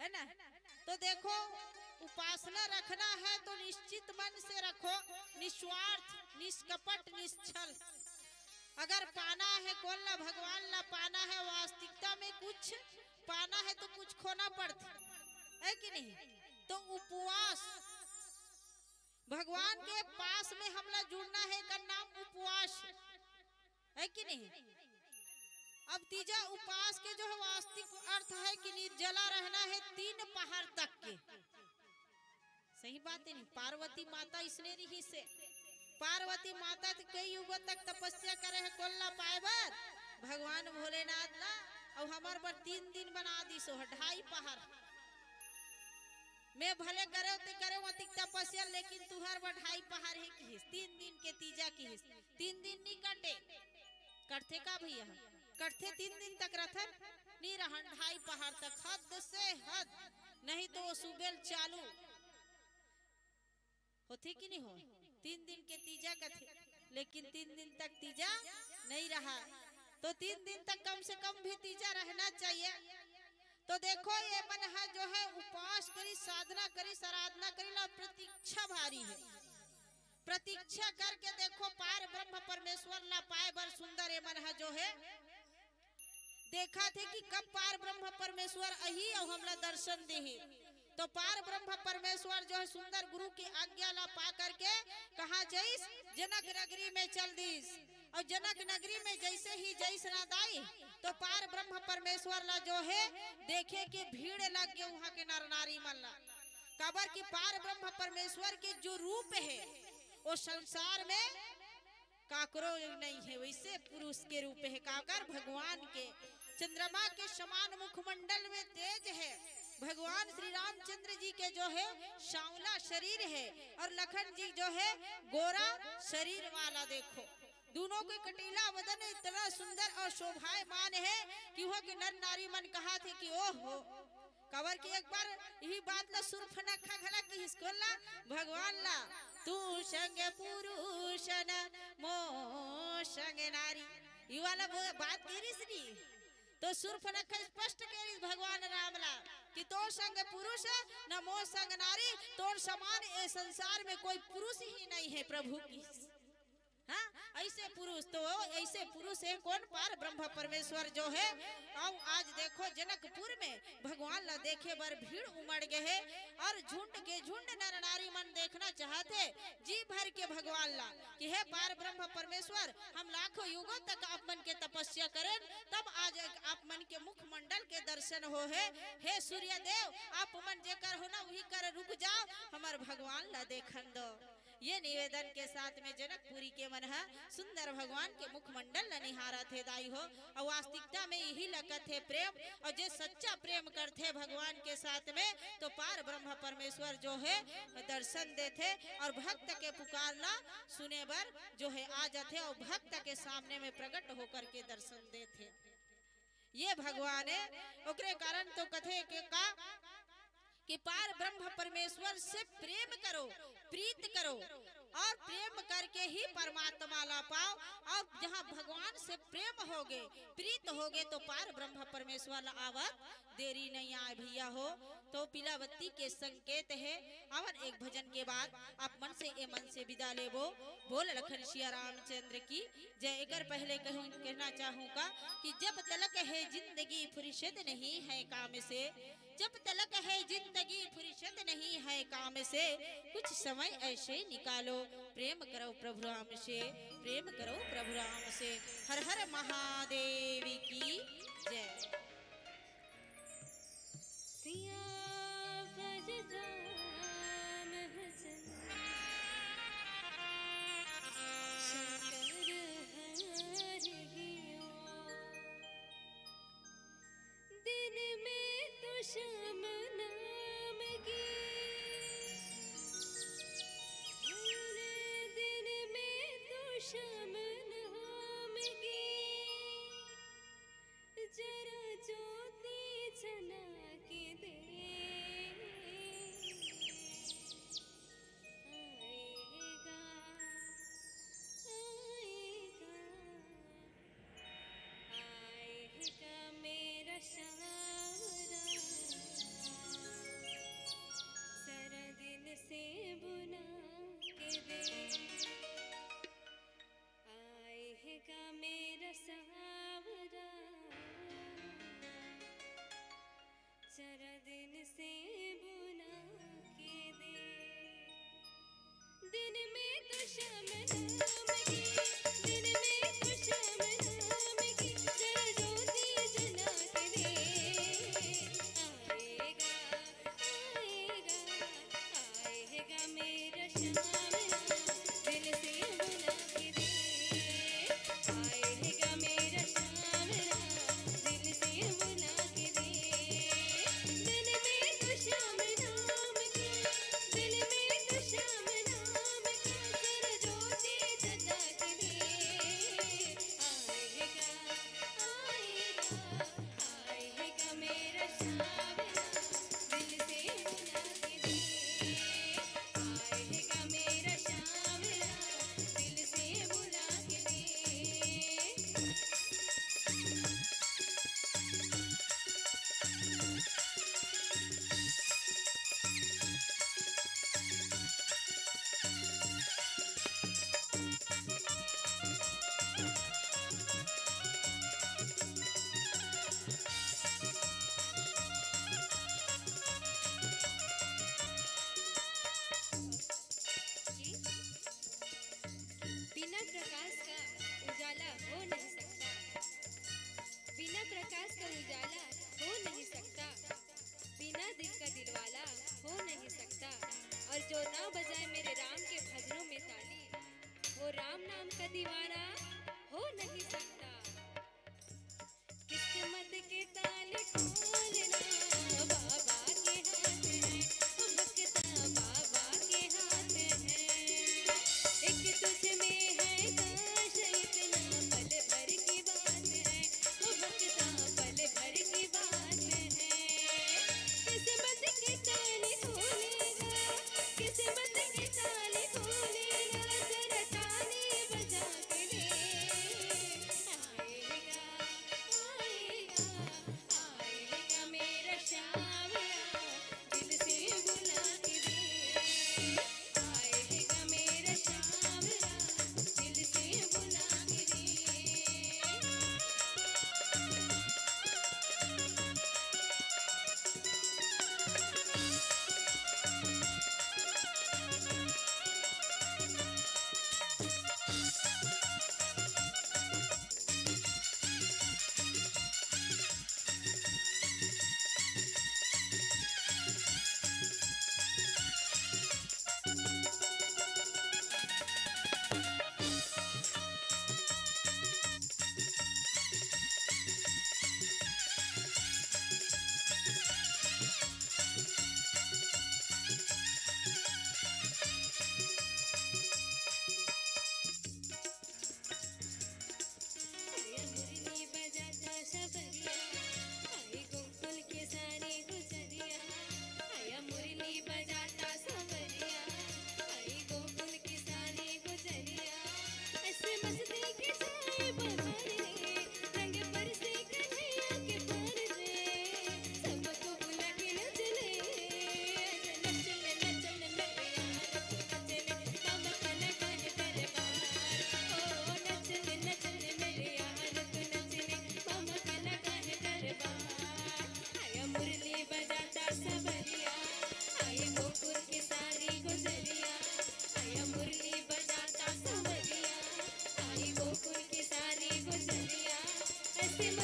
है ना? तो देखो, उपासना रखना है तो निश्चित मन से रखो, निस्वार्थ, निष्कपट, निश्छल। अगर पाना है कोन ला, भगवान ला पाना है, वास्तविकता में कुछ पाना है तो कुछ खोना पड़ता है कि नहीं? तो उपवास, भगवान के पास में हमला जुड़ना है, एकर नाम उपवास है कि नहीं? अब तीजा उपास के जो है वास्तविक अर्थ है कि निर्जला रहना है तीन पहाड़ तक के। सही बात है नहीं? पार्वती माता इसने रही से, पार्वती माता तो कई युग तक तपस्या करे है, कोन ला पाए बर? भगवान भोलेनाथ ला। और हमर बर तीन दिन बना दिस हो, ढाई पहाड़। मैं भले करे ते करे अतिक तपस्या, लेकिन तुहर बर ढाई पहाड़ ही किहिस, तीन दिन के तीजा किहिस। तीन दिन नहीं कटे, कटथे का भैया? कटथे तीन दिन तक रथन, नहीं रहन ढाई पहाड़ तक, हद से हद, नहीं तो वो सुबेल चालू होथे कि नहीं हो? तीन दिन के तीजा कथे, लेकिन तीन दिन तक तीजा नहीं रहा, तो तीन दिन तक कम से कम भी तीजा रहना चाहिए। तो देखो, ये मन ह जो है उपास करी, साधना करी, आराधना करी ला, प्रतीक्षा भारी है। प्रतीक्षा करके देखो, पार ब्रह्म परमेश्वर ला पाए बर सुंदर ये मन ह जो है देखा थे कि कब पार ब्रह्म परमेश्वर अही और हमला दर्शन देही। तो पार ब्रह्म परमेश्वर जो है सुंदर गुरु की आज्ञा ला पा करके कहाँ जइस? जनक नगरी में चल दिस। और जनक नगरी में जैसे ही जइस ना दाई, तो पार ब्रह्म परमेश्वर ला जो है देखे के भीड़ लग गए वहां के नर नारी मन ला। काबर कि पार ब्रह्म परमेश्वर के जो रूप है, वो संसार में काकरो नहीं है, वैसे पुरुष के रूप है। काकर? भगवान के। चंद्रमा के समान मुखमंडल में तेज है। भगवान श्री रामचंद्र जी के जो है सांवला शरीर है और लखन जी जो है गोरा शरीर वाला। देखो, दोनों के कटीला बदन, इतना सुंदर और शोभायमान है कि वहां के नर नारी मन कहा थे कि ओहो। काबर कि एक बार यही बात ला सुर्पनखा घला किहिस, कोन ला? भगवान ला। "तू संग पुरुष न, मो संग नारी।" ये वाला वो बात कह रही नी। तो सुर्पनखा स्पष्ट कह रही भगवान राम ला कि "तोर संग पुरुष न, मो संग नारी, तोर समान ए संसार में कोई पुरुष ही नहीं है प्रभु" की। हाँ, ऐसे पुरुष तो, ऐसे पुरुष है कोन? पार ब्रह्म परमेश्वर जो है। और आज देखो, जनकपुर में भगवान ला देखे बर भीड़ उमड़ गए है और झुंड के झुंड नर नारी मन देखना चाहत है जी भर के भगवान ला कि "हे पार ब्रह्म परमेश्वर, हम लाखों युगों तक आप मन के तपस्या करें, तब आज एक आप मन के मुखमंडल के दर्शन हो है। हे सूर्य देव, आप मन जेकर हो ना, वही कर रुक जाओ, हमर भगवान ला देखन दो।" ये निवेदन के साथ में जनकपुरी के मन ह सुंदर भगवान के मुखमंडल ल निहारत हे दाई हो। और वास्तविकता में यही लगत हे प्रेम, और जे सच्चा प्रेम करथे भगवान के साथ में, तो पार ब्रह्म परमेश्वर जो है दर्शन देथे और भक्त के पुकार ला सुने बर जो है आ जाथे और भक्त के सामने में प्रकट होकर के दर्शन देथे। ये भगवान है, ओकरे कारण तो कथे के का कि पार ब्रह्म परमेश्वर से प्रेम करो, प्रीत करो और प्रेम करके ही परमात्मा ला पाओ। अब जहाँ भगवान से प्रेम होगे, प्रीत होगे, तो पार ब्रह्म परमेश्वर ला आवत देरी नहीं आय भैया हो। तो पीला बत्ती के संकेत हे। अवन एक भजन के बाद आप मन से ए मन से विदा लेबो। बोल लखन सिया रामचंद्र की जय। एकर पहले कहूँ, कहना चाहूँगा कि जब तलक है जिंदगी फुर्सत नहीं है काम से, जब तलक है जिंदगी फुर्सत नहीं है काम से, कुछ समय ऐसे निकालो, प्रेम करो प्रभु राम से, प्रेम करो प्रभु राम से। हर हर महादेव की जय। सियावर रामचंद्र शंकर हरिओ। दिन में तो श्याम नाम की, दिन में तो श्याम नाम की, जरा ज्योति जला के दे। आएगा, आएगा, आएगा मेरा सावरा, जरा दिन से बुला के दे। आएगा मेरा सावरा, जरा दिन से बुला के दे। दिन में तो श्याम नाम की, दिन में तो श्याम नाम की, जरा ज्योति जला के दे। आएगा, आएगा, आएगा मेरा श्याम, दिल से बुला के दे। आएगा मेरा श्याम, दिल से बुला के दे। दिन में तो श्याम नाम की, दिल में तो श्याम नाम की, जरा ज्योति जला के दे। आएगा, आएगा, आएगा मेरा सावरा, दिल से बुला के दे। आएगा मेरा सावरा, दिल से बुला के दे। बिना प्रकाश का उजाला हो नहीं सकता, बिना प्रकाश का उजाला हो नहीं सकता, बिना दिल का दिलवाला हो नहीं सकता। और जो ना बजाए मेरे राम के भजनों में ताली, वो राम नाम का दीवाना हो नहीं सकता। किस्मत के ताले खोलना बाबा के हाथ है, ओ भक्ता बाबा के हाथ है। एक तुझ में है काश इतना, पल भर की बात है, ओ भक्ता पल भर की बात है। किस्मत के ताले खोलेगा, किस्मत के ताले खोलेगा, जरा ताली बजा के दे। आएगा, आएगा, आएगा मेरा सावरा, दिल से बुला के दे। आएगा मेरा सावरा, दिल से बुला के दे।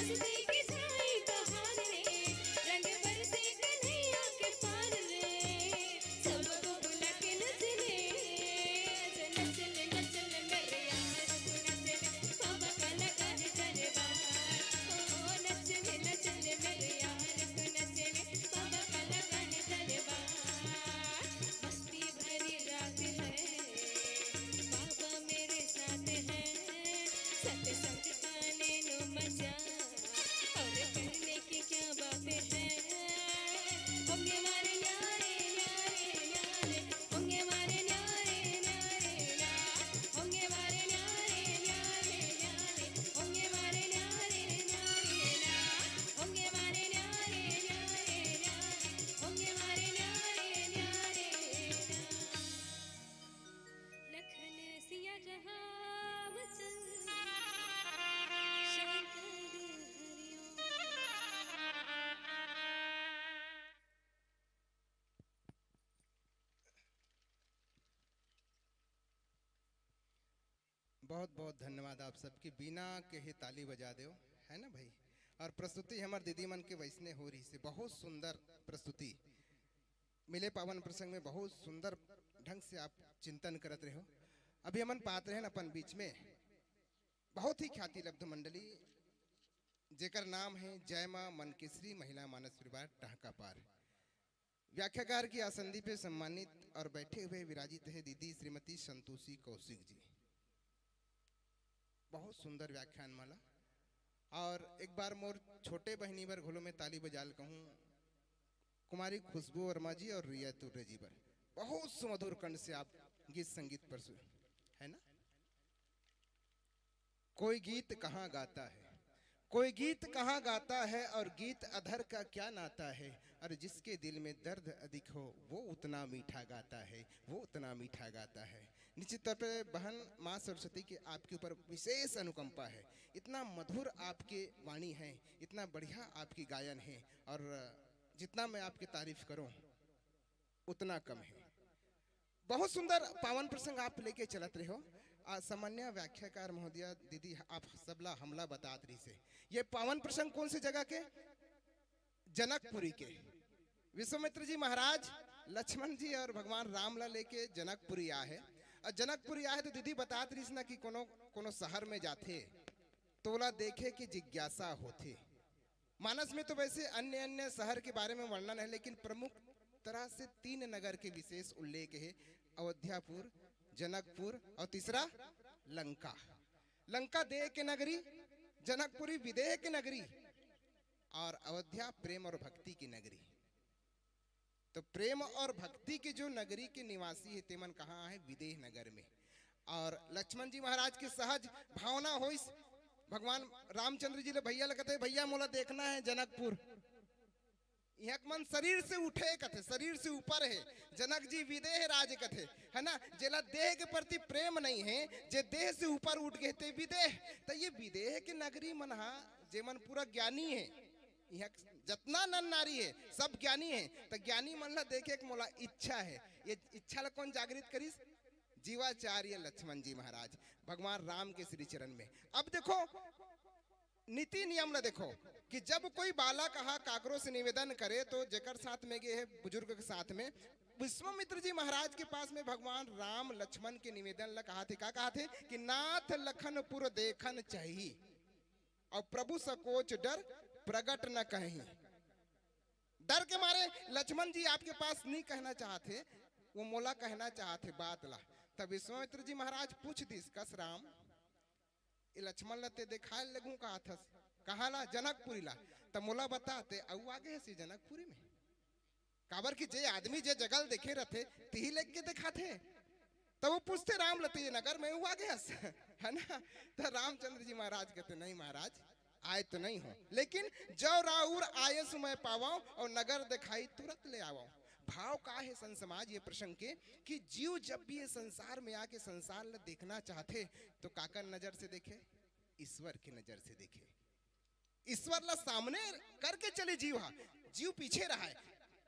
के जाए बहार रे, रंग बरसे कन्हैया के पार रे, सबको बुला के नच ले, आज नच ले, नच ले मेरे यार, तू नच ले, बाबा का लगा है दरबार। ओ, नच ले, नच ले मेरे यार, तू नच ले, बाबा का लगा है दरबार। मस्ती भरी रात है, बाबा मेरे साथ है, सत्संग का ले लो मजा, और कहने की क्या बात है। होंगे मारे न्यारे, न्यारे, न्यारे, होंगे मारे न्यारे, न्यारे, न्या। होंगे मारे न्यारे, न्यारे, न्यारे, होंगे मारे न्यारे, न्यारे, न्या। होंगे मारे न्यारे, न्यारे, न्यारे, होंगे मारे न्यारे, न्यारे, न्या। लखन सिया रामचंद्र शंकर हरिओम। बहुत बहुत धन्यवाद आप सबके, बिना कहे ताली बजा देव, है ना भाई? और प्रस्तुति हमर दीदी मन के वैसने हो रहिसे, बहुत सुंदर प्रस्तुति। मिले पावन प्रसंग में बहुत सुंदर ढंग से आप चिंतन करत रहे हो। अभी हमन पात रहे अपन बीच में बहुत ही ख्याति लब्ध मंडली, जेकर नाम है जय मां मनकेसरी महिला मानस परिवार टांका पार। व्याख्याकार की आसंदी पे सम्मानित और बैठे हुए विराजित है दीदी श्रीमती संतोषी कौशिक जी। बहुत सुंदर व्याख्यान माला। और एक बार मोर छोटे बहिनी बर घलो में ताली बजाल कहूँ, कुमारी खुशबू वर्मा जी और रिया तुर्रे जी बर। बहुत सुमधुर कंठ से आप गीत संगीत पर सु-, है ना? कोई गीत कहाँ गाता है, कोई गीत कहाँ गाता है और गीत अधर का क्या नाता है, और जिसके दिल में दर्द अधिक हो वो उतना मीठा गाता है, वो उतना मीठा गाता है। निश्चित तौर पे बहन माँ सरस्वती की आपके ऊपर विशेष अनुकंपा है, इतना मधुर आपके वाणी है, इतना बढ़िया आपकी गायन है, और जितना मैं आपकी तारीफ करूँ उतना कम है। बहुत सुंदर पावन प्रसंग आप लेके चलत रहे हो। आ, सामान्य व्याख्याकार महोदया दीदी आप सबला हमला बतात रहिसे। ये पावन प्रसंग कौन से जगह के? जनकपुरी के। विश्वामित्र जी महाराज लक्ष्मण जी और भगवान राम ला लेके जनकपुरी आए हैं। और जनकपुरी आए हैं तो दीदी बतात रहिस ना कि कोनो कोनो शहर में जाथे तो ओला देखे की जिज्ञासा होथे। मानस में तो वैसे अन्य अन्य शहर के बारे में वर्णन है, लेकिन प्रमुख तरह से तीन नगर के विशेष उल्लेख है, अयोध्यापुर, जनकपुर और तीसरा लंका। लंका देह के नगरी, जनकपुरी विदेह के नगरी और अयोध्या प्रेम और भक्ति की नगरी। तो प्रेम और भक्ति के जो नगरी के निवासी है तेमन कहाँ है? विदेह नगर में। और लक्ष्मण जी महाराज के सहज भावना होइस, भगवान रामचंद्र जी ले भैया लगत है, भैया मोला देखना है जनकपुर। यहाँ के मन शरीर से उठे कथे, शरीर से ऊपर है। जनक जी विदेह राज कथे, है ना? जेला देह के प्रति प्रेम नहीं है, जे देह से ऊपर उठ गए ते विदेह। तो ये विदेह के नगरी मन हा, जे मन पूरा ज्ञानी है, यहाँ जतना नर नारी है सब ज्ञानी है। तो ज्ञानी मन ला देखे के मोला इच्छा है। ये इच्छा ला कौन जागृत करिस? जीवाचार्य लक्ष्मण जी महाराज, भगवान राम के श्री चरण में। अब देखो नीति नियम ला देखो कि जब कोई बालक हा काकरो से निवेदन करे तो जेकर साथ में गए है बुजुर्ग के साथ में, विश्वामित्र जी महाराज के पास में भगवान राम लक्ष्मण के निवेदन ला कहा थे, का कहा थे कि नाथ लखनपुर देखन चाहिए और प्रभु सकोच डर प्रगट न कहीं। डर के मारे लक्ष्मण जी आपके पास नहीं कहना चाहते, वो मोला कहना चाहते बात ला। तब विश्वामित्र जी महाराज पूछ दिस, कस राम, ये लक्ष्मण ला ते देखाए लगू कहा थस, कहाँ ला? जनकपुरी ला। तब मोला बता, ते अउ आगे हसी जनकपुरी में? काबर कि जे आदमी जे जगह ल देखे रथे, तिही लेख के देखाथे। तब वो पूछते राम लते ये नगर में हुआ गया है ना? तो रामचंद्र जी महाराज कहते, नहीं महाराज, आए तो नहीं हो, लेकिन जो राउर आयस मैं पावाओ और नगर दिखाई तुरंत ले आवाओ। भाव का है संत समाज ये प्रसंग के कि जीव जब भी ये संसार में आके संसार ल देखना चाहते तो काकर नजर से देखे? ईश्वर की नजर से देखे। ईश्वर ला सामने करके चले जीव हा। जीव पीछे रहा है,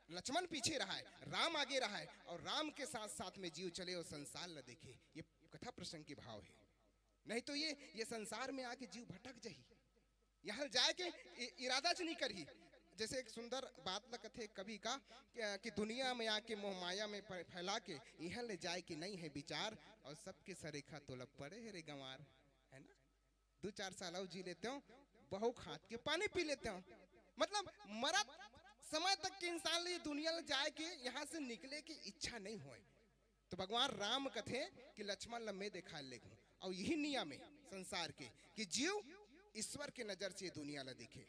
लक्ष्मण पीछे रहा है, राम आगे रहा है और राम के साथ साथ में जीव चले और संसार ला देखे। ये कथा प्रसंग के भाव है। नहीं तो ये ये संसार में आके जीव भटक जाही। यहाँ जाए के इ-, इरादा च नहीं करही। जैसे एक सुंदर बात ल कथे कवि का, कि, कि दुनिया में आके मोह माया में प-, फैला के यहाँ ले जाए के नहीं है विचार, और सबके सरेखा तोला पड़े है रे गंवार, है ना? दो चार साल और जी लेते हो, बहू खात के पानी पी लेते हो। मतलब, मरत समय तक के इंसान ले ये दुनिया ले जाए के, यहाँ से निकले की इच्छा नहीं होए। तो भगवान राम कथे कि लक्ष्मण ल मैं देखा लेगू, और यही नियम है संसार के, कि जीव ईश्वर के नजर से दुनिया ला देखे।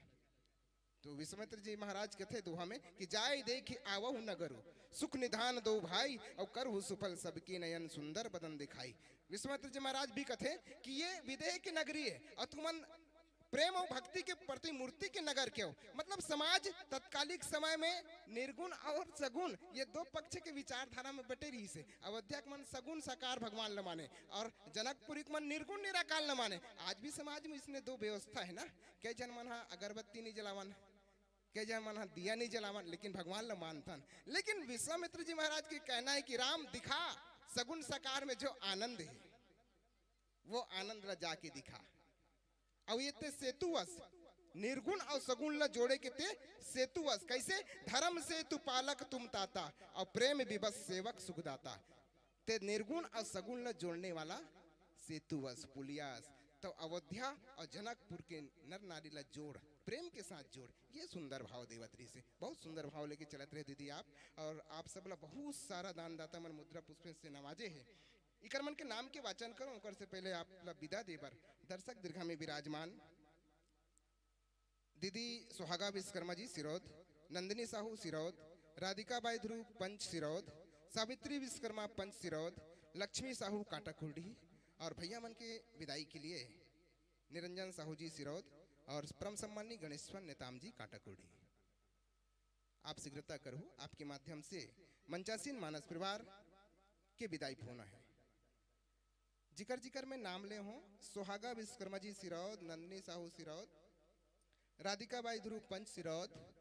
तो विश्वामित्र जी महाराज कथे दोहा में कि जाय देखि आवहु नगरु, सुख निधान दो भाई, और करहु सुफल सबके नयन सुंदर बदन दिखाई। विश्वामित्र जी महाराज भी कथे कि ये विदेह की नगरी है और तुमन प्रेम और भक्ति के प्रतिमूर्ति के नगर के हो। मतलब, समाज तत्कालिक समय में निर्गुण और सगुण, ये दो पक्ष के विचारधारा में बटे रही से। अवध्या के मन सगुण साकार भगवान ल माने और जनकपुरी के मन निर्गुण निराकार ल माने। आज भी समाज में इसने दो व्यवस्था है ना, कई जन मन हा अगरबत्ती नहीं जलावन, कई जन मन हा दिया नहीं जलावन, लेकिन भगवान ल मानथन। लेकिन विश्वामित्र जी महाराज के कहना है कि राम, दिखा सगुण साकार में जो आनंद है, वो आनंद ला जाके दिखा। अउ ये ते सेतु अस, निर्गुण अउ सगुण ला जोड़े के ते सेतु अस। कैसे? धर्म सेतु पालक तुम ताता, और प्रेम विवश सेवक सुखदाता। ते निर्गुण अउ सगुण ला जोड़ने वाला सेतु अस, पुलिया अस। तो अवध्या और जनकपुर के नर नारी ला जोड़, प्रेम के साथ जोड़, ये सुंदर भाव देवत रही से। बहुत सुंदर भाव लेके चलत रहे दीदी आप, और आप सब ला बहुत सारा दान दाता मन मुद्रा पुष्प से नवाजे है। इकर मन के नाम के वाचन करो, ओकर से पहले आप ला विदा देबर दर्शक दीर्घा में विराजमान दीदी सुहागा विश्वकर्मा जी सिरौद, नंदिनी साहू सिरौद, राधिका बाई ध्रुव पंच सिरौद, सावित्री विश्वकर्मा पंच सिरौद, लक्ष्मी साहू काटाकुर्डी, और भैया मन के विदाई के लिए निरंजन साहू जी सिरौद और परम सम्मानी गणेश्वर नेताम जी काटाकुर्डी। आप शीघ्रता करहु, आपके माध्यम से मंचासीन मानस परिवार के विदाई होना है। जिकर जिकर में नाम ले हों, सुहागा विश्वकर्मा जी सिरौद, नंदिनी साहू सिरौद, राधिका बाई ध्रुव पंच सिरौद,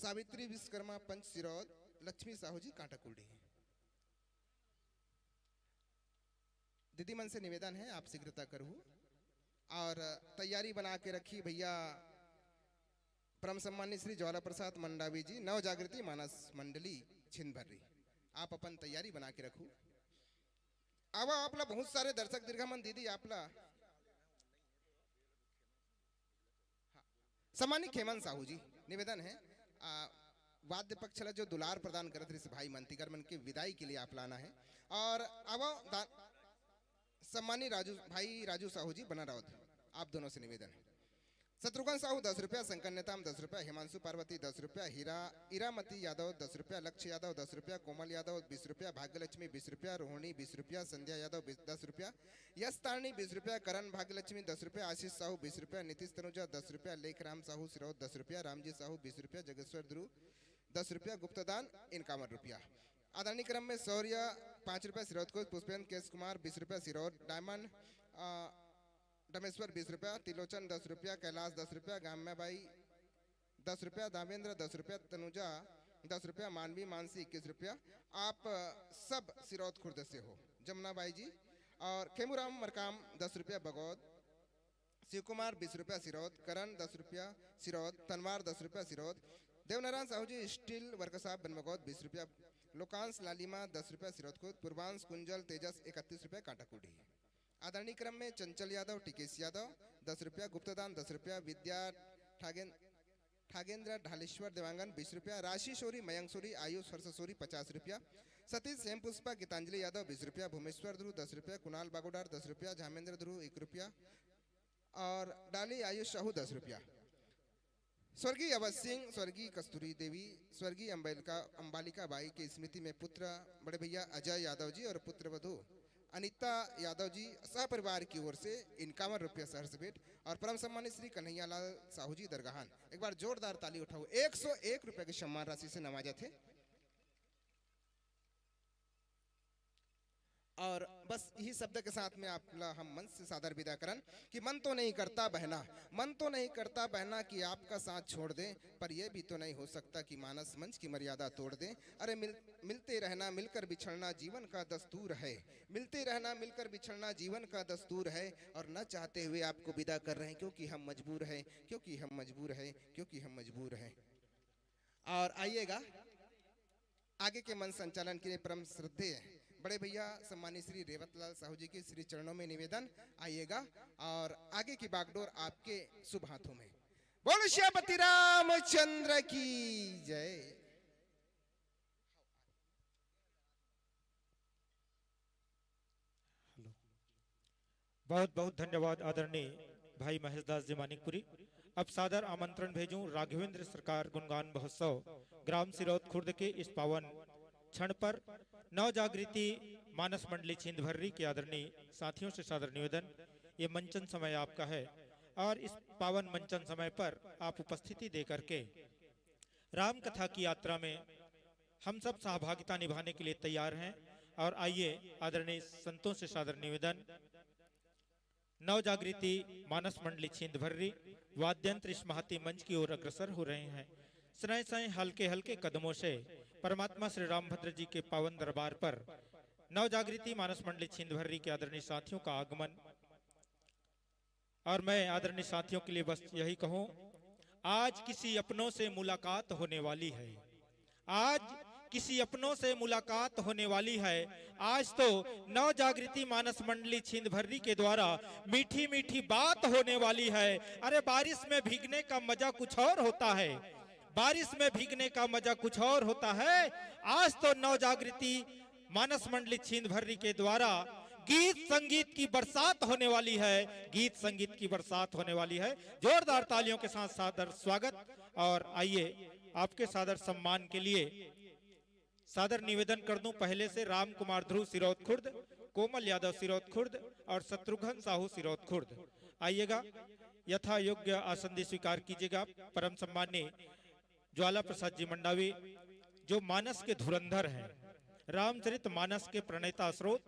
सावित्री विश्वकर्मा पंच सिरौद, लक्ष्मी साहू जी कांटाकुड़ी। दीदी मन से निवेदन है, आप शीघ्रता करहु और तैयारी बना के रखी भैया। परम सम्मानित श्री ज्वाला प्रसाद मंडावी जी, नव जागृति मानस मंडली छिंदभर्री, आप अपन तैयारी बना के रखू। अब आप ला बहुत सारे दर्शक दीर्घा मन दीदी आप ला, हाँ। सम्मानित खेमन साहू जी, निवेदन है, आ, वाद्य पक्ष ला जो दुलार प्रदान करत रहिस भाई मन, तिकर मन के विदाई के लिए आप लाना है। और अब दा-, सम्मानित राजू, भाई राजू साहू जी बना रहो, आप दोनों से निवेदन है। शत्रुघ्न साहू दस रुपया, शंकर नेताम दस रुपया, हिमांशु पार्वती दस रुपया, हीरा, ईरामती यादव दस रुपया, लक्ष्य यादव दस रुपया, कोमल यादव बीस रुपया, भाग्यलक्ष्मी बीस रुपया, रोहिणी बीस रुपया, संध्या यादव बीस, दस रुपया, यश तारणी बीस रुपया, करण भाग्यलक्ष्मी दस रुपया, आशीष साहू बीस रुपया, नीतीश तनुजा दस रुपया, लेखराम साहू सिरौद दस रुपया, रामजी साहू बीस रुपया, जगेश्वर ध्रुव दस रुपया, गुप्तदान इक्यावन रुपया। आदरणीय क्रम में शौर्य पाँच रुपया सिरौद को, पुष्पेंद्र केश कुमार बीस रुपया सिरौद, डायमंड, अ, डमेश्वर बीस रुपया, त्रिलोचन दस रुपया, कैलाश दस रुपया, गाम्याबाई दस रुपया, दावेंद्र दस रुपया, तनुजा दस रुपया, मानवी मानसी इक्कीस रुपया। आप, अ, सब सिरौद खुर्द से हो। जमुनाबाई जी और खेमूराम मरकाम दस रुपया बगौद, शिव कुमार बीस रुपया सिरौद, करण दस रुपया सिरौद, तनवार दस रुपया सिरौद, देवनारायण साहू जी स्टील वर्कशॉप बनबगौद बीस रुपया, लोकांश लालिमा दस रुपया सिरौद खुर्द, पूर्वांश कुंजल तेजस इकतीस रुपया कांटाकुटी। आदरणीय क्रम में चंचल यादव, टिकेश यादव दस रुपया, गुप्तदान दस रुपया, विद्या ठागेन-, ठागेंद्र ढालेश्वर देवांगन बीस रुपया, राशि सोरी, मयंक सोरी, आयुष हर्ष सोरी पचास रुपया, सतीश हेम पुष्पा, गीतांजलि यादव बीस रुपया, भूमेश्वर ध्रुव दस रुपया, कुणाल बागोडार दस रुपया, झामेंद्र ध्रुव एक रुपया और डाली आयुष साहू दस रुपया। स्वर्गीय अवध सिंह, स्वर्गीय कस्तूरी देवी, स्वर्गीय अम्बालिका, अम्बालिका बाई की स्मृति में पुत्र बड़े भैया अजय यादव जी और पुत्र वधु अनिता यादव जी सह परिवार की ओर से इक्यावन रुपया सहर्ष भेंट और परम सम्मानित श्री कन्हैया लाल साहू जी दरगाहन। एक बार जोरदार ताली उठाओ, एक सौ एक रुपया की सम्मान राशि से नवाजा थे। और बस यही शब्द के साथ में आप ला हम मंच से सादर विदा करन कि मन तो नहीं करता बहना, मन तो नहीं करता बहना कि आपका साथ छोड़ दें, पर यह भी तो नहीं हो सकता कि मानस मंच की मर्यादा तोड़ दें। अरे मिल, मिलते रहना, मिलकर बिछड़ना जीवन का दस्तूर है, मिलते रहना, मिलकर बिछड़ना जीवन का दस्तूर है, और न चाहते हुए आपको विदा कर रहे हैं, क्योंकि हम मजबूर हैं, क्योंकि हम मजबूर हैं, क्योंकि हम मजबूर हैं। और आइएगा, आगे के मंच संचालन के लिए परम श्रद्धेय बड़े भैया सम्मानित श्री रेवतलाल साहू जी के श्री चरणों में निवेदन, आइएगा और आगे की बागडोर आपके शुभ हाथों में। बोलो श्रीपति रामचंद्र की जय। हेलो, बहुत बहुत धन्यवाद आदरणीय भाई महेश दास जी मानिकपुरी। अब सादर आमंत्रण भेजूं राघवेंद्र सरकार गुणगान महोत्सव ग्राम सिरौत खुर्द के इस पावन क्षण पर नव जागृति मानस मंडली छिंदभर्री के आदरणीय साथियों से सादर निवेदन, ये मंचन समय आपका है और इस पावन मंचन समय पर आप उपस्थिति दे करके राम कथा की यात्रा में हम सब सहभागिता निभाने के लिए तैयार हैं। और आइए आदरणीय संतों से सादर निवेदन, नव जागृति मानस मंडली छिंदभर्री वाद्यंत्र इस महती मंच की ओर अग्रसर हो रहे हैं। स्नेह स्नेह हल्के हल्के कदमों से परमात्मा श्री रामभद्र जी के पावन दरबार पर नव जागृति मानस मंडली छिंदभर्री के आदरणीय साथियों का आगमन। और मैं आदरणीय साथियों के लिए बस यही कहूं, आज किसी अपनों से मुलाकात होने वाली है, आज किसी अपनों से मुलाकात होने वाली है। आज तो नव जागृति मानस मंडली छिंदभर्री के द्वारा मीठी मीठी बात होने वाली है। अरे, बारिश में भीगने का मजा कुछ और होता है, बारिश में भीगने का मजा कुछ और होता है। आज तो नव जागृति मानस मंडली छिंदभर्री के द्वारा गीत संगीत की बरसात होने वाली है, गीत संगीत की बरसात होने वाली है। जोरदार तालियों के साथ सादर स्वागत। और आइए, आपके सादर सम्मान के लिए सादर निवेदन कर दूं पहले से राम कुमार ध्रुव सिरौत खुर्द, कोमल यादव सिरौत खुर्द और शत्रुघ्न साहू सिरौत खुर्द। आइएगा, यथा योग्य आसन स्वीकार कीजिएगा। परम सम्मान्य ज्वाला प्रसाद जी मंडावी, जो मानस के धुरंधर हैं, रामचरित मानस के प्रणेता स्रोत,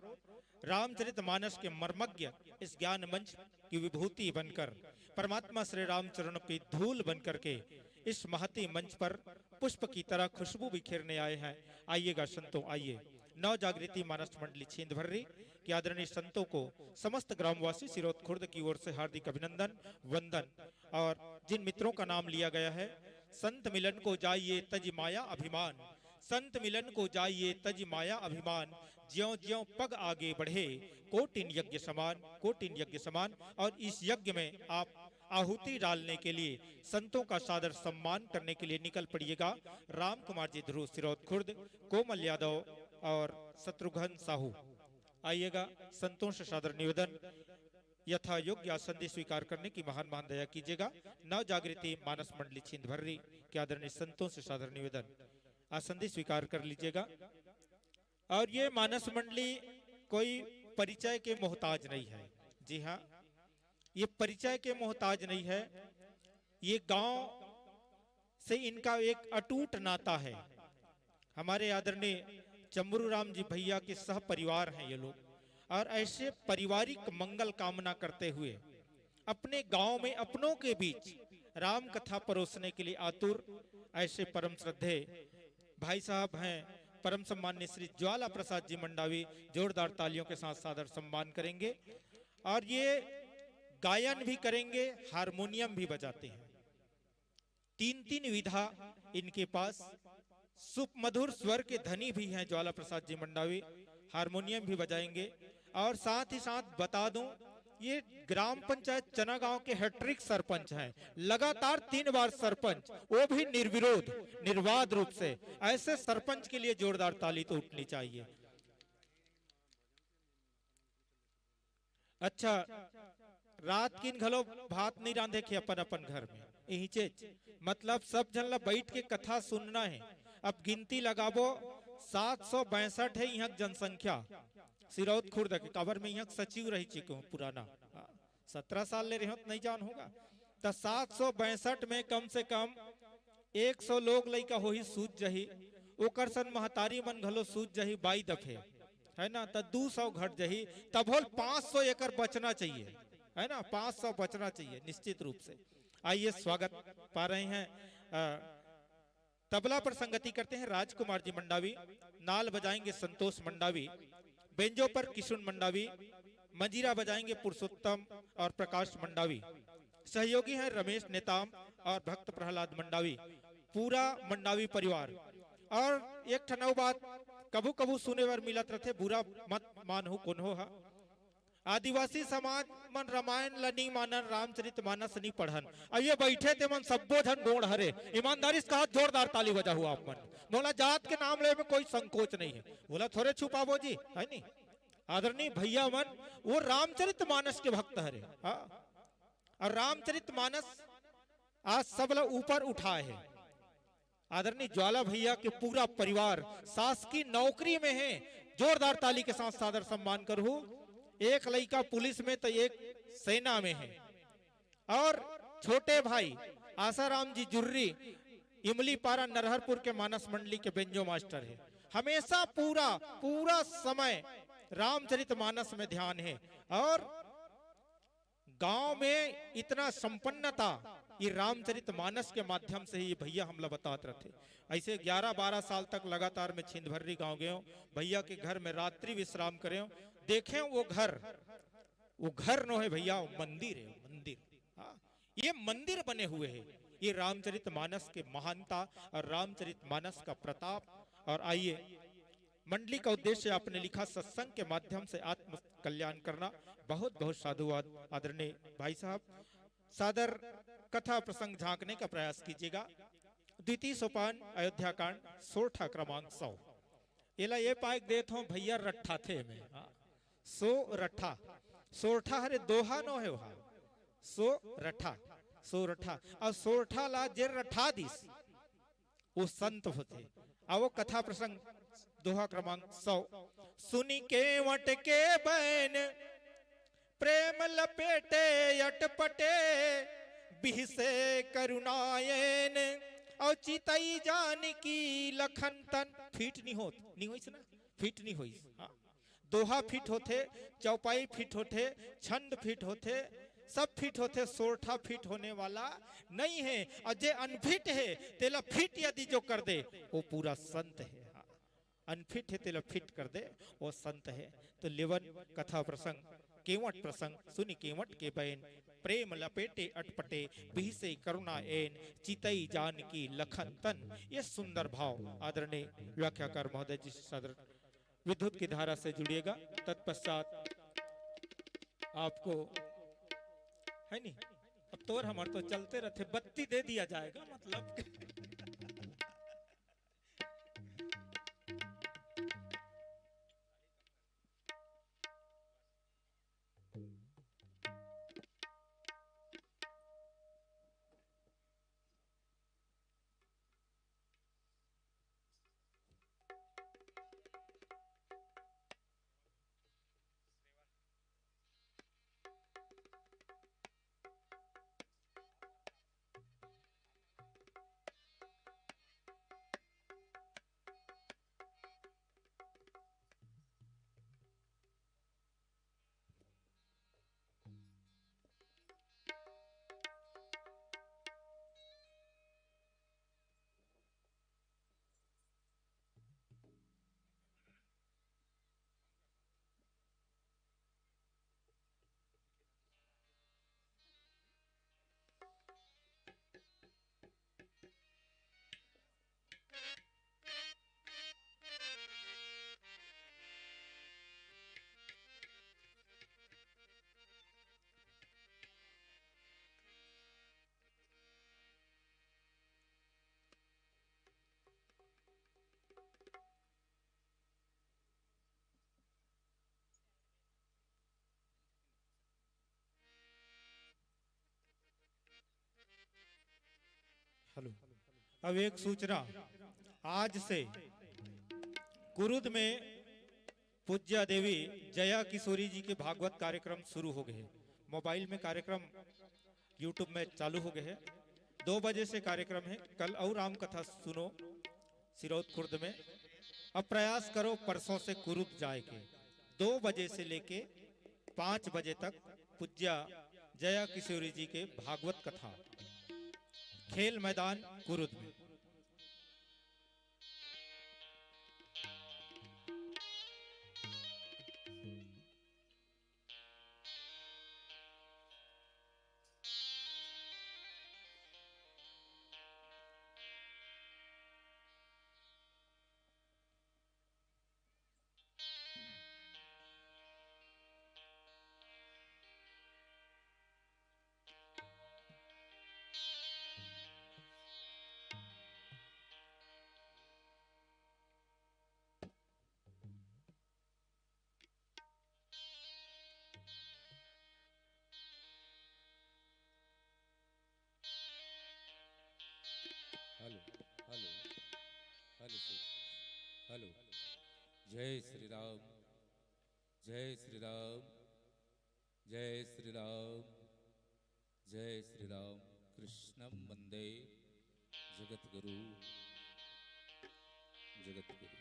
रामचरित मानस के मर्मज्ञ, इस ज्ञान मंच की विभूति बनकर, परमात्मा श्री रामचरण की धूल बनकर के इस महती मंच पर पुष्प की तरह खुशबू बिखेरने आए हैं। आइएगा संतों, आइए। नव जागृति मानस मंडली छिंदभर्री के आदरणीय संतों को समस्त ग्रामवासी सिरौत खुर्द की ओर से हार्दिक अभिनंदन, वंदन। और जिन मित्रों का नाम लिया गया है, संत मिलन को जाइए तज माया अभिमान, संत मिलन को जाइए तज माया अभिमान, ज्यों ज्यों पग आगे बढ़े कोटिन यज्ञ समान, कोटिन यज्ञ समान। और इस यज्ञ में आप आहुति डालने के लिए, संतों का सादर सम्मान करने के लिए निकल पड़िएगा राम कुमार जी ध्रुव सिरौत खुर्द, कोमल यादव और शत्रुघ्न साहू। आइएगा, संतों से सादर निवेदन, यथा योग्य आसन स्वीकार करने की महान महान दया कीजिएगा। नव जागृति मानस मंडली छिंदभर्री के आदरणीय संतों से सादर निवेदन, आसन स्वीकार कर लीजिएगा। और ये मानस मंडली कोई परिचय के मोहताज नहीं है। जी हाँ, ये परिचय के मोहताज नहीं है। ये गांव से इनका एक अटूट नाता है। हमारे आदरणीय चमरू राम जी भैया के सह परिवार हैं ये लोग, और ऐसे पारिवारिक मंगल कामना करते हुए अपने गांव में अपनों के बीच राम कथा परोसने के लिए आतुर ऐसे परम श्रद्धेय भाई साहब हैं, परम सम्मान्य श्री ज्वाला प्रसाद जी मंडावी। जोरदार तालियों के साथ सादर सम्मान करेंगे। और ये गायन भी करेंगे, हारमोनियम भी बजाते हैं। तीन तीन विधा इनके पास। सुमधुर स्वर के धनी भी हैं ज्वाला प्रसाद जी मंडावी, हारमोनियम भी बजाएंगे। और साथ ही साथ बता दूं, ये ग्राम पंचायत चनागांव के हैट्रिक सरपंच हैं, लगातार तीन बार सरपंच, वो भी निर्विरोध, निर्वाद रूप से। ऐसे सरपंच के लिए जोरदार ताली तो उठनी चाहिए। अच्छा, रात किन घलो भात नहीं रांधे के अपन अपन घर में, इहिचेच, मतलब सब झन ला बैठ के कथा सुनना है। अब गिनती लगाबो, सात सौ बैसठ है यहाँ जनसंख्या सिरौत खुर्द के। काबर में यहाँ सचिव रही चुके हूँ पुराना, हाँ, सत्रह साल ले रहे हो तो नहीं जान होगा। तो सात सौ बैसठ में कम से कम एक सौ लोग लइका होही सूझ जही, ओकर सन महतारी मन घलो सूझ जही बाई दफे। है ना, तो दो सौ घट जाही, तब होल पाँच सौ एकर बचना चाहिए, है ना, पाँच सौ बचना चाहिए निश्चित रूप से। आइए, स्वागत पा रहे हैं अ, तबला पर संगति करते हैं राजकुमार जी मंडावी, नाल बजाएंगे संतोष मंडावी, बेंजो पर किशुन मंडावी, मंजीरा बजाएंगे पुरुषोत्तम और प्रकाश मंडावी, सहयोगी हैं रमेश नेताम और भक्त प्रहलाद मंडावी, पूरा मंडावी परिवार। और एक ठन अउ बात, कभू कभू सुने बर मिलत रथे, बुरा मत मानहू कोनो हा। आदिवासी समाज मन रामायण ल नी मानन, रामचरित मानस नी पढ़न। अब ये बैठे ते मन सब्बो झन गोंड़ हरे, ईमानदारी से कहा, जोरदार ताली बजाहू आप मन। मोला जात के नाम ले में कोई संकोच नहीं है, मोला थोरे छुपाबो जी, है नी? आदरणीय भैया मन, वो रामचरित मानस के भक्त हरे। हाँ, और रामचरित मानस आज सबला ऊपर उठाए है। आदरणीय ज्वाला भैया के पूरा परिवार शासकीय नौकरी में है, जोरदार ताली के साथ सादर सम्मान करहू। एक लइका पुलिस में तो एक सेना में है, और छोटे भाई आसाराम जी जुर्री इमली पारा नरहरपुर के मानस मंडली के बेंजो मास्टर है। हमेशा पूरा पूरा समय रामचरित मानस में ध्यान है, और गांव में इतना संपन्नता ये रामचरित मानस के माध्यम से ही ये भैया हमला बतात रहते। ऐसे ग्यारह बारह साल तक लगातार मैं छिंदभर्री गांव गए हूँ, भैया के घर में रात्रि विश्राम करे हूँ, देखे हूँ वो घर, वो घर नो है भैया, वो मंदिर है, वो मंदिर। हाँ, ये मंदिर बने हुए है, ये रामचरित मानस के महानता और रामचरित मानस का प्रताप। और आइए, मंडली का उद्देश्य आपने लिखा सत्संग के माध्यम से आत्म कल्याण करना। बहुत बहुत साधुवाद आदरणीय भाई साहब। सादर कथा प्रसंग झांकने का प्रयास कीजिएगा। द्वितीय सोपान अयोध्या कांड सोरठा क्रमांक सौ। एला ये पाए देत हो भैया, रट्ठा थे में। हाँ। सो रट्ठा, सोरठा हरे दोहा नो है वहा। सो रट्ठा, सो रट्ठा। और सोरठा ला जे रट्ठा दिस, वो संत होथे। अब वो कथा प्रसंग दोहा क्रमांक सौ। सुनि केवट के बैन प्रेम लपेटे अटपटे बिहसे करुणाएन और चितई जानकी लखन तन। फिट नहीं होत, नहीं होइस ना, फिट नहीं होइस। हाँ। दोहा फिट होथे, चौपाई फिट होथे, छंद फिट होथे, सब फिट होथे। सोरठा फिट होने वाला नहीं है, और जे अनफिट है तेला फिट यदि जो कर दे, वो पूरा संत है। हाँ। अनफिट है तेला फिट कर दे, वो संत है। तो लेवन कथा प्रसंग, केवट प्रसंग, सुनि केवट के बैन प्रेम लपेटे अटपटे बिहसे करुणा एन चितई जानकी लखन तन। ये सुंदर भाव आदरणीय व्याख्याकार महोदय जी से सादर विद्युत की धारा से जुड़िएगा। तत्पश्चात आपको, है नी, अब तोर हमर तो चलते रहते, बत्ती दे दिया जाएगा, मतलब। हेलो। अब एक सूचना, आज से कुरुद में पूज्या देवी जया किशोरी जी के भागवत कार्यक्रम शुरू हो गए हैं। मोबाइल में कार्यक्रम YouTube में चालू हो गए हैं। दो बजे से कार्यक्रम है। कल और राम कथा सुनो सिरौत खुर्द में। अब प्रयास करो परसों से कुरुद जाए के, दो बजे से लेके पाँच बजे तक पूज्या जया किशोरी जी के भागवत कथा, खेल मैदान कुरुद में। Hello, hello, hello sir, hello. जय श्री राम, जय श्री राम, जय श्री राम, जय श्री राम। कृष्णं वंदे जगत गुरु, जगत गुरु।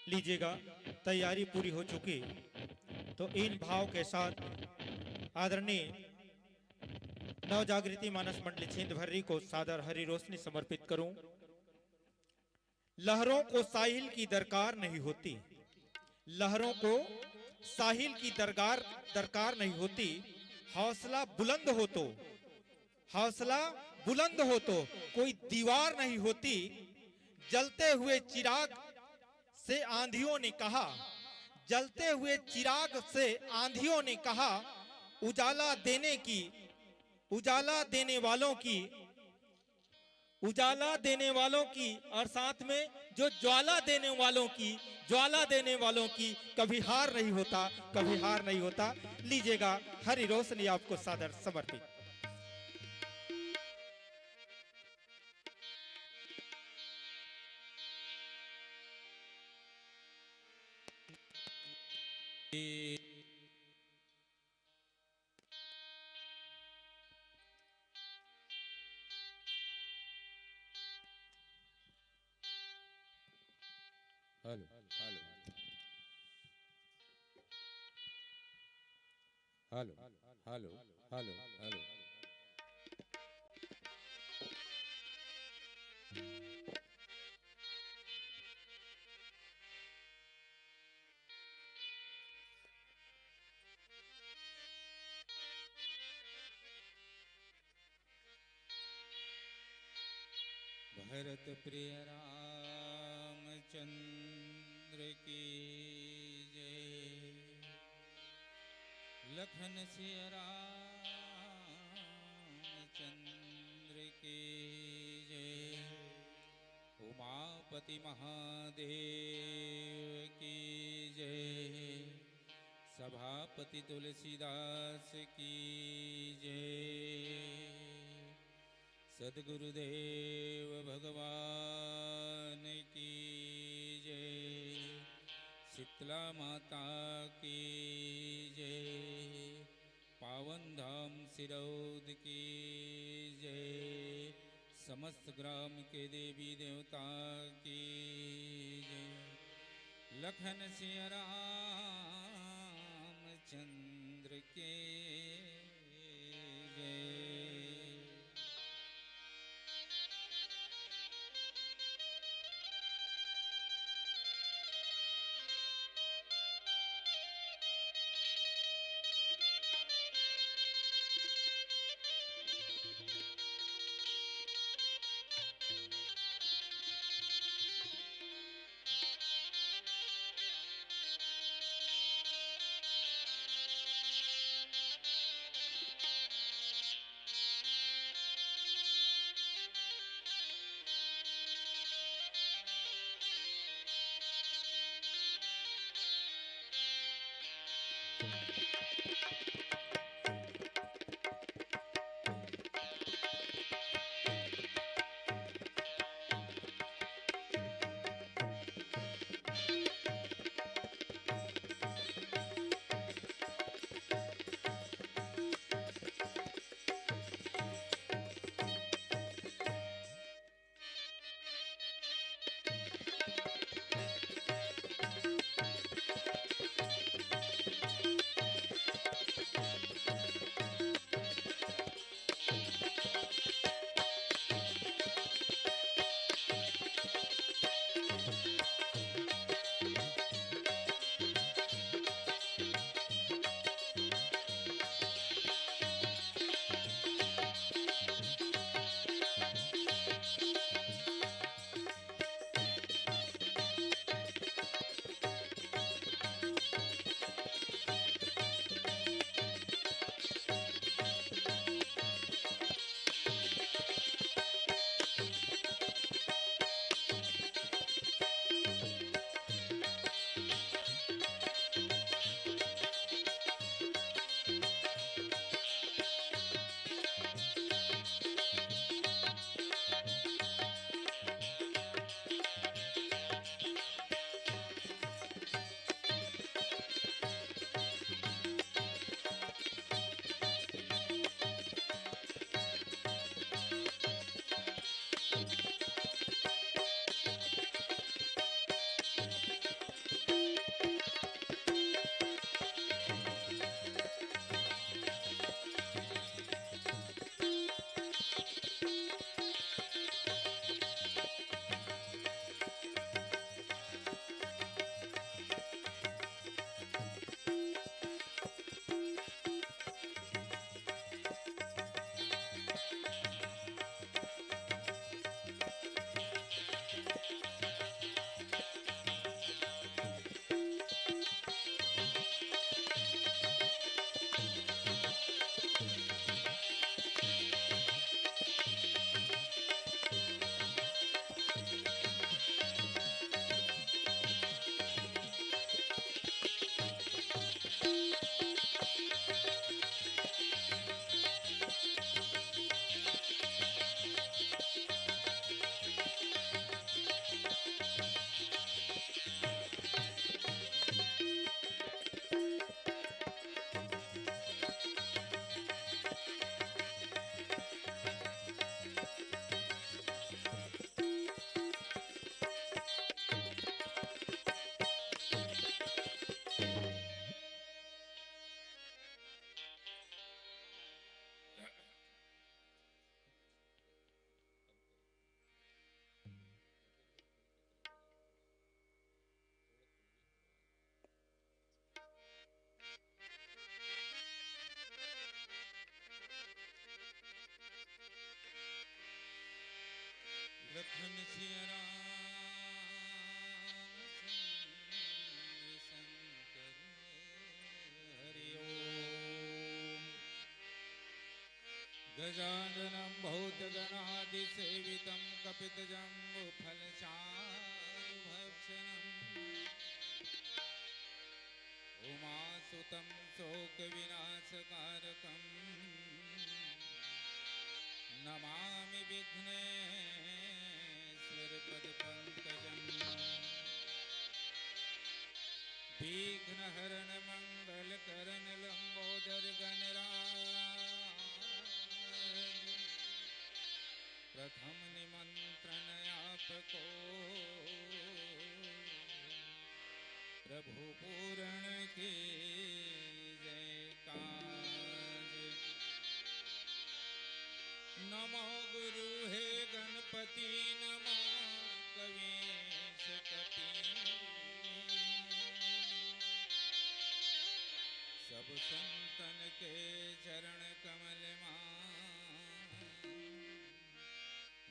लीजिएगा, तैयारी पूरी हो चुकी, तो इन भाव के साथ आदरणीय नवजागृति मानस मंडली छिंदभर्री को सादर हरी रोशनी समर्पित करूं। लहरों को साहिल की दरकार नहीं होती, लहरों को साहिल की दरकार, दरकार नहीं होती। हौसला बुलंद हो तो, हौसला बुलंद हो तो कोई दीवार नहीं होती। जलते हुए चिराग से आंधियों ने कहा, जलते हुए चिराग से आंधियों ने कहा, उजाला देने की, उजाला देने वालों की, उजाला देने वालों की और साथ में जो ज्वाला देने वालों की, ज्वाला देने वालों की कभी हार नहीं होता, कभी हार नहीं होता। लीजिएगा, हरी रोशनी आपको सादर समर्पित। Hello, hello, hello, hello, hello, hello. Bharat प्रिय रामचंद्र की जय, लखन सिया रामचंद्र की जय, उमापति महादेव की जय, सभापति तुलसीदास की जय, सदगुरुदेव भगवान की जय, शीतला माता की जय, पावन धाम सिरौद की जय, समस्त ग्राम के देवी देवता की जय, लखन सिया रामचंद्र की जय। धन सिया रामचंद्र शंकर हरि ओम। गजाननं भूतगणादिसेवितं कपितजम्बूफलचारुभक्षणम्। उमासुतं शोकविनाशकारकं नमामि विघ्नेश्वरपदपङ्कजम्। विघ्नहरण मंगल करण लंबोदर गणराज। प्रथम निमंत्रण आपको प्रभु पूरण कीजय काज। नमो गुरु हे गणपति, नमो कवीश कपि। सब संतन के चरण कमल मा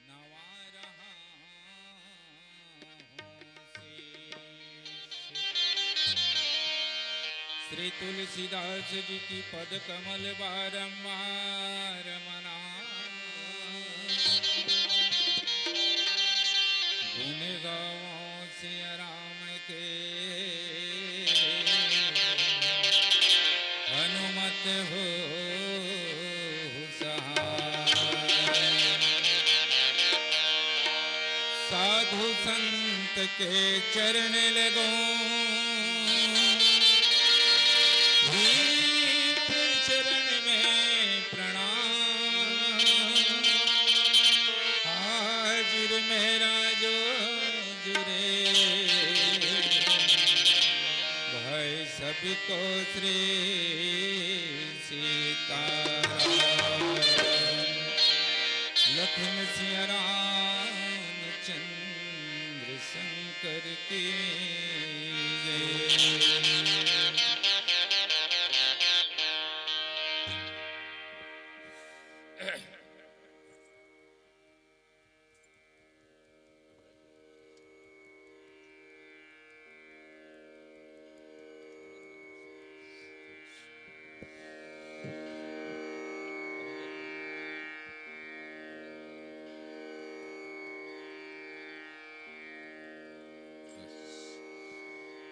नवा रहा हूँ शीश। श्री तुलसीदास जी की पद कमल बारंबार मना। गुण गावों सिया राम के हनुमत हो सहाय। साधु संत के चरण लगो, भीतर चरण में प्रणाम। हाजिर मेरा जो जुरे, भाई सबको श्री सीताराम। लखन सिया रामचंद्र शंकर की जय।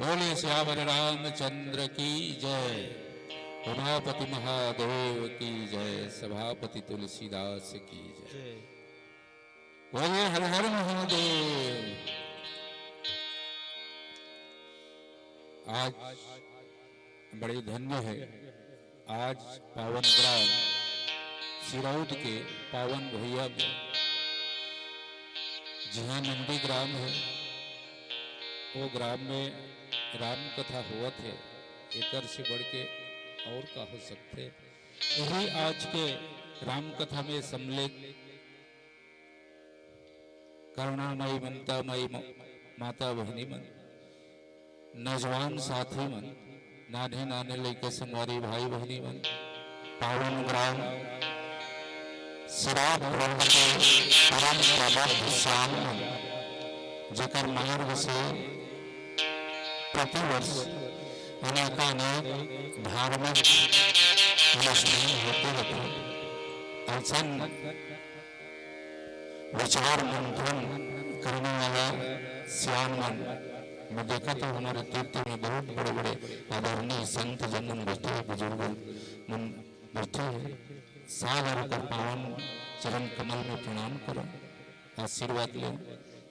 बोले सियावर रामचंद्र की जय, उमापति महादेव की जय, सभापति तुलसीदास की जय। जय। बोले हर हर महादेव। आज बड़े धन्य है, आज पावन ग्राम सिरौद के पावन भुइयां में, जिहां नंदी ग्राम है, वो ग्राम में राम कथा होवत है। एकर से बढ़ के और का हो सकथे? यही आज के राम कथा में सम्मिलित करुणामयी, ममतामयी म-, माता बहिनी मन, नौजवान साथी मन, नान्हे नान्हे लइका संगवारी भाई बहिनी मन, पावन ग्राम सिरौद के परम प्रबुद्ध श्यान मन, जेकर मार्ग से प्रतिवर्ष अनेकानेक धार्मिक अनुष्ठान होते रहते। अइसन विचार मंथन करने वाला सियान मन, मैं देखा तो हमारे तीर्थ में बहुत बड़े-बड़े आदरणीय संत जन मन बैठे हैं, बुजुर्ग मन बैठे हैं। सादर होकर पावन चरण कमल में प्रणाम करो, आशीर्वाद लो,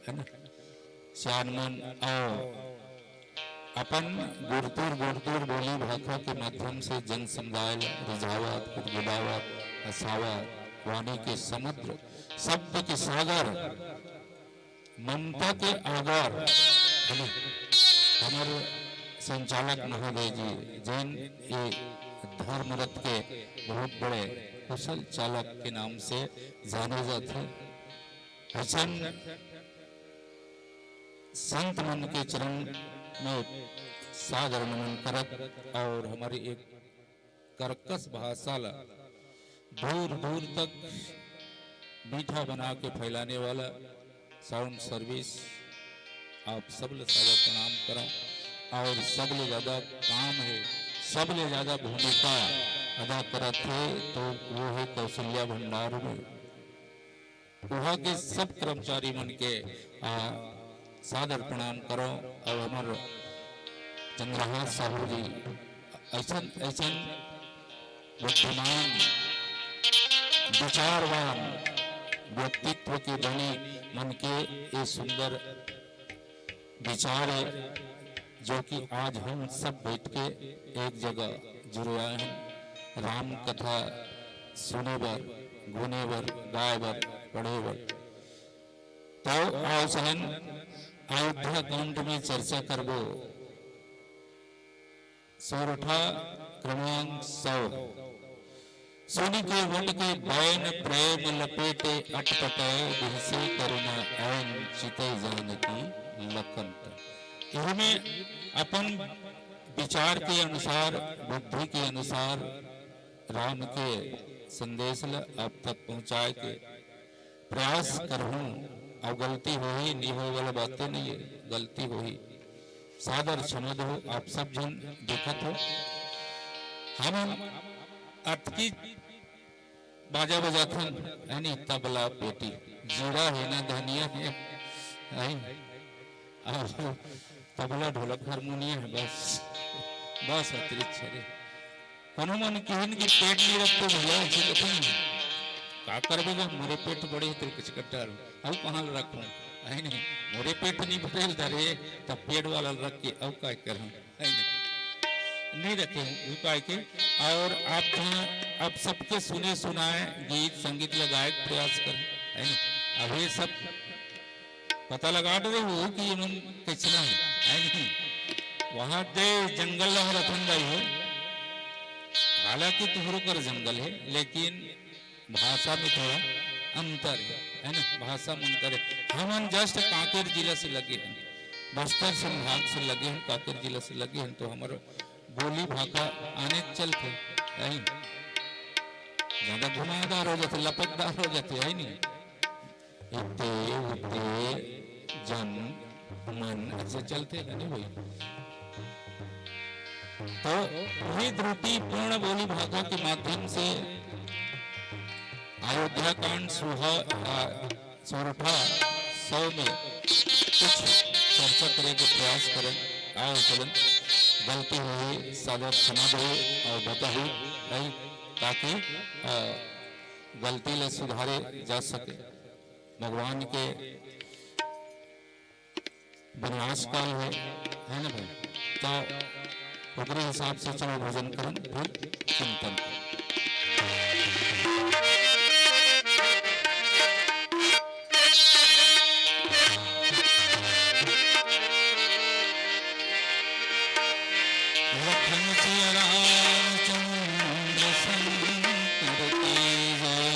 है ना? सियान मन आओ, अपन गुरतुर गुरतुर बोली भाखा के माध्यम से जन समुदाय ल रिझावत, गुदगुदावत, हंसावत, वाणी के समुद्र, शब्द के सागर, ममता के आगर, है ना? हमर संचालक महोदय जी, जेन ये धर्म रथ के बहुत बड़े कुशल चालक के नाम से जाने जाथे। अइसन संत मन के चरण में सादर नमन करत और हमारी एक कर्कश भाषा ला दूर दूर तक मीठा बना के फैलाने वाला साउंड सर्विस, आप सब ले सादर प्रणाम करौं। और सब ले ज्यादा काम हे, सब ले ज्यादा भूमिका अदा करत हे, तो वो हे कौशल्या भंडार में। उहाँ के सब कर्मचारी मन के, आ, सादर प्रणाम करौं। और हमर चंद्रहास साहू जी अइसन, अइसन बुद्धिमान, विचारवान व्यक्तित्व के धनी मन के ये सुंदर विचार हे, जो कि आज हम सब बैठ के एक जगह जुड़े आए हैं राम कथा सुने बर, गुने बर, गाए बर, पढ़े बर। तो आओ सहन, अयोध्या कांड में चर्चा करबो। सोरठा क्रमांक सौ। सुनि के वन के बैन प्रेम लपेटे अटपटे बिहसे करुणा ऐन चितै जानकी लखन तन। इहमें अपन विचार के अनुसार, बुद्धि के अनुसार राम के संदेश ल आप तक पहुँचाए के प्रयास करहूँ। अउ गलती होही, नी होए वाला बातें नहीं है, गलती होही, सादर क्षमा दो। आप सब झन देखत हो, हम अतकी बाजा बजाथन, है नी, तबला पेटी, जीरा है ना, धनिया है, है, अउ तबला, ढोलक, हारमोनियम है, बस, बस अतिरिक्त है रे। कोनो मन किहिन कि पेट नहीं रखते भैया, ऐसे कथन, का करबे गा, मोरे पेट बड़े तेरे कुछ कट्टा, अउ कहाँ ल रखूं, है नहीं, मोरे पेट नहीं भरे धरे, तब पेट वाला ल रख के अउ का करहूं, है नहीं, नहीं रखे हूँ उपाय के। और आप जहाँ आप सबके सुने सुनाए गीत संगीत लगाए के प्रयास करें, है नहीं, अब ये सब पता लगा डरे हो कि ये मन कैसना है, है नहीं? वहाँ दे जंगल में रतन दाई हो, हालांकि तुहरो कर जंगल है, लेकिन भाषा में थोड़ा अंतर है, है ना? भाषा में अंतर है। हमन just कांकेर जिला से लगे हैं, बस्तर संभाग से लगे हैं, कांकेर जिला से लगे हैं, तो हमर बोली भाखा आने चलते, है नी? ज्यादा घुमावदार हो जाते, लपकदार हो जाते, है नी? इते उते जन मन ऐसे चलते है नी भाई। तो वही त्रुटिपूर्ण बोली भाखा के माध्यम से अयोध्या कांड सुहा, आ, सोरठा सौ में कुछ चर्चा करे के प्रयास करन। आओ चलन, गलती होही सादर क्षमा दो और बताहू, है, ताकि, आ, गलती ले सुधारे जा सके। भगवान के वनवास काल है, है ना भाई? तो ओकरे हिसाब से चलो भजन करन, फिर चिंतन। लखन सिया रामचंद्र शंकर की जय।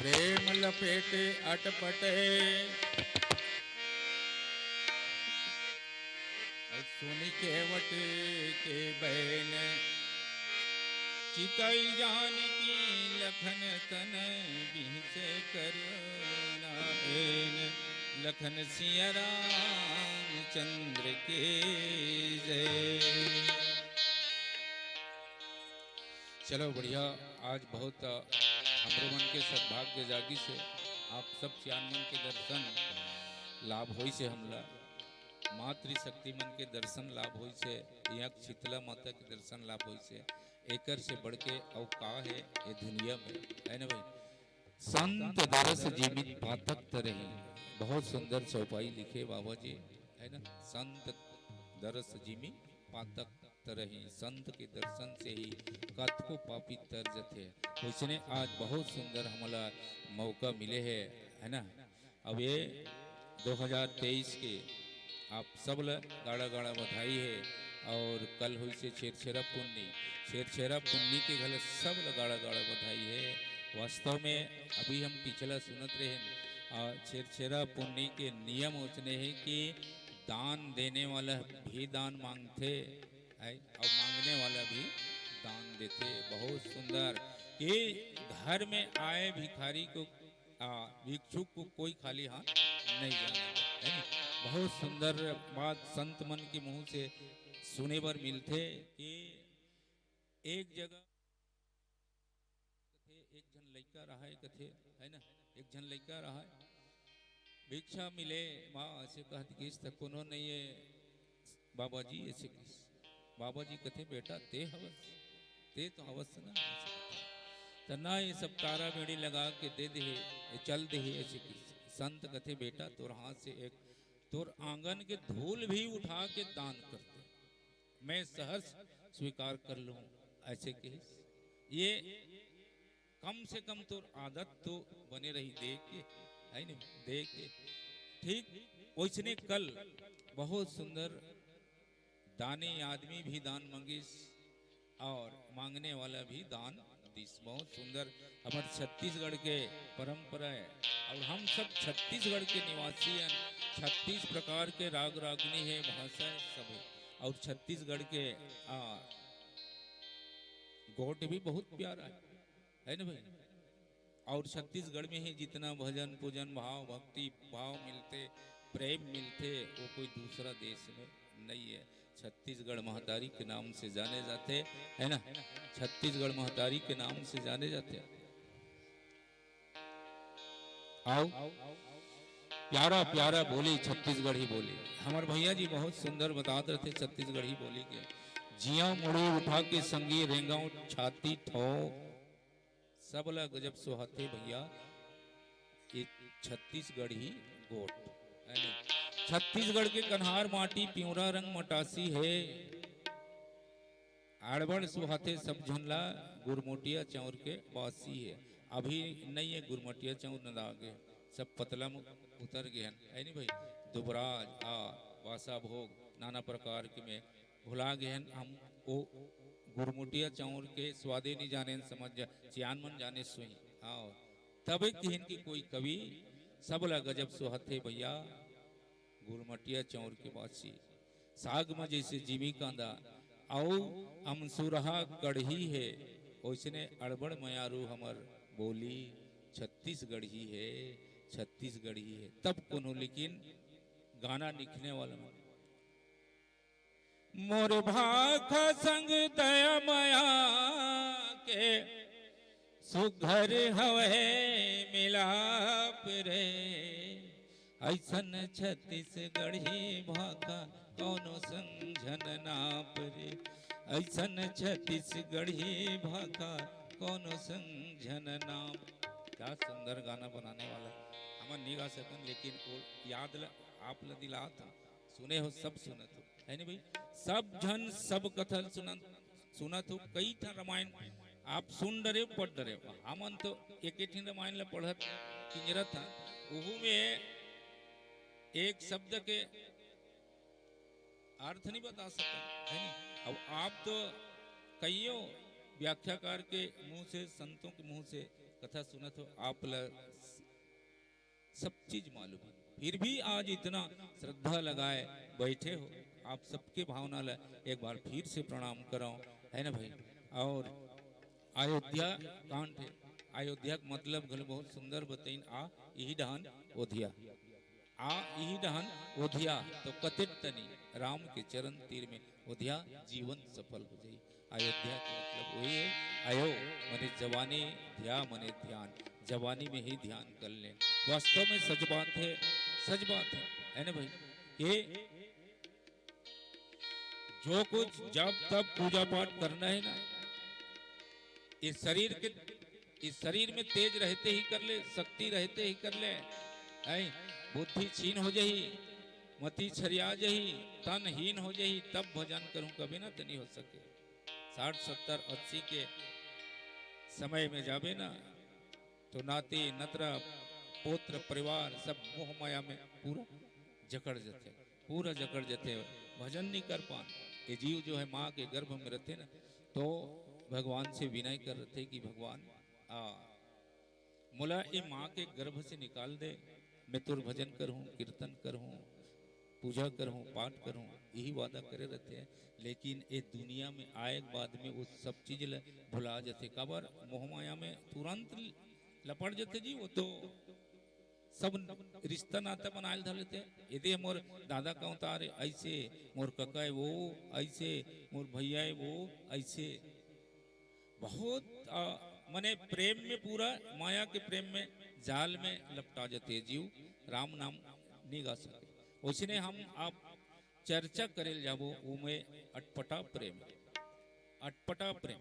प्रेम लपेटे अटपटे, अउ सुनि केवट के बैन। चितई जानकी लखन तन बिहसे करुणा एन। लखन सिया रामचंद्र के जय। चलो बढ़िया, आज बहुत, अ, हमरो मन के सद्भाग्य जागिस हे। आप सब सियान मन के दर्शन लाभ होइस हे हमला, मातृशक्ति मन के दर्शन लाभ होइस हे, यक शीतला माता के दर्शन लाभ होइस हे। एकर से बढ़ के अउ का हे ये दुनिया में, है ना भाई? संत दरस जिमि पातक तरही। बहुत सुंदर चौपाई लिखे बाबा जी, है ना? संत दरस जिमि पातक तरही, संत के दर्शन से ही कतको पापी तर जथे। वइसने आज बहुत सुंदर हमला मौका मिले हे, है ना? अब ये दो हज़ार तेईस के आप सब ल गाड़ा गाड़ा बधाई हे। अउ कल होइस हे छेरछेरा पुन्नी, छेरछेरा पुन्नी के घला सब ल गाड़ा गाड़ा बधाई हे। वास्तव में अभी हम पिछला सुनत रहेन, अ, छेरछेरा पुन्नी के नियम ओसने हे कि दान देने वाला भी दान मांगथे, है, अउ मांगने वाला भी दान देथे। बहुत सुंदर कि घर में आए भिखारी को, आ, भिक्षुक को कोई खाली हाथ नहीं जाने देता, है ना? बहुत सुंदर बात संत मन के मुंह से सुने बर मिलथे कि एक जगह कथे, एक झन लइका रहय कथे, है ना? एक झन लइका रहय, भिक्षा मिले माँ, अइसे कहत गिस त कोनो नइ हे बाबा जी, अइसे कहिस। बाबा जी कथे, "बेटा, ते हवस, ते तो हवस ना।" त ना, ये सब तारा बेड़ी लगा के दे दे हे, ये चल दे हे, अइसे कहिस। संत कथे, "बेटा, तोर हाथ से एक, तोर आंगन के धूल भी उठा के दान कर दे, मैं सहर्ष स्वीकार कर लूँ," अइसे कहिस। ये कम से कम तोर आदत तो बने रही, देख के, है नहीं, देख के। ठीक वइसने कल बहुत सुंदर दानी आदमी भी दान मंगिस अउ मांगने वाला भी दान दिस। बहुत सुंदर, हमर छत्तीसगढ़ के परंपरा हे अउ हम सब छत्तीसगढ़ के निवासी हन। छत्तीस प्रकार के राग रागनी हे, भाषा हे, सब हे। अउ छत्तीसगढ़ के, आ, गोठ भी बहुत प्यारा हे, है ना भाई? अउ छत्तीसगढ़ में ही जितना भजन पूजन भाव, भक्ति भाव मिलथे, प्रेम मिलथे, वो कोई दूसरा देश में नइ हे। छत्तीसगढ़ महतारी के नाम से जाने जाथे, है ना? छत्तीसगढ़ महतारी के नाम से जाने जाथे। अउ प्यारा प्यारा बोली, छत्तीसगढ़ी बोली। हमर भैया जी बहुत सुंदर बतात रथे छत्तीसगढ़ी बोली के। जिया मुड़ी उठा के संगी रेंगव छाती ठो, सबला गजब सोहाथे भैया, ये छत्तीसगढ़ी गोठ, है नी? छत्तीसगढ़ के कन्हार माटी पिंवरा रंग मटासी हे। अड़बड़ सोहाथे सब झन ला गुरमोटिया चाउर के बासी हे। अभी नइ हे गुरमोटिया चाउर नंदागे, सब पतला म उतर गे हन, है नी भाई? दुबराज आ बासा भोग नाना प्रकार के में भुला गे हन हम। ओ गुरमुटिया चाउर के स्वादे नी जाने, समझ जा, सियान मन जाने सोही। हाँ, तबे किहिन कि कोई कवि सबला गजब सोहत हे भैया, गुरमटिया चाउर के बासी। साग म जैसे जिमी कांदा, अउ अमसुरहा कढ़ी हे, ओइसने अड़बड़ मयारू हमर बोली छत्तीसगढ़ी हे, छत्तीसगढ़ी हे। तब कोनो लेकिन गाना लिखने वाला मन मोर भाखा संग दया मया के सुघर हवय मिलाप रे। अइसन छत्तीसगढ़ी भाखा कोनो संग झन नाप रे। अइसन छत्तीसगढ़ी भाखा कोनो संग झन नाप। क्या सुंदर गाना बनाने वाला। हमन नहीं गा सकन, लेकिन वो याद ल-, आप ल दिलात हन। सुने हो, सब सुनत हो, है नी भाई? सब झन सब कथा ल सुनत, सुनत हो। कई ठन रामायण आप सुन डरे, पढ़ डरे। हमन तो एक एक ठिन रामायण ल पढ़त किंजरत हन, ओहू में एक शब्द के अर्थ नहीं बता सकत, है नी? अब आप तो कइयो व्याख्याकार के मुंह से, संतों के मुंह से कथा सुनत हो, आप ला सब चीज मालूम है, फिर भी आज इतना श्रद्धा लगाए बैठे हो, आप सबके भावना ला एक बार फिर से प्रणाम करव, है ना भाई। और अयोध्या कांड है, अयोध्या के मतलब घलो बहुत सुंदर बतइन, आ इही डहन ओधिया, आ इही डहन ओधिया, तो कतेक तनी राम के चरण तीर में ओधिया, जीवन सफल हो जाई। अयोध्या के मतलब वही है, अयो मने जवानी, ध्या मने ध्यान, जवानी में ही ध्यान कर लें। वास्तव में सच बात है, सच बात है, है ना भाई? ये जो कुछ जब तब पूजा पाठ करना है ना, इस शरीर के, इस शरीर में तेज रहते ही कर ले, शक्ति रहते ही कर ले, हैं? बुद्धि छीन हो जाही, मति छरिया जाही, तन हीन हो जाही, तब भजन करूं, कभी ना तनी हो सके। साठ, सत्तर, अस्सी के समय में जाबे ना, तो नाती, नतरा, पुत्र, परिवार सब मोह माया में पूरा जकड़ जथे, पूरा जकड़ जथे, भजन नहीं कर पान। ये जीव जो है माँ के गर्भ में रहते ना, तो भगवान से विनय कर रहे थे कि भगवान, आ, मोला ये माँ के गर्भ से निकाल दे, मैं तोर भजन करूँ, कीर्तन करूँ, पूजा करूँ, पाठ करूँ, यही वादा करे रहते हैं। लेकिन ये दुनिया में आए के बाद में वो सब चीज ल भुला जाते। काबर? मोह माया में तुरंत लपट जाते जी। वो तो सब रिश्ता नाता बनाए ल धर लेते। ये दे मोर दादा का उतार ऐसे, मोर कका है वो ऐसे, मोर भैया है वो ऐसे। बहुत, आ, मने प्रेम में, पूरा माया के प्रेम में, जाल में लपटा जाते जीव, राम नाम नहीं गा सके। उसने हम आप चर्चा करे ल जाबो, उमे अटपटा प्रेम, अटपटा प्रेम।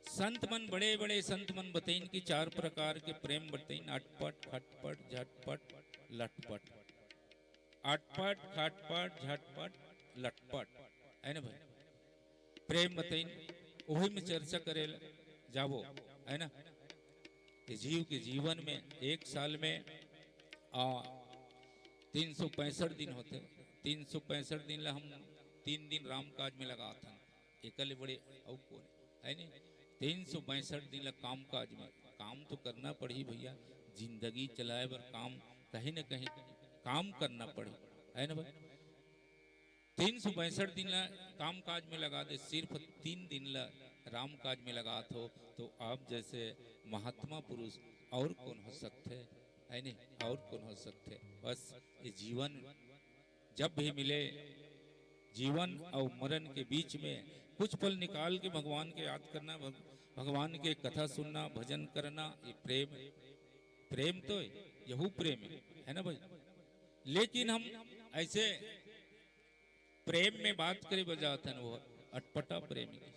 संत मन, बड़े बड़े संत मन बतइन कि चार प्रकार के प्रेम बतइन, अटपट, खटपट, झटपट, लटपट। अटपट, खटपट, झटपट, लटपट, है ना भाई? प्रेम बतइन, वही में चर्चा करे ल जाबो, है ना? ये जीव के जीवन में एक साल में, आ, तीन सौ पैंसठ दिन होते। तीन सौ पैंसठ दिन ला हम तीन दिन राम काज में लगाथन। एकर ले बड़े अउ कोन है, नहीं? तीन सौ पैंसठ दिन ला काम काज में, काम तो करना पड़ही भैया, जिंदगी चलाए बर काम, कहीं ना कहीं काम करना पड़ही, है ना भाई? तीन सौ पैंसठ दिन ला काम काज में लगा दे, सिर्फ तीन दिन ला राम काज में लगात हो, तो आप जैसे महात्मा पुरुष और कौन हो सकते, है नहीं? और कौन हो सकते? बस ये जीवन जब भी मिले, जीवन और मरण के बीच में कुछ पल निकाल के भगवान के याद करना, भग-, भगवान के कथा सुनना, भजन करना, ये प्रेम है। प्रेम तो है, यहू प्रेम है, है ना भाई? लेकिन हम ऐसे प्रेम में बात करे बर जात हन, वो अटपटा प्रेम है।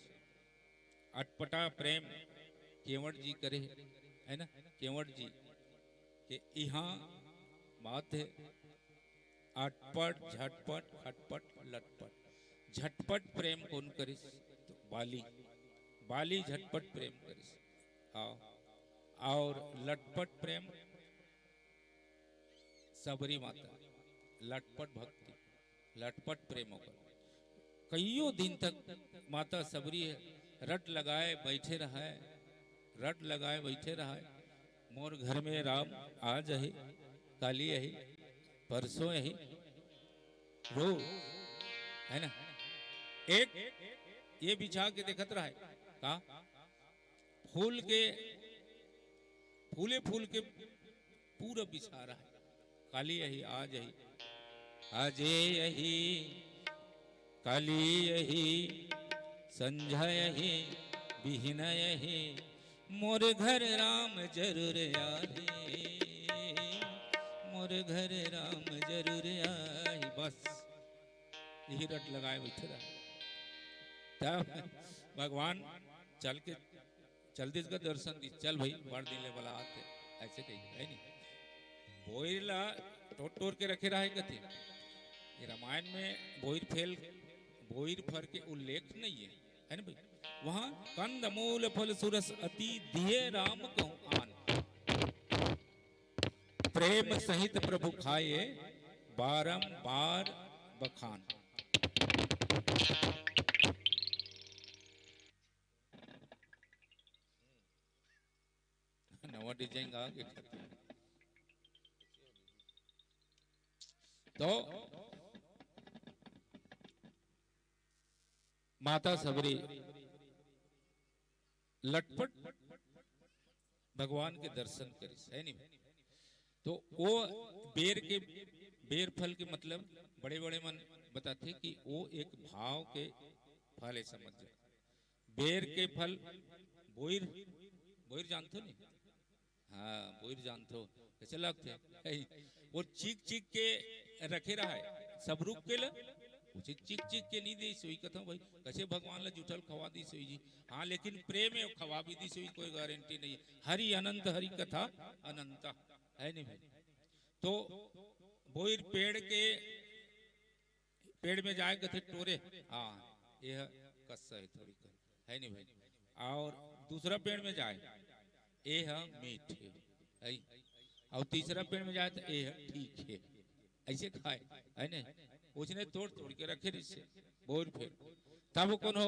अटपटा प्रेम केवट जी करे, है ना? केवट जी के इहाँ बात है, अटपट, झटपट, खटपट, लटपट। झटपट प्रेम कौन करिस? तो बाली, बाली झटपट प्रेम करिस। आओ, और लटपट प्रेम सबरी माता, लटपट भक्ति, लटपट प्रेम ओकर। कइयो दिन तक माता सबरी रट लगाए बैठे रहय, रट लगाए बैठे रहय। मोर घर में राम आज अही, काली अही, परसों अही, रोज, है ना? एक ये बिछा के देखत रहय का, फूल के, फूले फूल के पूरा बिछा रहय। काली अही, आज अही, आजे अही, काली अही, संझा अही, बिहिन अही, मोर घर राम जरूर आही, मोर घर राम जरूर आही। बस यही रट लगाए बैठे रहय। तब भगवान चल के चल दिस गा दर्शन दिस, चल भाई, बड़ दिन ले बलात हे, ऐसे कही, है नहीं? बोइर ला टोर टोर के रखे रहय कथे। ये रामायण में बोइर फेल, बोइर फर के उल्लेख नहीं है, है ना भाई? वहाँ कंद मूल फल सुरस अति दिए राम कहूँ आन। प्रेम सहित प्रभु खाए बारंबार बखान। डिजाइन गा के खातिर। तो माता सबरी लटपट भगवान के दर्शन करिस, है नहीं? तो वो बेर के, बेर फल के मतलब बड़े-बड़े मन बताथे कि वो एक भाव के फल है, समझ जा। बेर के फल बोइर, बोइर जानथो नहीं? हाँ, बोइर जानथो। कैसे लगथे? वो चीख चीख के रखे रहा है, सब रुख के ल-, वो चीख चीख चीख के नहीं देइस होही, कथंव भाई, कैसे भगवान ला जूठल खवा दिस होही जी। हाँ, लेकिन प्रेम में खवा भी दिस होही, कोई गारंटी नहीं है। हरि अनंत, हरि कथा अनंता, है नहीं भाई? तो बोइर पेड़ के, पेड़ में जाए कथे टोरे, हाँ, ये कस्सा है थोड़ी कर, है नहीं भाई? और दूसरा पेड़ में जाए, ये मीठ है, है? और तीसरा पेड़ में जाए तो ये ठीक है, ऐसे खाए, है नहीं? उसने तोड़ तोड़ के रखे रिहिसे, बोइर फेर। तब कोनो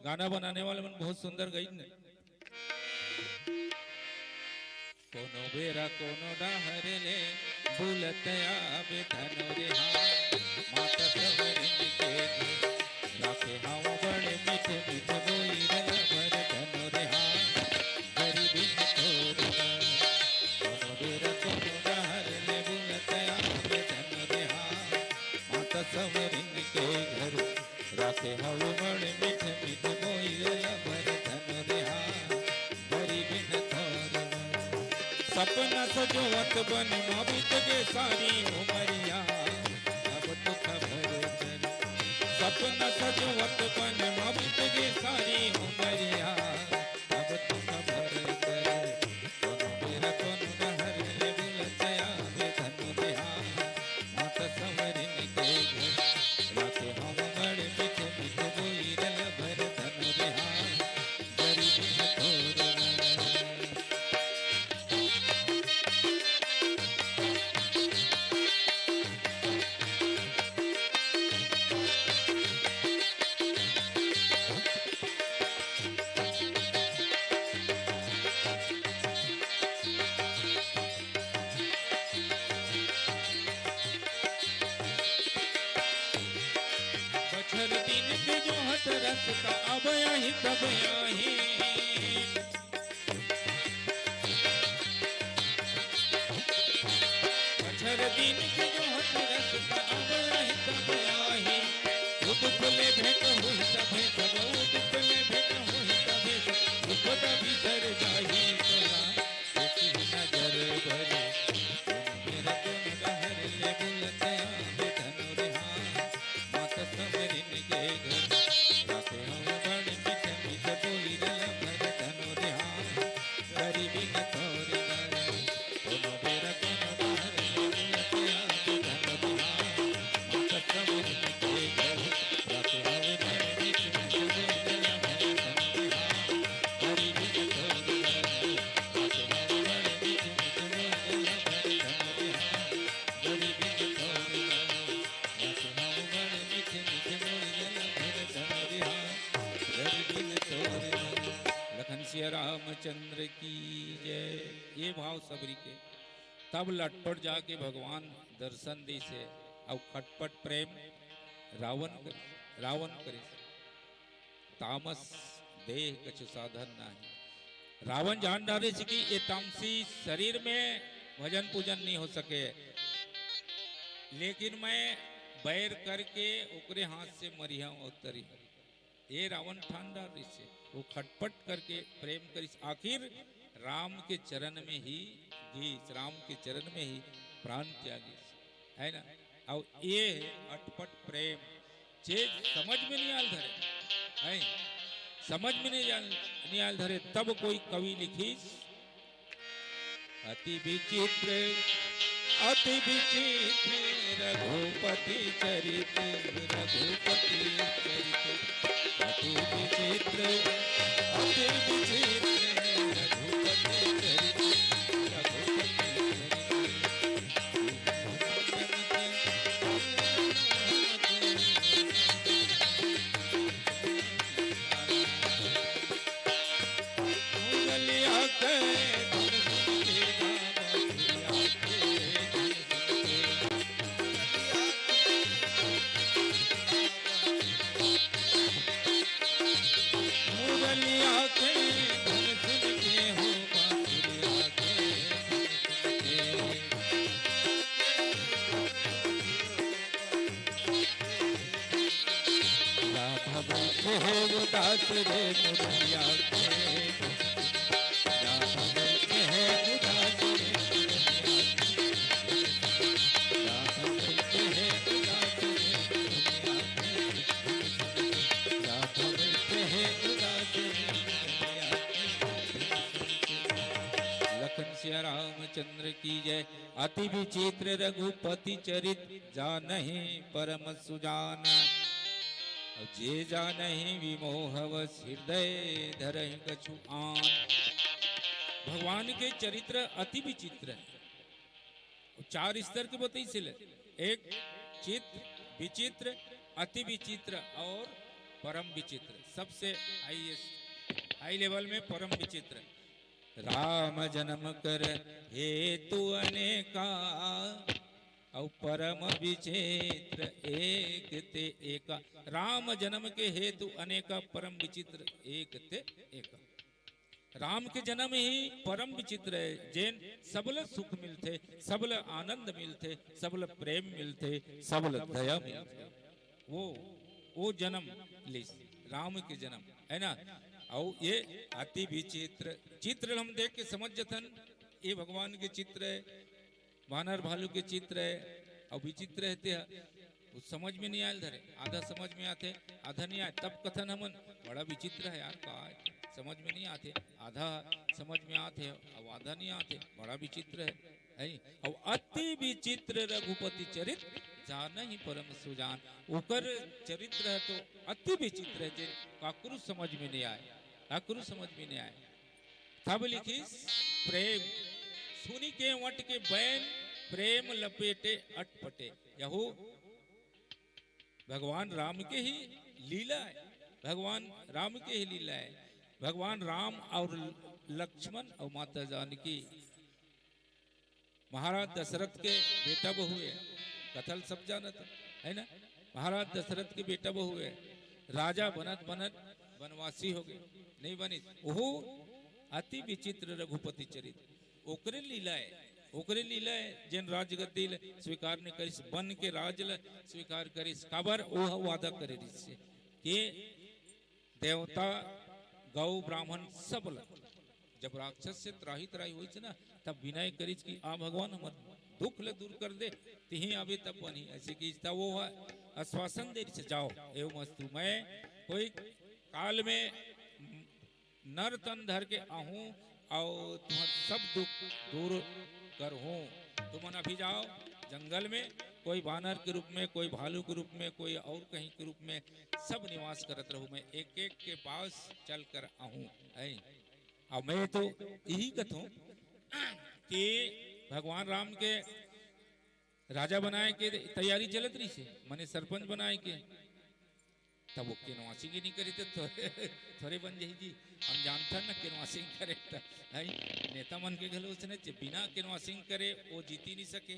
गाना बनाने वाले मन बहुत सुंदर गइन ने। कोनो बेरा कोनो डहर ले बुलत आबे धनो रे हाँ, माता सबरिन के राखे हव बड़े मीठ मीठ बोइर ल भर धनो रे हाँ, गरीबिन तोर बर। कोनो बेरा कोनो डहर ले बुलत आबे धनो रे हाँ, माता सबरिन के घर राखे हव बड़ मीठ मीठ बोइर ल भर धनो रे हाँ, गरीबिन तोर बर। सपना सजोवत बन मा बीत गे सारी उमरिया, अब तो खबर कर। सपना सजोवत बन मा बीत गे सारी उमरिया, अब तो खबर कर। कोनो बेरा कोनो डहर ले बुलत आबे धनो रे हाँ, माता संवरिन के घर। राखे हव बड़ मीठ मीठ बोइर ल भर धनो रे हाँ, गरीबिन तोर बर। बछर दिन के जोहत रस का अब आही तब आही। बछर दिन के जोहत रस का अब आही तब आही। उदुप ले भेंट होही तभे सब, उदुप ले भेंट होही तभे सब, उपदा बिसर जाही तोला। देखी नजर भरे, कोनो बेरा कोनो डहर ले बुलत आबे धनो रे हाँ, माता संवरिन के घर। राखे हव बड़ मीठ मीठ बोइर ल भर धनो रे हाँ, गरीबिन तोर बर। कोनो बेरा कोनो डहर ले बुलत आबे धनो रे हाँ, माता संवरिन के घर। राखे हव बड़ मीठ मीठ बोइर ल भर धनो रे हाँ, गरीबिन तोर बर। लखन सिया रामचंद्र की जय। ये भाव सबरी के। तब लटपट जाके भगवान दर्शन दिस हे, अउ खटपट प्रेम रावण कर, रावण करिस। तामस देह कछु साधन नाही। रावण जान डारिस कि ये तामसी शरीर में भजन पूजन नहीं हो सके, लेकिन मैं बैर करके ओकरे हाथ से मरिहंव अवतरी। ये रावण ठान डारिस हे, वो खटपट करके प्रेम करिस, आखिर राम के चरण में ही गीस, राम के चरण में ही प्राण त्यागिस, है ना? अउ ये अटपट प्रेम जे समझ में नहीं आल धरे, हैं? समझ में नहीं आल, नहीं आल धरे, तब कोई कवि लिखिस, अति विचित्र, अति विचित्र रघुपति चरित, रघुपति चरित। अति विचित्र, अति विचित्र रघुपति चरित, रघुपति चरित। मुरलिया के धुन सुन के हो, बांसुरिया के धुन सुन के। राधा बैठे हैं उदास रे मुरलिया के। राधा बैठे हैं उदास रे मुरलिया के। राधा बैठे हैं उदास रे मुरलिया के। राधा बैठे हैं उदास रे मुरलिया के। लखन सिया रामचंद्र की जय। अति विचित्र रघुपति चरित, जानहि परम सुजान। और जे जानहि विमोह वश, हृदय धरहि कछु आन। भगवान के चरित्र अति विचित्र है। और चार स्तर के बतइस हे। एक चित्र, विचित्र, अति विचित्र और परम विचित्र। सबसे हाईएस्ट, हाई लेवल में परम विचित्र। राम जन्म कर हेतु अनेका, अउ परम विचित्र एक ते एका। राम जन्म के हेतु अनेका, परम विचित्र एक ते एका। राम के जन्म ही परम विचित्र है, जेन सबल सुख मिलथे, सबल आनंद मिलथे, सबल प्रेम मिलथे, सबल दया मिलथे। वो, वो जन्म लिस, राम के जन्म, है ना? अउ ये अति विचित्र चित्र हम देख के समझ जथन, ये भगवान के चित्र है, बानर भालू के चित्र है, अउ विचित्र है ते ह, वो समझ में नहीं आयल धरे, आधा समझ में आथे, आधा नहीं आय, तब कथन हमन, "बड़ा विचित्र है यार, का है? समझ में नहीं आथे, आधा समझ में आथे, अउ आधा नहीं आथे, बड़ा विचित्र है।" है? अउ अति विचित्र रघुपति चरित, जानहि परम सुजान। ओकर चरित्र है तो अति विचित्र है, जे काकरो समझ में नहीं आय, काकरो समझ में नहीं आय। तब लिखिस प्रेम, सुनि केवट के बैन, प्रेम लपेटे अटपटे। यहू भगवान राम के ही लीला है, भगवान राम के ही लीला है। भगवान राम और लक्ष्मण और माता जानकी, महाराज दशरथ के बेटा बहू है, कथा ल सब जानत है, है ना? महाराज दशरथ के बेटा बहू है, राजा बनत बनत वनवासी हो गए, नहीं बनिस। ओहू अति विचित्र रघुपति चरित, ओकरे लीला है, ओकरे लीला है, जेन राजगद्दी ल स्वीकार नहीं करिस, बन के राज ल स्वीकार करिस। काबर? ओह वादा करे रिहिस हे कि देवता, गौ, ब्राह्मण सब ल, जब राक्षस से त्राहि त्राहि होइस ना, तब विनय करिस कि आ भगवान, हमर दुख ल दूर कर दे, तिही आबे तब बनही। ऐसे कि तब वो आश्वासन दे रिहिस, "जाओ, एवमस्तु, मैं कोई काल में नर तन धर के आहूं अउ तुम्हर सब दुख दूर करहूं। तुमन अभी जाओ जंगल में, कोई बानर के रूप में, कोई भालू के रूप में, कोई और कहीं के रूप में, सब निवास करत रहू। मैं एक एक के पास चल कर आहूं।" है। अब मैं तो यही कथूं कि भगवान राम के राजा बनाए के तैयारी चलत रहिस हे, मने सरपंच बनाए के। तब वो केनवासिंग ही नहीं करे तो थोरे, थोरे बन जाही जी। हम जानथन ना केनवासिंग करे त, है, नेता मन के घलो उसने जे बिना केनवासिंग करे वो जीती नहीं सके।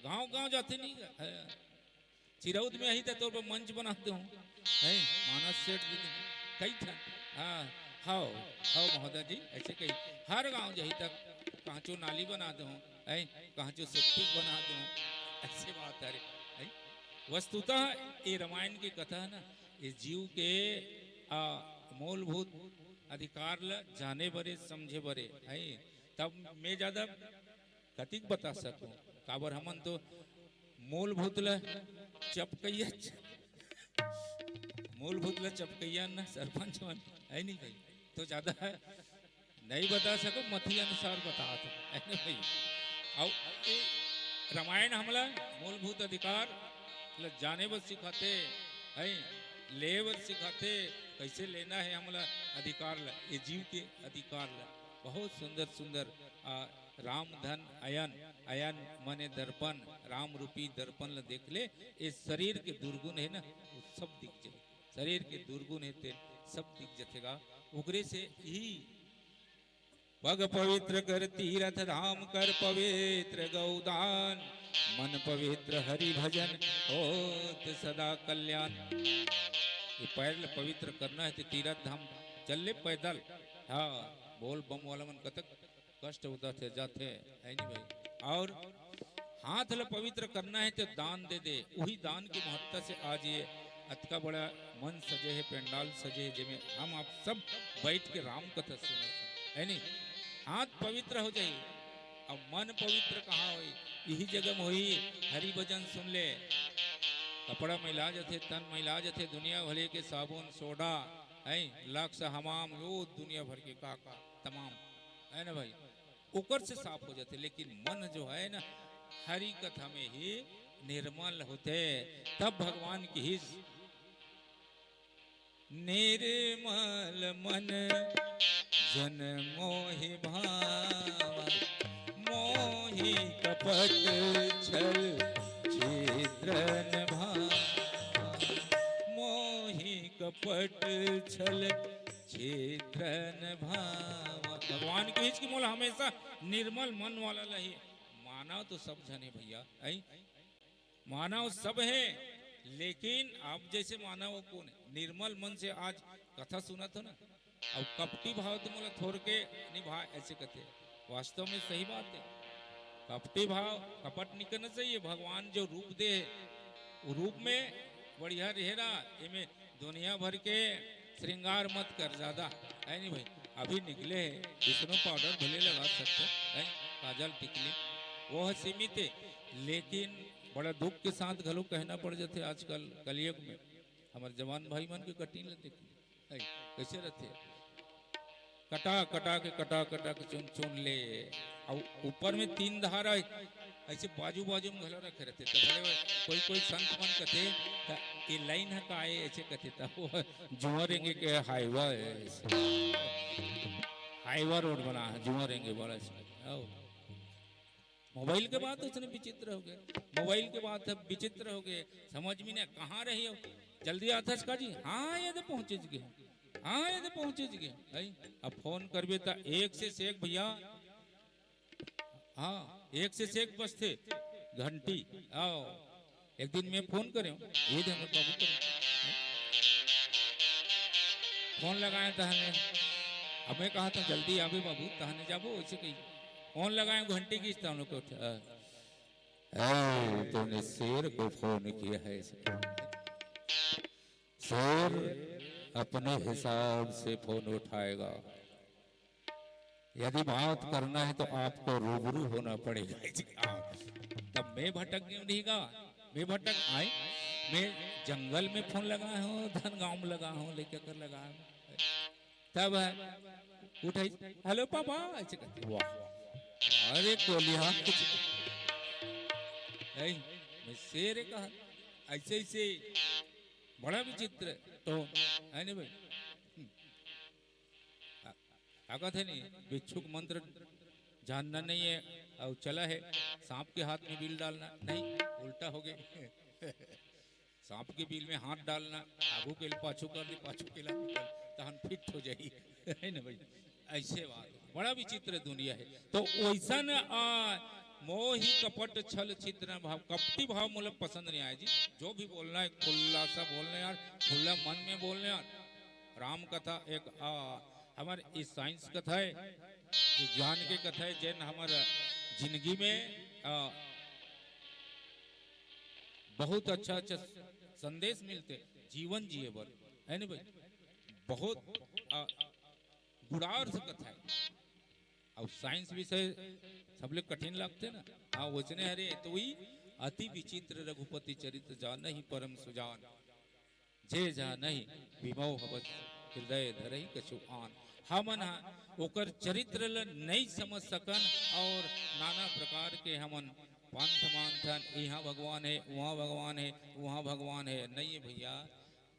गांव गांव जाथे नहीं गा-, है। चिरौद में आही त तोर बर मंच बना देहूं, है, मानस सेठ जी कही थन। हाँ, हव, हव महोदय जी, ऐसे कही। हर गांव जाही त कांचो नाली बना देहूं, है, कांचो सेप्टिक बना देहूं, ऐसे बात है रे, है। वस्तुतः ये रामायण की कथा है ना, ये जीव के, आ, मूलभूत अधिकार ल जाने बरे, समझे बरे, है। तब मैं ज्यादा कतिक बता सकूं, काबर हमन तो मूलभूत ल चपकैया, मूलभूत ल चपकैया न सरपंच मन, है नहीं भाई? तो ज्यादा नहीं बता सको, मती अनुसार बतात हूं, है ना भाई? अउ ए रामायण हमला मूलभूत अधिकार ल जाने बर सिखाथे, है, ले बर सिखाथे, कैसे लेना है हमला अधिकार ल, ये जीव के अधिकार ल। बहुत सुंदर सुंदर, आ, राम धन अयन, अयन मने दर्पण, राम रूपी दर्पण ल देख ले, ये शरीर के दुर्गुण है ना, वो सब दिख जाए। शरीर के दुर्गुण हे तेन सब दिख जथे गा। ओकरे से ही पग पवित्र कर तीरथ धाम, कर पवित्र गौदान, मन पवित्र हरि भजन होत सदा कल्याण। ये पैर ल पवित्र करना हे ते तीरथ धाम चल ले पैदल। हाँ, बोल बम वाला मन कतक कष्ट उठथे जाथे, है नहीं भाई? और हाथ ला पवित्र करना हे त दान दे दे, उही दान के महत्ता से आज ये अतका बड़ा मंच सजे हे, पंडाल सजे हे, जेमे हम आप सब बैठ के राम कथा सुनत हे, है नहीं? हाथ पवित्र हो जाही। अब मन पवित्र कहाँ होही? इही जगह में होही। हरि भजन सुन ले, कपड़ा मैला जथे, तन मैला जथे, दुनिया भले के साबुन, सोडा, है, लक्स, हमाम, वो दुनिया भर के का का तमाम, है ना भाई? ओकर से साफ हो जाथे, लेकिन मन जो है ना, हरि कथा में ही निर्मल होथे, तब भगवान की ही। निर्मल मन जन मोहि भावा, मोहि कपट छल छिद्रन भावा, मोहि कपट छल छिद्रन भावा। भगवान कहिस कि मोला हमेशा निर्मल मन वाला लही। मानव तो सब झन हे भैया, आई मानव सब हे, लेकिन आप जैसे मानव कोन हे? निर्मल मन से आज कथा सुनत हो ना, अब कपटी भाव तो मोला थोर के निभा, ऐसे कथे। वास्तव में सही बात है, कपटी भाव, कपट नहीं करना चाहिए। भगवान जो रूप दे हे, वो रूप में बढ़िया रहे रहा, एमे दुनिया भर के श्रृंगार मत कर ज्यादा, है नहीं भाई? अभी निकले हे, इसनो पाउडर भले लगा सकते हैं, काजल टिकली, वो है सीमित है। लेकिन बड़ा दुख के साथ घलो कहना पड़ जाथे आजकल कलयुग में, हमर जवान भाई मन के कटिंग ल देखी, है, कैसे रहथे? कटा कटा के, कटा कटा के चुन चुन ले, अउ ऊपर में तीन धार हे, ऐसे बाजू बाजू में घलो रखे रहथे। त बड़े कोई कोई संत मन कथे, त ये लाइन ह का हे, ऐसे कथे, त वो जुआं रेंगे के हाईवा हे, हाईवा रोड बना हे, जुआं रेंगे वाला। मोबाइल के बात उसने विचित्र हो गए, मोबाइल के बात अब विचित्र हो गए, समझ में नहीं कहाँ रही हो। जल्दी आथस का जी? हाँ, ये तो पहुँचे गे, हाँ, ये तो पहुँचे गे। है, अब फोन करबे त एक से एक भैया, हाँ, एक से एक बजथे घंटी। आओ, एक दिन मैं फोन करे हूँ, ये दे हमर बाबू करे। फोन लगाए तहने, अब मैं कहा था जल्दी आवे बाबू, तहने जाबो, ऐसे कही। फोन लगाए, घंटी की, तहन लोग उठे, "ए, तूने शेर को फोन किया है?" ऐसे कही। शेर अपने हिसाब से फोन उठाएगा। यदि बात करना है तो आपको रूबरू होना पड़ेगा। हाँ, तब मैं भटक गया नहीं गा, मैं भटक आई, मैं जंगल में फोन लगा हूँ, धन गांव में लगा हूँ, लेकर कर लगा हूँ। तब है, उठाई, "हेलो पापा," ऐसे कहते, वाह, अरे कोलिया, ऐ, मैं शेर कहा, ऐसे ऐसे बड़ा विचित्र तो है नहीं भाई। हम्म। आ, ताकत है नहीं, भिक्षुक मंत्र जानना नहीं है, और चला है सांप के हाथ में बिल डालना, नहीं, उल्टा हो गए। सांप के बिल में हाथ डालना, आगू के पाछू कर दे, पाछू के ला निकल, तहन फिट हो जाई, है ना भाई? ऐसे बात, बड़ा विचित्र दुनिया है। तो वैसन, आ, मोहि कपट छल छिद्र भाव, कपटी भाव मोला पसंद नहीं आया जी। जो भी बोलना है खुला सा बोलना यार, खुला मन में बोलना यार। राम कथा एक, आ, हमर ई साइंस कथा है, विज्ञान के कथा है, जेन हमर जिंदगी में, आ, बहुत अच्छा अच्छा संदेश मिलथे जीवन जिए बर, है ना भाई? बहुत, आ, गुणार्थ कथा है। अब साइंस विषय सबले कठिन लगथे ना, हाँ, वचने हरे तो वही, "अति विचित्र रघुपति चरित जानहि परम सुजान, जे जानहि विमोह बस हृदय धरहि कछु आन।" हमन ह ओकर चरित्र ल नहीं समझ सकन और नाना प्रकार के हमन पंथ मानथन, इहाँ भगवान है, उहाँ भगवान है, उहाँ भगवान है। नहीं है भैया,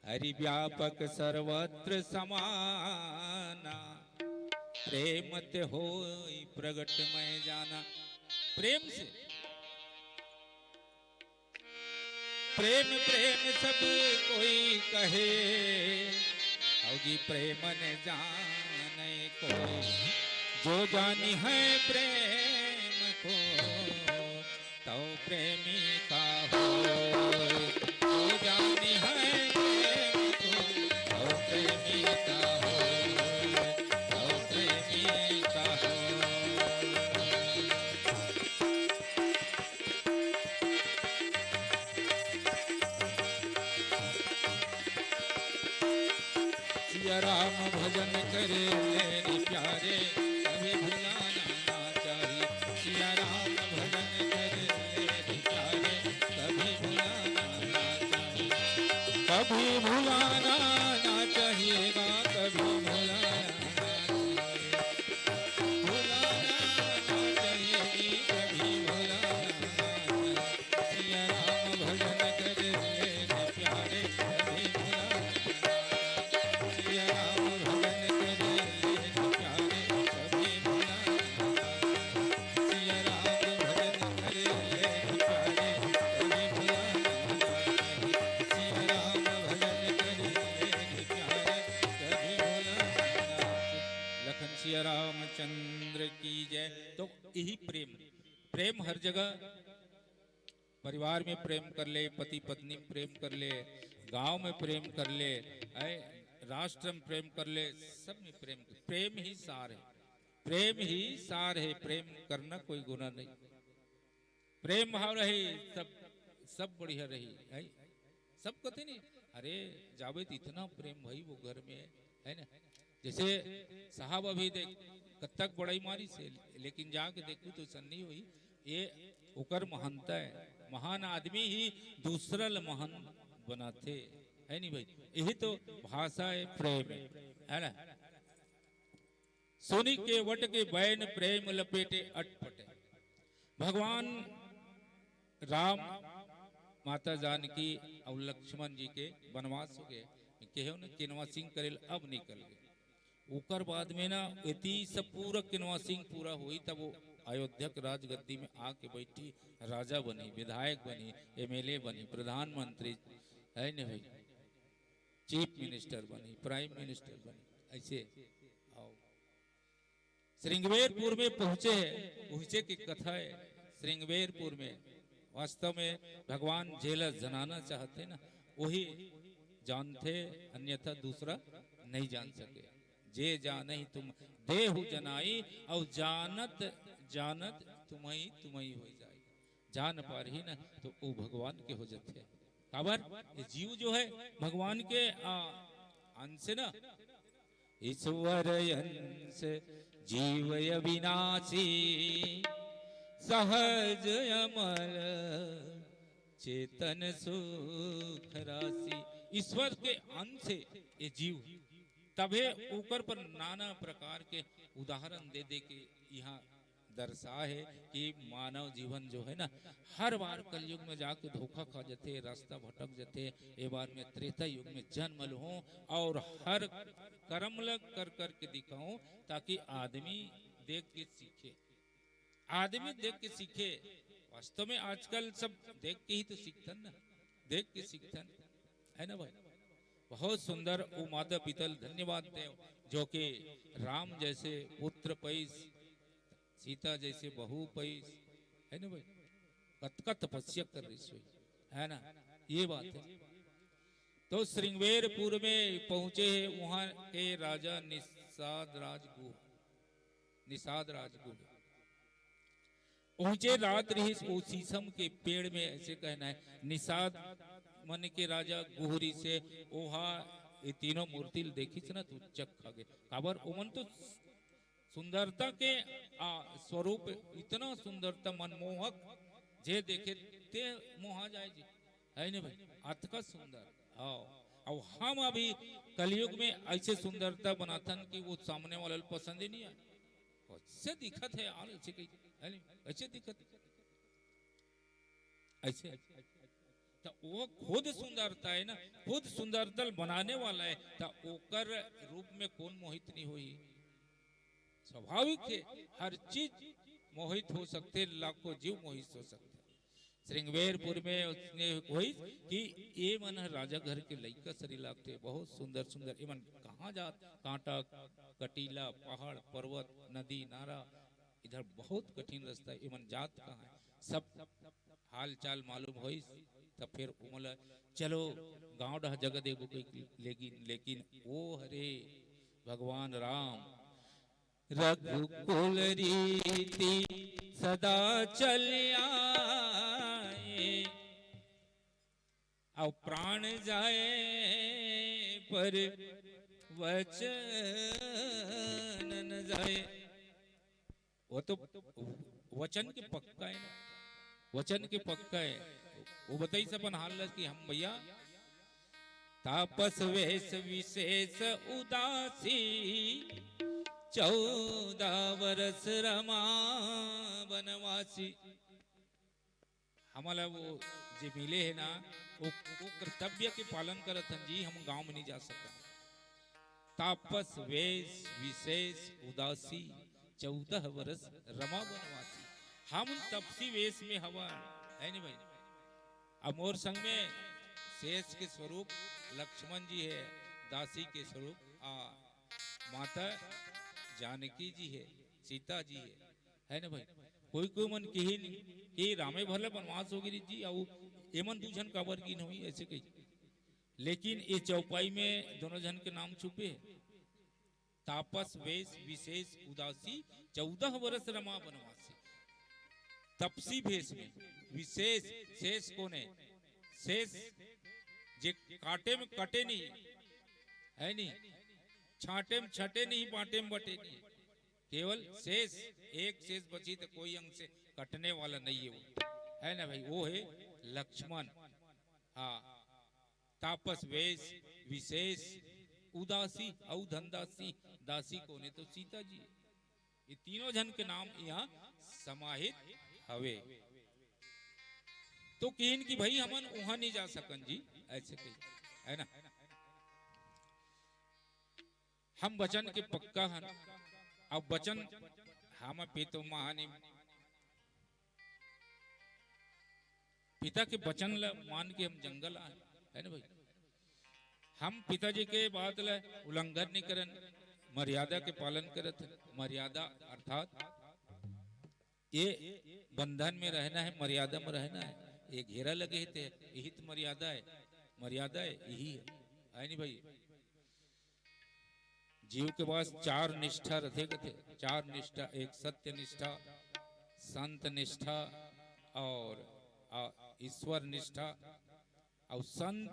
हरि व्यापक सर्वत्र समाना, प्रेम ते होई प्रगट मैं जाना। प्रेम से, प्रेम प्रेम सब कोई कहे, और जी प्रेम न जाने कोई, जो जानी है प्रेम को, तौ प्रेमी का हो। जो जानी है प्रेम को, तौ प्रेमी का हो। राम भजन करे ले रे प्यारे, कभी भुलाना ना चाहिए। सिया राम भजन करे ले रे प्यारे, कभी भुलाना ना चाहिए। कभी भुलाना ना चाहिएगा, कभी भुलाना ना चाहिए। भुलाना ना चाहिए, कभी भुलाना ना चाहिए। सिया राम भजन करे ले रे प्यारे, कभी भुलाना ना चाहिए। सिया राम भजन करे ले रे प्यारे, कभी भुलाना ना चाहिए। सिया राम भजन करे ले रे प्यारे, कभी भुलाना ना चाहिए। सिया राम भजन करे ले रे प्यारे, कभी भुलाना ना चाहिए। लखन सिया रामचंद्र की जय। तो यही प्रेम, प्रेम हर जगह, परिवार में प्रेम कर ले, पति पत्नी में प्रेम कर ले, गांव में प्रेम कर ले, ऐ, राष्ट्र में प्रेम कर ले, सब में प्रेम। प्रेम ही सार है, प्रेम ही सार है। प्रेम करना कोई गुनाह नहीं। प्रेम भाव रहे, सब, सब बढ़िया रही है। सब कथे नहीं, अरे, जाबे तो इतना प्रेम भाई वो घर में है, है ना? जैसे साहब अभी देख, कत्तक बड़ाई मारिस हे, लेकिन जाके देखू तो अइसन नहीं होही। ये ओकर महानता है। महान आदमी ही दूसरा ल महान बनाथे, है नहीं भाई? यही तो भाषा है, प्रेम है, है ना? सुनि केवट के बैन प्रेम लपेटे अटपटे। भगवान राम, माता जानकी अउ लक्ष्मण जी के बनवास हो गए, केहेव न किनवासिंग करे ल अब निकल गए। ओकर बाद में ना एती सब पूरा किनवासिंग पूरा होई, तब वो अयोध्या के राजगद्दी में आके बैठी, राजा बनी, विधायक बनी, एमएलए बनी, प्रधानमंत्री, है न भाई, चीफ मिनिस्टर बनी, प्राइम मिनिस्टर बनी, ऐसे। आओ, श्रृंगवेरपुर में पहुंचे हैं, पहुंचे की कथा है। श्रृंगवेरपुर में वास्तव में भगवान जेला जनाना चाहते ना, वही जानते, अन्यथा दूसरा नहीं जान सके। जे जानहि तुम देहु जनाई, अउ जानत जानत तुम्हई तुम्हई हो जाई। जान पारही ना तो वो भगवान के हो जाते। काबर ये जीव जो है भगवान के, आ, अंश है ना। ईश्वर अंश जीव अविनाशी, सहज अमल चेतन सुख राशि। ईश्वर के अंश है ये जीव, तभे ओकर पर नाना प्रकार के उदाहरण दे दे के यहाँ दर्शा है कि मानव जीवन जो है ना, हर बार कलयुग में जाके धोखा खा जाते, रास्ता भटक जाते। ए बार में त्रेता युग में जन्म लूं और हर कर्म लग कर करके दिखाऊं, ताकि आदमी देख के सीखे, आदमी देख के सीखे। वास्तव में आजकल सब देख के ही तो सीखतन ना, देख के सीखतन, है ना भाई? बहुत सुंदर। वो माता पिता ल धन्यवाद देव, जो कि राम जैसे पुत्र पैस, सीता जैसे बहू पैस, है ना भाई? कतका तपस्या कर रही सोई, है ना? ये बात है। तो श्रृंगवेरपुर में पहुंचे हैं, वहां के राजा निषाद राजगुह, निषाद राजगुह। पहुंचे रात रहिस, वो शीशम के पेड़ में, ऐसे कहना है, निषाद मन के राजा गुहरी से ओहा ये तीनों मूर्ति ल देखिस ना, तो चक खा गए। काबर ओमन तो सुंदरता के, आ, स्वरूप इतना सुंदरता मनमोहक, जे देखे ते मोहा जाए जी, है नहीं भाई? अतका सुंदर। हाँ, अब हम अभी कलयुग में ऐसे सुंदरता बनाथन कि वो सामने वाला ल पसंद ही नहीं आए। कैसे दिखत है यार, ऐसे कही, है नहीं? कैसे दिखत? ऐसे। तो वो खुद सुंदरता है ना, खुद सुंदरता बनाने वाला है, तो ओकर रूप में कौन मोहित नहीं होई? स्वाभाविक है, हर चीज मोहित हो सकते, लाखों जीव मोहित हो सकते। श्रृंगवेरपुर में उसने होई कि ये मन ह राजा घर के लइका सरी लागते, बहुत सुंदर सुंदर। ये मन कहाँ जात? कांटा, कटीला, पहाड़, पर्वत, नदी, नारा, इधर बहुत कठिन रास्ता है। ये मन जात कहाँ है? सब हाल चाल मालूम होइस, तब फिर उमला, चलो गांव डहा जगह देबो कहि लेकिन, लेकिन वो हरे भगवान राम, रघुकुल रीति सदा चल आए, अब प्राण जाए पर वचन न जाए। वो तो वचन के पक्का है ना, वचन के पक्का है। वो बताइस अपन हाल ल कि हम भैया तापस वेश विशेष उदासी, चौदह वर्ष रमा बनवासी। हमला वो जे मिले हे ना, वो, वो कर्तव्य के पालन करत हन जी, हम गांव में नहीं जा सकन। तापस वेश विशेष उदासी, चौदह वर्ष रमा बनवासी। हम तपसी वेश में हवन, है नी भाई? अब मोर संग में शेष के स्वरूप लक्ष्मण जी है, दासी के स्वरूप आ माता जानकी जी है, सीता जी है, है ना भाई? कोई कोई मन किहिन कि रामे भर ले बनवास हो गिरी जी, अउ एमन दू झन काबर गिन होही, ऐसे कही। लेकिन ये चौपाई में दोनों झन के नाम छुपे हे। तापस वेश विशेष उदासी, चौदह वर्ष रमा बनवासी। तपसी भेष में विशेष, शेष कोन हे? शेष जे काटे में कटे नहीं, है नहीं? छाटे में छटे नहीं, बांटे में बटे नहीं। केवल शेष, एक शेष बची तो कोई अंग से कटने वाला नहीं है वो, है ना भाई? वो है लक्ष्मण। हाँ, तापस वेश विशेष उदासी, अउ धनदासी, दासी कोन हे? तो सीता जी। ये तीनों झन के नाम यहाँ समाहित हवे। तो किहिन कि भाई हमन उहाँ नहीं जा सकन जी, ऐसे कही, है ना? हम वचन के पक्का हन। अब वचन हम पितुम महानिम, पिता के वचन ल मान के हम जंगल आए, है ना भाई? हम पिताजी के बात ल उल्लंघन नहीं करन, मर्यादा के पालन करत हन। मर्यादा अर्थात ये बंधन में रहना है, मर्यादा में रहना है। ये घेरा लगे हे ते, यही तो मर्यादा है। मर्यादा है, यही है, है नहीं भाई? जीव के पास चार निष्ठा रथे, कथे चार निष्ठा, एक सत्य निष्ठा, संत निष्ठा और आ, ईश्वर निष्ठा और संत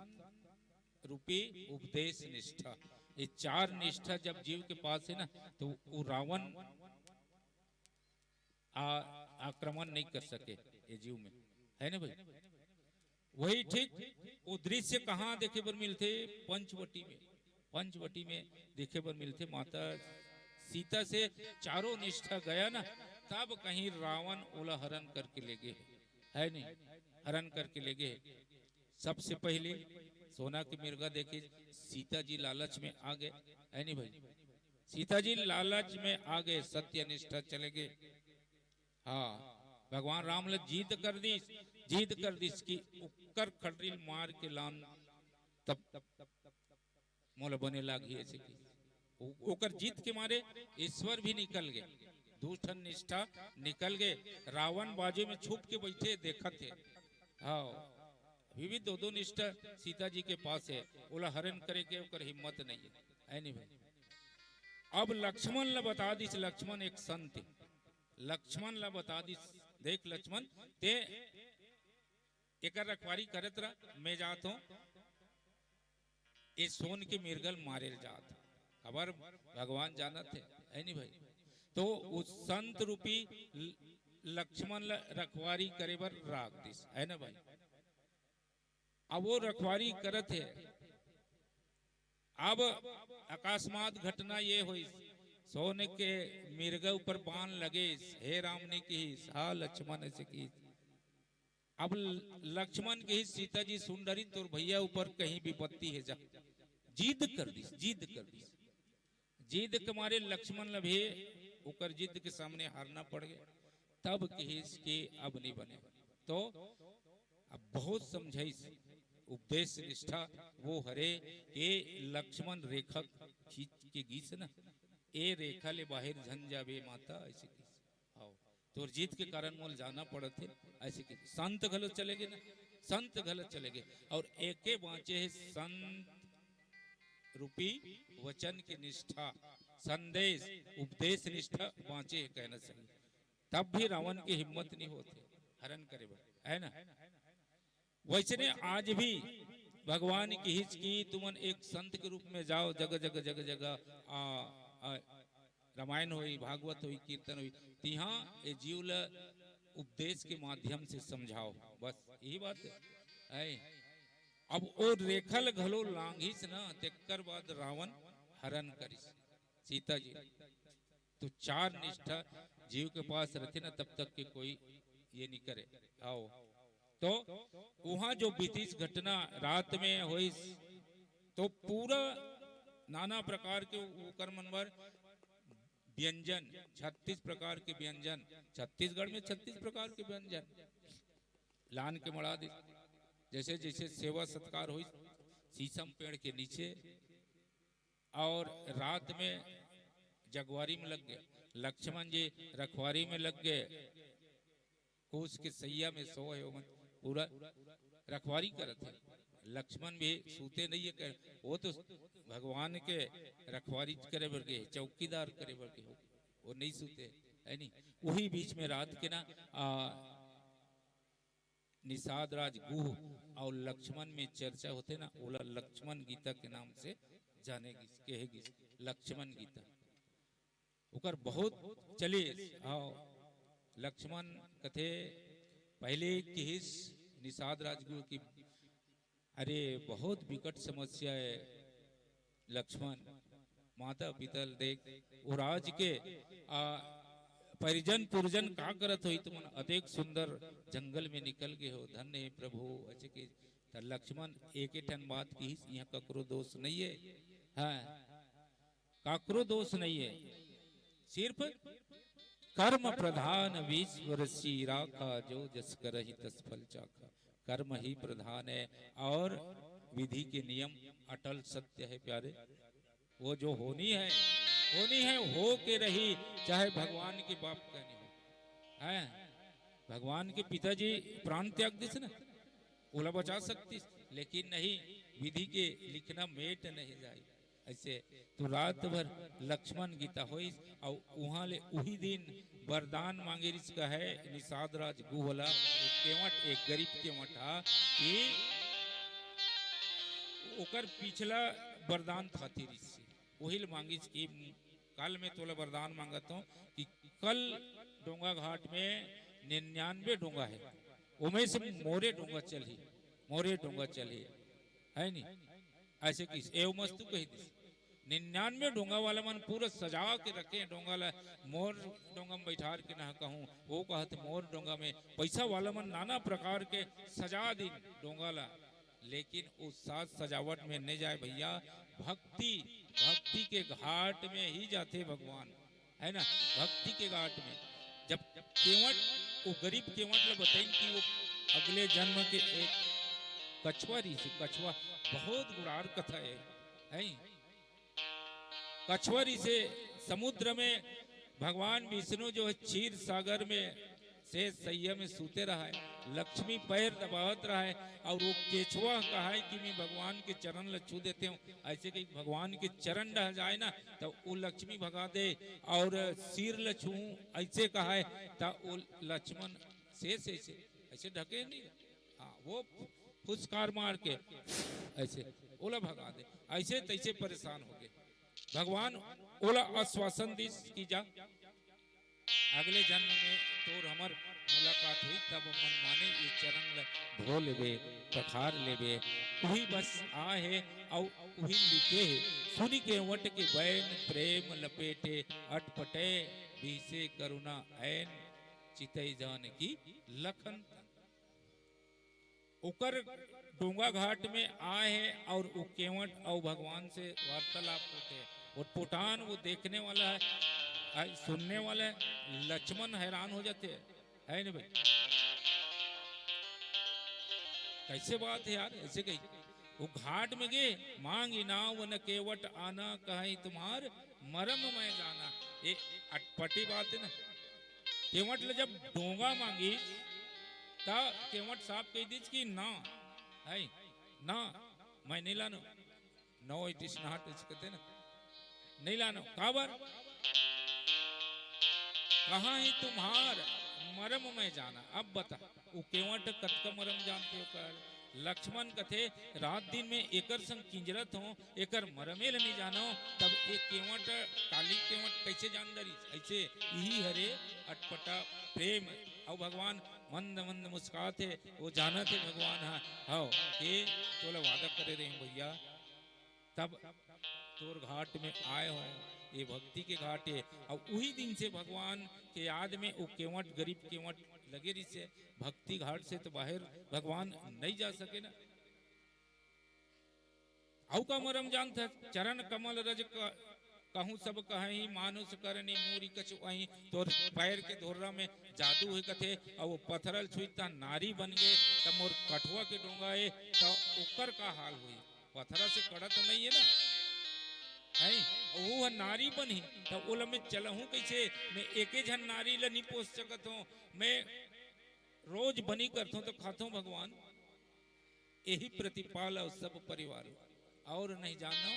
रूपी उपदेश निष्ठा। ये चार निष्ठा जब जीव के पास है ना, तो वो रावण आ, आक्रमण नहीं कर सके ये जीव में, है ना भाई? वही ठीक वो दृश्य कहाँ देखे बर मिलथे? पंचवटी में। पंचवटी में देखे बर मिलथे। माता सीता से चारों निष्ठा गया ना, तब कहीं रावण ओला हरण करके ले गए, है नहीं? हरण करके ले गए। सबसे पहले सोना के मिर्गा देखे, सीता जी लालच में आ गए, है नहीं भाई? सीता जी लालच में आ गए, सत्य निष्ठा चले गए। हाँ, भगवान राम ल जिद कर दिस, जिद कर दिस कि ओकर खड़री ल मार के लान, तब मोला बने लागही, ऐसे कि ओ-, ओकर जिद के मारे ईश्वर भी निकल गए, दू ठन निष्ठा निकल गए। रावण बाजू में छुप के बैठे देखत हे। हाँ, अभी भी दो दो निष्ठा सीता जी के पास है, ओला हरण करे के ओकर हिम्मत नहीं है, है नहीं भाई? अब लक्ष्मण ला बता दिस, लक्ष्मण एक संत, लक्ष्मण ला बता दिस, देख लक्ष्मण, ते एकर रखवारी करत रह, मैं जात हूँ, ए सोन के मिर्गा ल मारे ल जात हूँ। अबर भगवान जानत हे, है नहीं भाई? तो उस संत रूपी ल-, लक्ष्मण ल रखवारी करे बर राख दिस, है ना भाई? अब वो रखवारी करत हे। अब अकस्मात घटना ये होइस, सोन के मिर्गा ऊपर बाण लगे, हे राम ने किहिस, हा लक्ष्मण ऐसे किहिस। अब ल-, लक्ष्मण किहिस, सीता जी सुन डरिन, तोर भैया ऊपर कहीं विपत्ति हे जा। जिद कर दिस, जिद कर दिस। जिद के मारे लक्ष्मण ल भी ओकर जिद के सामने हारना पड़ गए। तब किहिस कि अब नहीं बने। तो अब बहुत समझाइस, उपदेश निष्ठा वो हरे कि लक्ष्मण रेखा खींच के गीस ना, ए रेखा ले बाहर झन जाबे माता, ऐसे गीस। हाँ, तोर जिद के कारण मोल जाना पड़त हे, ऐसे कि संत घलो चले गए ना, संत घलो चले गए। और एके बाँचे हे संत रूपी वचन के निष्ठा, संदेश, उपदेश निष्ठा बाँचे हे कहना चाहिए। तब भी रावण के हिम्मत नहीं होत हे हरण करे बर, है ना? वैसने आज भी भगवान किहिस कि तुमन एक संत के रूप में जाओ, जगह जगह जगह जगह आ, आ, रामायण होई, भागवत होई, कीर्तन होई, तिहां ए जीव ल उपदेश के माध्यम से समझाओ। बस यही बात है। अब ओ रेखा ल घलो लांघिस न, तेकर बाद रावण हरण करिस। सीता जी तो चार निष्ठा जीव के पास रहते ना, तब तक के कोई ये नहीं करे। आओ, तो वहां जो बीतीस घटना रात में होइस, तो पूरा नाना प्रकार के ओकर मन बर व्यंजन, छत्तीस प्रकार के व्यंजन, छत्तीसगढ़ में छत्तीस प्रकार के व्यंजन लान के मड़ा दे। जैसे जैसे सेवा सत्कार होइस, शीशम पेड़ के नीचे, और रात में जगवारी में लग गए, लक्ष्मण जी रखवारी में लग गए, कुश के सैया में सोए हो, पूरा रखवारी करत हे। लक्ष्मण भी सूते नहीं है, कर, वो तो भगवान के रखवारी करे बर के, चौकीदार करे बर के हो, वो नहीं सूते, है नहीं। वही बीच में रात के ना, आ, निषाद राज गुह और लक्ष्मण में चर्चा होते ना, ओला लक्ष्मण गीता के नाम से जाने गिस, कहे गिस, लक्ष्मण गीता। ओकर बहुत चले। हाँ, लक्ष्मण कथे, पहले किहिस निषाद राजगुरु की, अरे, बहुत विकट समस्या है लक्ष्मण, माता पिता ल देख, वो राज के, आ, परिजन पुरजन का करत होई, तुमन अतेक सुंदर जंगल में निकल गए हो, धन्य है प्रभु। ऐसे कि त लक्ष्मण एक ही ठन बात किहिस, यहाँ ककरो दोष नहीं है। हाँ, ककरो दोष नहीं है, सिर्फ कर्म प्रधान विश्व रचि राखा, जो जस करहि तस फल चाखा। कर्म ही प्रधान है और विधि के नियम अटल सत्य है प्यारे। वो जो होनी है, होनी है, हो के रही, चाहे भगवान के बाप कहनी हो। है, भगवान के पिताजी प्राण त्याग दिस ना, ओला बचा सकतिस, लेकिन नहीं, विधि के लिखना मेट नहीं जाए। ऐसे तो रात भर लक्ष्मण गीता होइस, अउ उहाँ ले उही दिन वरदान मांगे रिस, कहे निषाद राज गुह वाला, एक केवट, एक गरीब केवट हा, कि ओकर पिछला वरदान थाती रिस, उही ले मांगिस कि कल मैं तोला वरदान मांगत हूँ कि कल डोंगा घाट में निन्यानवे डोंगा है, ओमे से मोरे डोंगा चलही, मोरे डोंगा चलही, है नी? ऐसे किस एव मस्तु कही दिस। निन्यानवे डोंगा वाला मन पूरा सजा के रखे हैं डोंगा ला, मोर डोंगा में बैठार के ना कहूँ, वो कहत मोर डोंगा में। पैसा वाला मन नाना प्रकार के सजा दिन डोंगा ला, लेकिन वो साज सजावट में नहीं जाए भैया। भक्ति, भक्ति के घाट में ही जाते भगवान, है ना? भक्ति के घाट में जब केवट वो गरीब केवट ला बताइन कि वो अगले जन्म के एक कछुआ रिहिसे, कछुआ बहुत गुड़ार कथा है, है? कछुआ रिहिसे समुद्र में, भगवान विष्णु जो है क्षीर सागर में से सैया में सूते रहा है, लक्ष्मी पैर दबावत रहा है, और वो केछुआ कहा है कि मैं भगवान के चरण ल छू देते हूँ। ऐसे कि भगवान के चरण डह जाए ना, तो वो लक्ष्मी भगा दे, और सिर ल छू, ऐसे कहा है, तो वो लक्ष्मण से, से, से ऐसे ढके नहीं। हाँ, वो फुसकार मार के ऐसे ओला भगा दे, ऐसे तैसे परेशान हो गए। भगवान ओला आश्वासन दिस कि जा, अगले जन्म में तोर हमर मुलाकात हुई, तब मन माने ये चरण ल धो लेबे, पखार लेबे। उही बस आ है, अउ उही लिखे है, सुनि केवट के बैन प्रेम लपेटे, अटपटे बिहसे करुणा ऐन, चितई जानकी लखन तन। ओकर डोंगा घाट में आए हैं और वो केवट और भगवान से वार्तालाप होते हैं। वो पुटान, वो देखने वाला है, आ, सुनने वाला है, लक्ष्मण हैरान हो जाते हैं, है ना भाई? कैसे बात है यार, ऐसे कही। वो घाट में गए, मांग इनाम न केवट आना, कहे तुम्हार मरम मैं जाना। ये अटपटी बात है ना। केवट ले जब डोंगा मांगी, त केवट साहब कह दीज कि ना, है ना, मैं नहीं लानो। No, it is not, ऐसे कहते ना, नहीं लानो। काबर? कहाँ ही तुम्हार मरम मैं जाना। अब बता, वो केवट कतका मरम जानते हो कर? लक्ष्मण कथे, "रात दिन में एकर संग किंजरत हों, एकर मरमे ल नइ जानों, तब ए केवट, काली केवट कइसे जान डरिस?" अइसे इही हरे अटपटा प्रेम। अउ भगवान मंद मंद मुस्कात हे, वो जानत हे भगवान ह, हव, के तोला वादा करे रहे भइया, तब तोर घाट में आए हों, ये भक्ति के घाट हे। अउ उही दिन से भगवान के याद में वो केवट, गरीब केवट लगे रहिसे, भक्ति घाट से तो बाहर भगवान नइ जा सके ना। अउ का मरम जानत हस, चरण कमल रज क-, कहूँ सब कहहीं, मानुष करनी मूरी कछु अहीं। तोर पैर के धोर्रा में जादू हे कथे, अउ वो पथरा ल छुइस त नारी बन गे, त मोर कठवा के डोंगा ए, त ओकर का हाल होही? पथरा से कड़ा तो नइ हे ना, हैं? अउ वो ह नारी बनही, त ओला मैं चलहूँ कइसे? मैं एके झन नारी ल नइ पोस सकत हों, मैं रोज बनी करथों त खाथों भगवान। एही प्रतिपाल अउ सब परिवार, अउ नइ जानों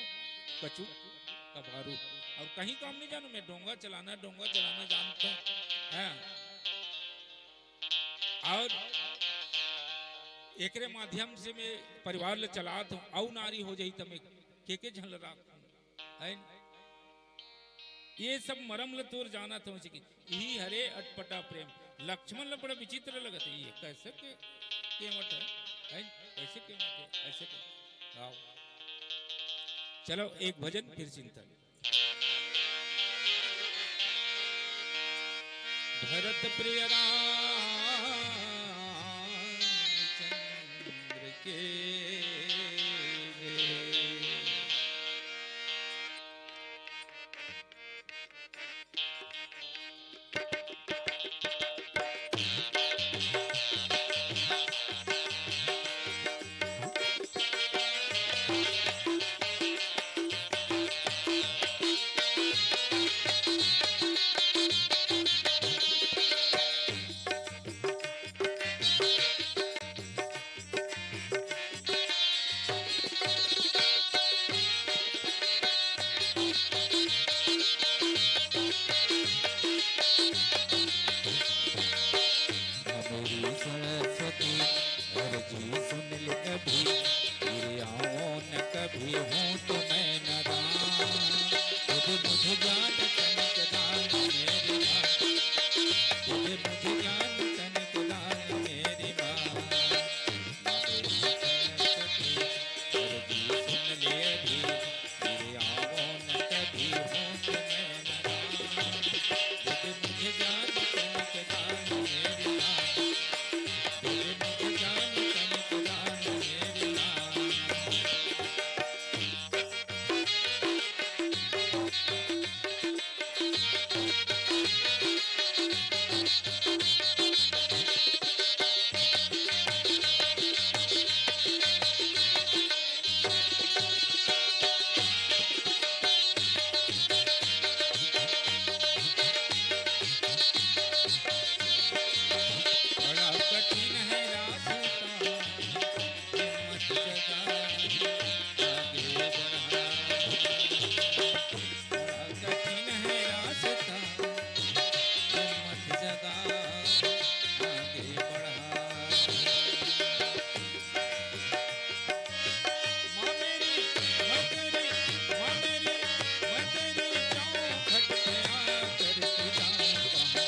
कछु कभारू, अउ कहीं काम नइ जानों, मैं डोंगा चलाना, डोंगा चलाना जानथों, हैं? अउ एकरे माध्यम से मैं परिवार ल चलात हों, अउ नारी हो जाही त मैं के के झन ल राखहूँ, हैं? ये सब मरम ल तोर जानत हों, इही हरे अटपटा प्रेम। लक्ष्मण ल बड़ा विचित्र लगत हे, ये कइसे के, केवट हे, हैं? कइसे केवट हे, अइसे के। आओ। चलो, एक भजन फिर चिंतन। भरत प्रिय रामचंद्र के जय। मेरी सरस्वती, अरजी सुन ले अभी, फिर आऊं न कभी, हूँ तो मैं नादान। खुद मुझे ज्ञान तनिक दान मेरी माँ, खुद मुझे ज्ञान तनिक दान मेरी माँ। मेरी सरस्वती, अरजी सुन ले अभी, फिर आऊं न कभी, हूँ तो मैं नादान। खुद मुझे ज्ञान तनिक दान मेरी माँ, खुद मुझे ज्ञान तनिक दान मेरी माँ। बड़ा कठिन है रास्ता, हिम्मत जगा, आगे बढ़ा। बड़ा कठिन है रास्ता, हिम्मत जगा, आगे बढ़ा। माँ मेरी, माँ तेरी, माँ मेरी, माँ तेरी जाऊं खट पे आकर के जाऊं कहाँ?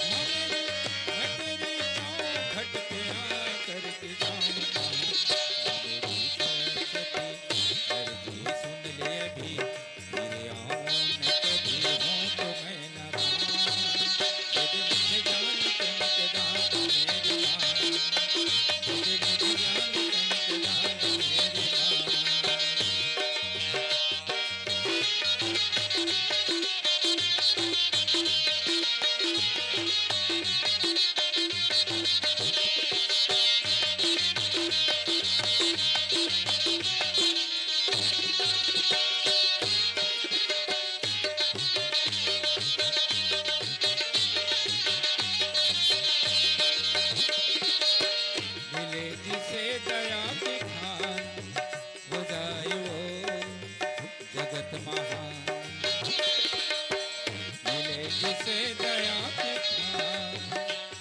माँ मेरी, माँ तेरी जाऊं खट पे आकर के जाऊं कहाँ? मेरी सरस्वती, अर्जी सुन ले अभी, मेरे आऊं न कभी, हूँ तो मैं नादान। खुद मुझे ज्ञान तनिक दान मेरी माँ, खुद मुझे ज्ञान तनिक दान मेरी माँ। मिले जिसे दया की खान, हो जाए वो जगत महान। मिले जिसे दया की खान,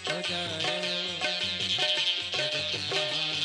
हो जाए वो जगत महान।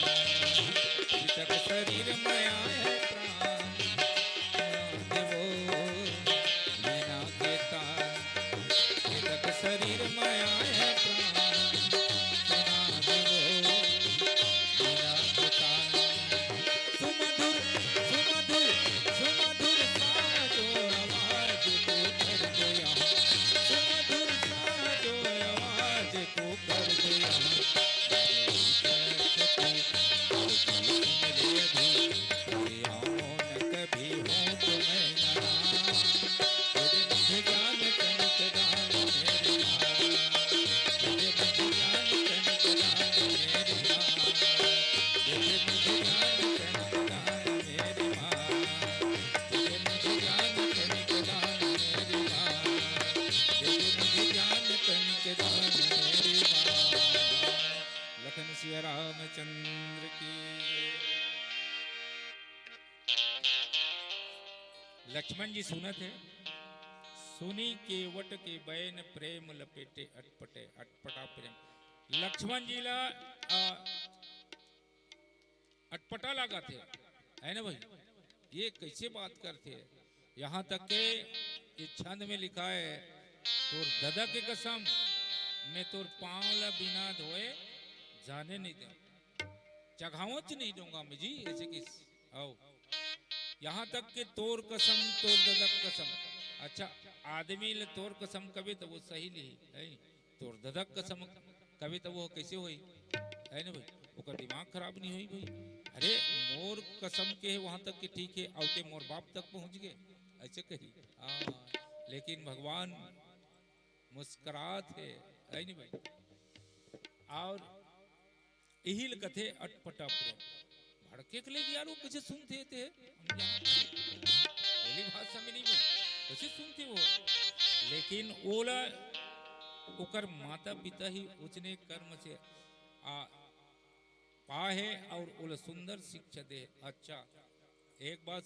जी सुनत हे, सुनी केवट के बैन प्रेम लपेटे अटपटे, अटपटा प्रेम। लक्ष्मण जी ला, आ, अटपटा लागत हे, है ना भाई? ये कैसे बात करथे? यहाँ तक के ये छंद में लिखा है, "तोर ददा के कसम, मैं तोर पाँव ला बिना धोए जाने नहीं दूँ, चघावच नहीं दूंगा मैं जी," ऐसे किस, आओ। यहाँ तक के "तोर कसम, तोर ददा के कसम।" अच्छा, आदमी ले "तोर कसम" कबे तो वो सही लिही, है? "तोर ददा के कसम" कबे तो वो कैसे होई? है ना भाई? ओकर दिमाग खराब नहीं होई भाई? "अरे, मोर कसम के है, वहां तक के ठीक है, अउ ते मोर बाप तक पहुंच गए," ऐसे कही। हाँ, लेकिन भगवान मुस्कुरात हे, है नहीं भाई? और यही ल कथे अटपटा प्रेम। भड़के के ले यार, वो कैसे सुनथे ते? हम जान-, बोली भाषा में नहीं बोल, कैसे सुनथे वो? लेकिन ओला ओकर माता पिता ही उतने कर्म से आ, पा हे और ओला सुंदर शिक्षा दे। अच्छा, एक बात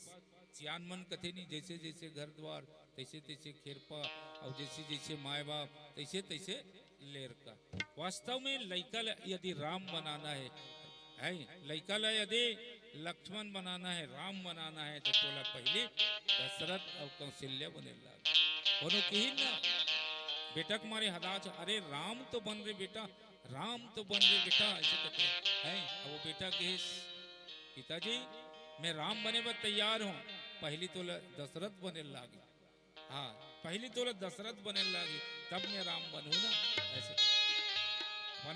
सियान मन कथे नहीं, "जैसे जैसे घर द्वार, तैसे तैसे खेरपा, और जैसे जैसे माय बाप, तैसे तैसे लेरका।" वास्तव में लइका ला यदि राम बनाना है, है, लइका ला यदि लक्ष्मण बनाना है, राम बनाना है, तो तोला पहले दशरथ और कौशल्या बने लागे। कोनो किही ना, बेटा के मारे हदाच, "अरे राम तो बन रे बेटा, राम तो बन रे बेटा," ऐसे कहते हैं। अब वो बेटा कहे, "पिताजी, मैं राम बने बर तैयार हूँ, पहली तोला दशरथ बने लागी।" हाँ, पहली तोला दशरथ बने लागी, तब मैं राम बनू ना, ऐसे।